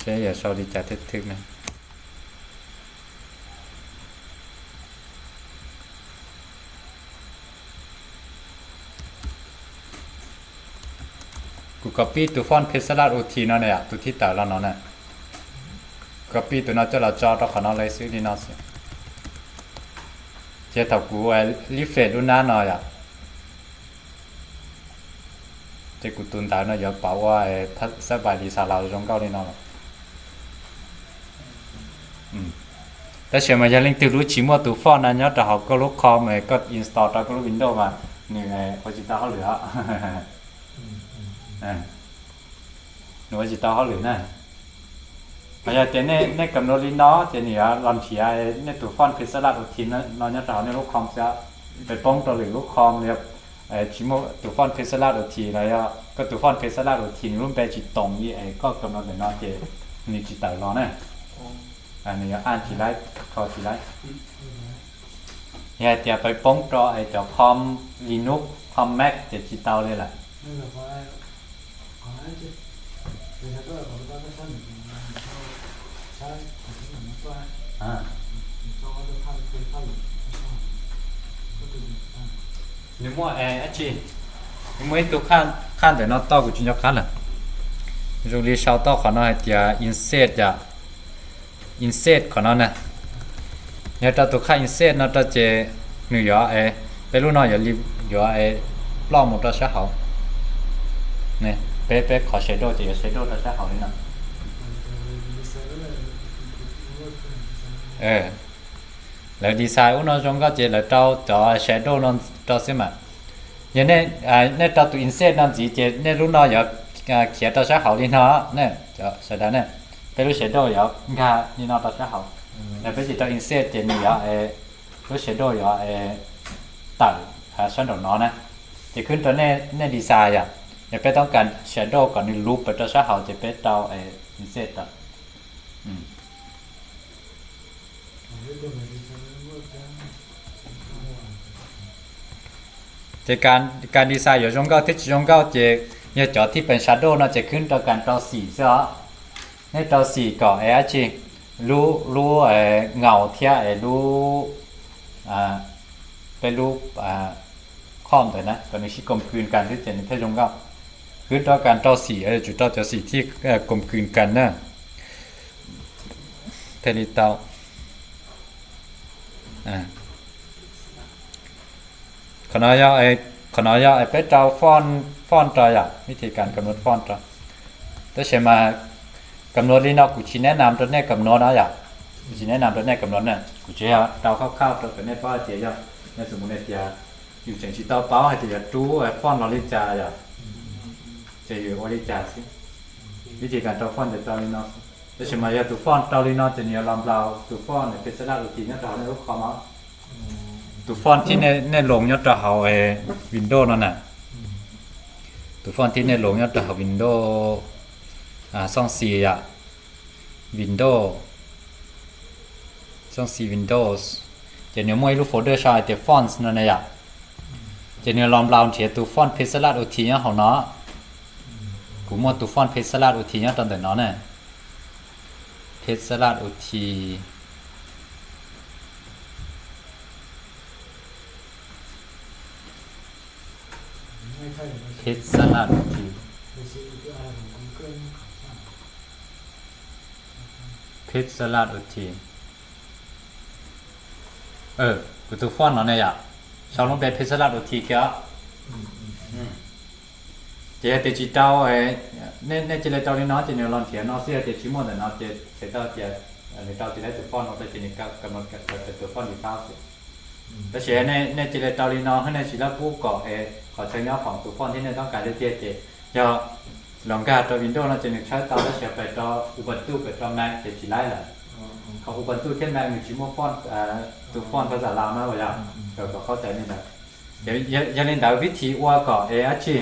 saib yuav sau li cas thiaj thwj ne. Copy tus font Pixellab U T no na yom, tus thib tawm los no na. Copy tus no coj los tso rau qhov no li xwb, li no xwb. Ces thaum kuv refresh lub nab no yom, ces kuv tus ntawv no yuav pauv ua xab pais li xa los zoo nkauj li no lawm. Tab sis mas yog leej twg lub tsis muaj tus font no nyob rau hauv koj lub com, koj install rau koj lub Windows mas nws ua tsis tau hauj lwm os. Nws ua tsis tau hauj lwm na. Ho yog tias nej kam nws li no ces nws yuav los nrhiav nej tus font Pixellab U T no nyob rau hauv nej lub com xwb. Peb poob rau lwm lub com li, tsis muaj tus font Pixellab U T los yog koj tus font Pixellab U T nws lub npe tsis toos li es koj kam nws ntawm no ces nws tsis tawm los na. Nws yuav aj tsis laib, kho tsis laib. Yog hais tias peb poob rau es cov com Linux, com Mac ces tsis tau li lawm. Nws muaj dab tsi, nws muaj ib tug qhaj ntawm no tau kuv tsis nco qab lawm. Zoo li sau tau qhov no hais tias insert yom, insert qhov no na. Yog rau tus qhaj insert no rau ces nws yuav, peb lub no yuav, yuav ploj mus rau sab hauv. Peb, peb qhov shadow ces yuav shadow rau sab hauv li no. Lawv design ub no zoo nkauj ces lawv rau cov shadow no rau xwb mas. Yog nej rau tus insert no ntxiv ces nej lub no yuav khiav rau sab hauv li no ne, sawv daws ne. Peb lub shadow yuav nkag li no rau sab hauv. Yog peb tsis rau insert ces nws yuav, lub shadow yuav tawm sab nraum no na. Ces khwb rau nej design yom, yog peb toob kas shadow kom nws loop rau sab hauv ces peb rau insert rau. Ces kas design yuav zoo nkauj thiab tsis zoo nkauj ces yog cov thib pes shadow no ces khwb rau kas rau xim xwb os. Nej rau xim kom es dab tsi, lub, lub ngaus thiab es lub, peb lub com ntawd na kom nws sib koom kws kas xwb ces nws thiaj zoo nkauj. Khwb rau kas rau xim, yuav tsum rau cov xim thib koom kws kas na. Thiaj li tau. Qhov no yog, qhov no yog peb rau font, font rau yom, vib thib kas kam nua font rau. Tab sis mas kam nua li no kuv tsis neb nam rau nej kam nua no yom. Kuv tsis neb nam rau nej kam nua na, kuv tsis yog rau khauj khauj rau kom nej paub hais tias yog, yog xws mus nej tias yus tseem tsis tau paub hais tias yog rub font los li cas yom, ces yus ua li cas xwb. Vib thib kas rau font ces rau li no. Tab sis mas yog tus font rau li no ces nws yuav los nplaus tus font Pixellab U T nyob rau hauv nej lub com no. Tus font thib nej loos nyob rau hauv Windows no na. Tus font thib nej loos nyob rau hauv Windows, xooj xis yom, Windows, xooj xis Windows, ces nws muaj ib lub folder sau hais tias fonts no na yom. Ces nws los nplaus nrhiav tus font Pixellab U T nyob hauv no. Kuv muaj tus font Pixellab U T nyob rau ntawm no na. Pixellab U T. Pixellab U T. Pixellab U T. Kuv tus font no ne yom, sau lub npe Pixellab U T kiag. Ces yog tias tsis rau, nej cia li rau li no ces nws los nrhiav no xwb, yog tias tsis muaj ntawm no ces txhais tau tias nws rau tsis tau tus font no ces nws kam tus font default xwb. Tab sis nej cia li rau li no, nej tsis lab kub kom es qhov chaw nyob foom tus font thiab nej toob kas tiag tiag ces yog los nkag rau Windows no ces nws tshawb tau, tab sis pais rau Ubuntu pais rau Mac ces tsis laib lawm. Qhov Ubuntu thiab Mac nws tsis muaj font, tus font phas xas Laus na uas yog, kom qhov txawm li ntawd. Yog li ntawd vib thib ua kom es dab tsi,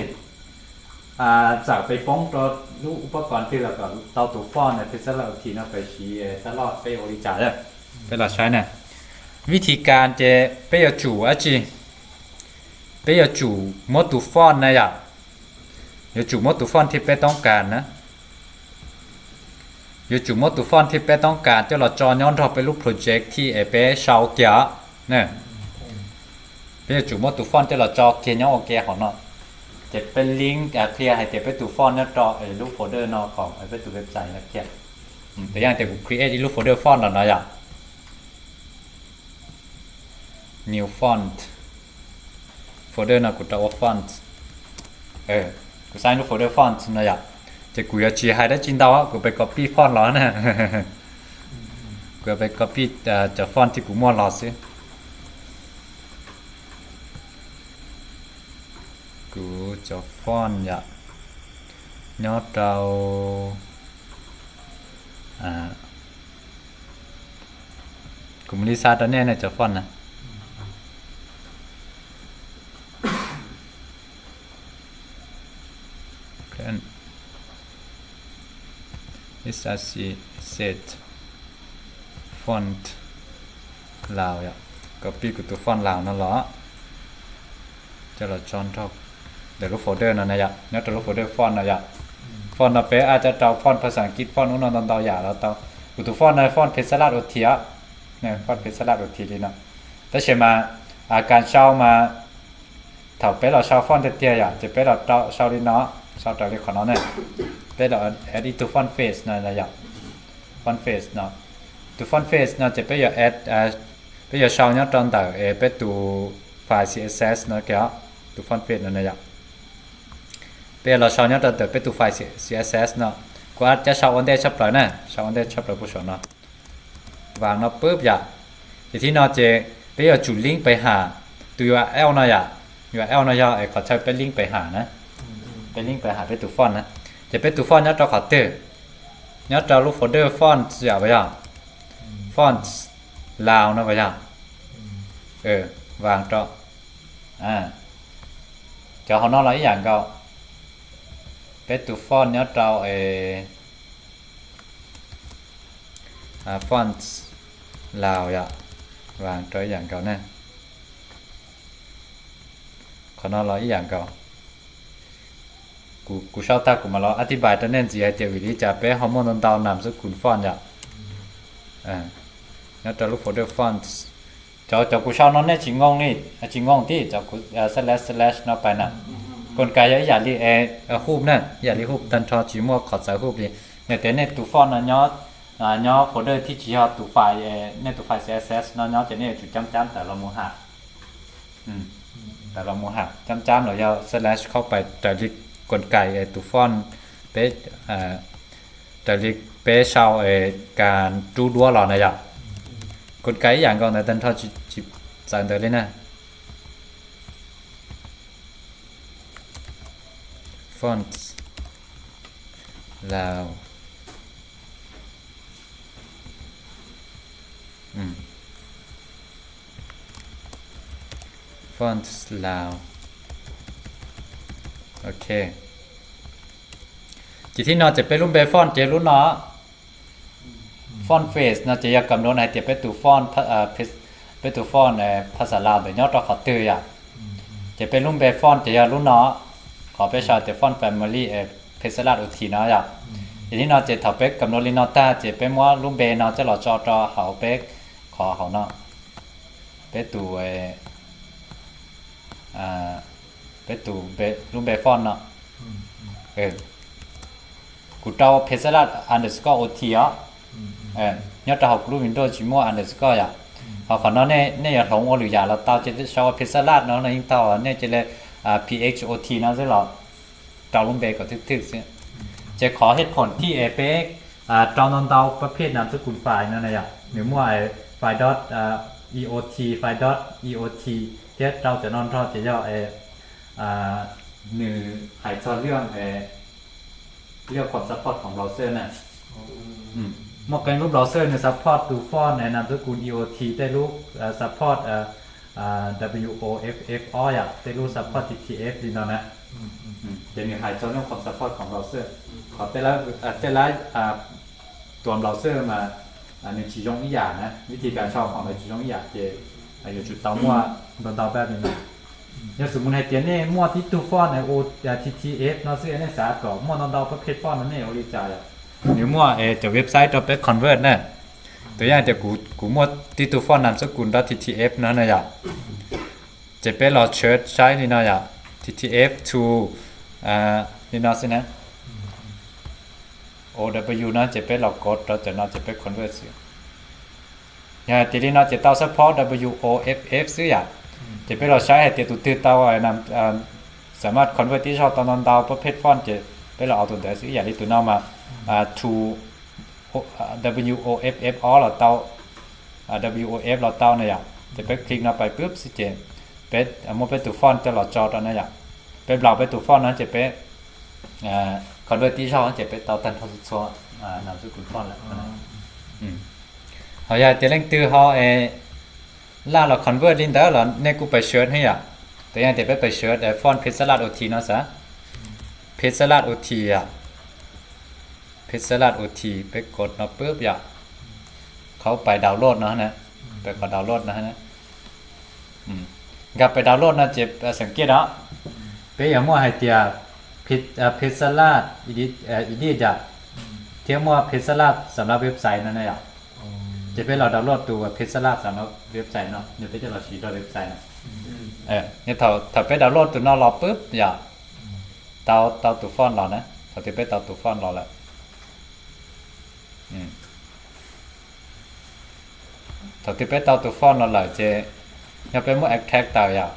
txawm peb poob rau lub ub pob kos twg los kom tau tus font Pixellab U T no peb siv, xab loj peb ua li cas, peb los saib na. Vib thib kas ces peb yuav tsum dab tsi, peb yuav tsum muab tus font na yom, yuav tsum muab tus font thib peb toob kas na. Yuav tsum muab tus font thib peb toob kas coj los tso nyob nrog peb lub project thib es peb sau kiag. Peb yuav tsum muab tus font coj los tso kiag nyob ua ke hauv no. Ces peb link qhia hais tias peb tus font nyob rau lub folder no, kom peb tus website no qhia. Tus yog tias kuv create ib lub folder font los no yom. New font. Folder no kuv rau ua font. Kuv xaiv lub folder font no yom. Ces kuv yuav tsis hais dab tsi ntau, kuv pes copy font los na. Kuv yuav pes copy cov font twg kuv muaj los xwb. Kuv cov font yom, nyob rau, kuv mam li xa rau nej na cov font na. Set font Laos yom. Copy kuv tus font Laos no los, coj los tso nrog ntawm lub folder no na yom, nyob rau lub folder font no yom. Font no peb coj rau font phas xas As kiv, font ub no ntau ntau yam los tau. Kuv tus font no font Pixelab ot os, font Pixelab ot li no. Tab sis mas kas sau mas thaum peb los sau font tiag tiag yom, ces peb los sau li no, sau raws li qhov no ne. Peb los add ib tug font face no yom, font face no. Tus font face no ces peb yuav add, peb yuav sau nyob rau ntawm peb tus file C S S no, tus font face no na yom. Peb yuav los sau nyob rau ntawm peb tus file C S S no. Kuv ab cab sau ua ntej tshaj plaws na, sau ua ntej tshaj plaws puag saum no. Vas no pub yom. Ces thib no ces peb yuav tsum link pes ham tus U R L no yom. U R L no yog es qhov chaw peb link pes ham na. Peb link pes ham peb tus font na. Ces peb tus font nyob rau qhov twg? Nyob rau lub folder fonts yom, puas yog? Fonts Laos no puas yog? Vas rau. Cov hauv no los ib yam nkaus. Peb tus font nyob rau fonts Laos yom, vas rau ib yam nkaus ne. Qhov no los ib yam nkaus. Kuv sau tag kuv mam los a thib pais rau nej ntxiv hais tias vim li cas peb ho muaj ntau ntau nam xub kun font yom. Nyob rau lub folder fonts. Cov, cov kuv sau no nej tsis ngoo li, tsis ngoo tib cov kuv slash slash no pais na. Koos kais yog ib yam li hub na, ib yam li hub tag nrho tsis muaj qhov txawv hub li. Yog tias nej tus font no nyob, nyob folder thib tsis yog tus file, nej tus file C S S no nyob ces nej yuav tsum cab cab tawm los mus ham. Tawm los mus ham cab cab los yog slash khaub pais raws li koos kais tus font peb, raws li peb sau kas rub duab los na yom. Koos kais ib yam nkaus ntawd tag nrho tsis txawv ntawd li na. Fonts Laos. Fonts Laos. Ok. Ces thib no ces peb lub npe font ces lub no. Font face no ces yog kam nrov hais tias peb tus font, peb tus font phas xas Laos ntawd nyob rau qhov twg yom. Ces peb lub npe font ces yog lub no, qhov peb sau tias font family Pixelab ot no yom. Ces thib no ces thaum peb kam nrov li no tag ces peb muab lub npe no coj los tso rau hauv peb qhov hauv no, peb tus, peb tus, lub npe font no. Kuv rau Pixelab underscore ot os. Nyob rau hauv kuv lub Windows tsis muaj underscore yom. Ho qhov no nej yuav hloov ua lwm yam los tau, ces sau Pixelab no no yeej tau, nej cia li P H O T no xwb los rau lub npe kom thwj thwj xwb. Ces qhov hej phoom thib es peb rau ntau ntau pab phej nam xub kun file no na yom, nws muaj file dot E O T, file dot E O T thiab rau cov no nrog ces yog nws hais txog liaj, liaj khoom support khoom browser na. Muaj qee lub browser nws support tus font nam xub kun E O T, tej lub support W O F F ob yom, tej lub support T T F li no na. Ces nws hais txog liaj khoom support khoom browser. Qhov tej lab, tua browser mas nws tsis zoo ib yam na, vib thib kas sau khoom lawv tsis zoo ib yam ces yuav tsum tau muaj ntau ntau pab li no. Yog xws mus hais tias nej muaj tib tug font T T F no xwb nej xav kom muaj ntau ntau pab phej font no nej ua li cas yom? Nws muaj cov website rau peb convert na. Tus yam tias kuv muaj tib tug font nam xub kun dot T T F no na yom. Ces peb los search saib li no yom, T T T F to li no xwb na. O W no ces peb los code rau cov no ces peb convert xwb. Yog hais tias li no ces tau support W O F F xwb yom. Ces peb los saib hais tias tus twg tau xam maj convert tib zaug tau ntau ntau pab page font ces peb los au tus ntawd xwb. Ib yam li tus no mas to W O F F o los tau, W O F los tau na yom. Ces peb click no pais pub xwb ces peb muab peb tus font coj los tso rau na yom. Peb browse peb tus font no ces peb convert tib zaug ces peb tau tag nrho txhua no tus font lawm. Ho yog hais tias leej twg ho es laj los convert li ntawd los nej kuj pais search thiab yom. Tus yog tias peb pais search font Pixelab O T no xav, Pixelab O T yom. Pixelab O T peb code no pub yom, qhov pais download no na, peb qhov download no na. Nkag pais download no ces xeem kiaj no peb yuav muaj hais tias Pixelab edit yom, thiab muaj Pixelab xam lab website no na yom. Ces peb los download tus Pixelab xam lab website no, nws peb coj los siv rau website no. Thaum peb download tus no los pub yom, tau tau tus font los na. Thaum twg peb tau tus font los lawm, thaum twg peb tau tus font los lawm ces yog peb muab extract tawm yom.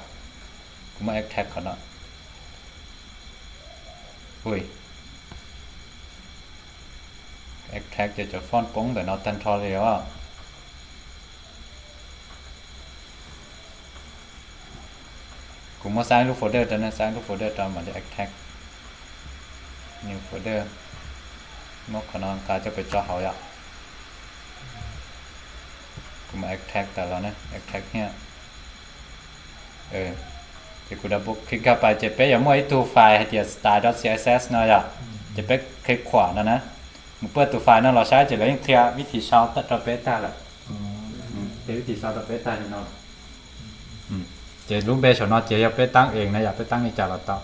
Kuv muab extract qhov no. Ui, extract ces cov font poob ntawm no tag nrho li os. Kuv muab xab lub folder rau ne, xab lub folder rau mam li extract. New folder, muab qhov no nqa coj pem tso hauv yom. Kuv mam extract tawm los ne, extract thiab. Ces kuv double click nkag pais ces peb yuav muaj ib tug file hais tias style dot C S S no yom. Ces peb click khuam no na, mus pub tus file no los saib ces lawv yeej qhia vib thim sau rau peb tag lawm. Qhia vib thim sau rau peb tag li no. Ces lub npe saum no ces yog peb tab ees na yom, peb tab li cas los tau.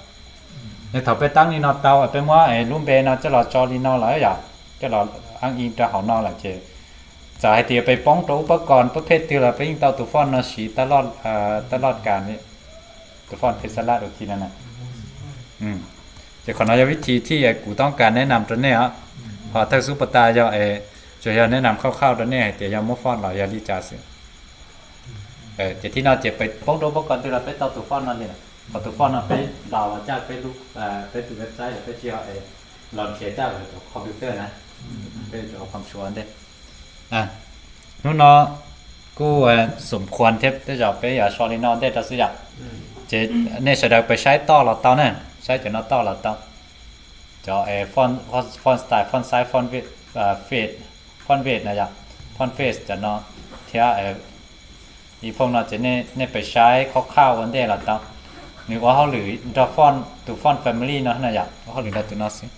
Yog thaum peb tab li no tau peb muab lub npe no coj los tso li no lawm yom, coj los add in rau hauv no lawm ces txawm hais tias peb poob rau ub pab kos pab page twg los peb yeej tau tus font no siv tab loj kas li, tus font Pixelab T na na. Ces qhov no yog vib thim thib kuv toob kas neb nam rau nej os. Ho thawj xub pas tas yog es tsuas yog neb nam khauj khauj rau nej hais tias yog muab font los yog li cas xwb. Ces thib no ces peb poob rau ub pab kos twg los peb tau tus font no li. Qhov tus font no peb download los caj peb lub, peb tus website los peb tsis yog es los nrhiav caj lawm tus computer na. Peb ua qhov tshuav ntej. Hnub no kuj xum khuas thiab tej zaum peb yuav so li no ntej rau xwb yom. Ces nej sawv daws pais saib toj los tau na, saib cov no toj los tau. Cov font style, font size, font fit, font weight na yom, font face cov no thiab ib phoo no ces nej pais saib khauj khauj ua ntej los tau. Nws ua hauj lwm nrog tus font family no na yom, ua hauj lwm nrog tus no xwb.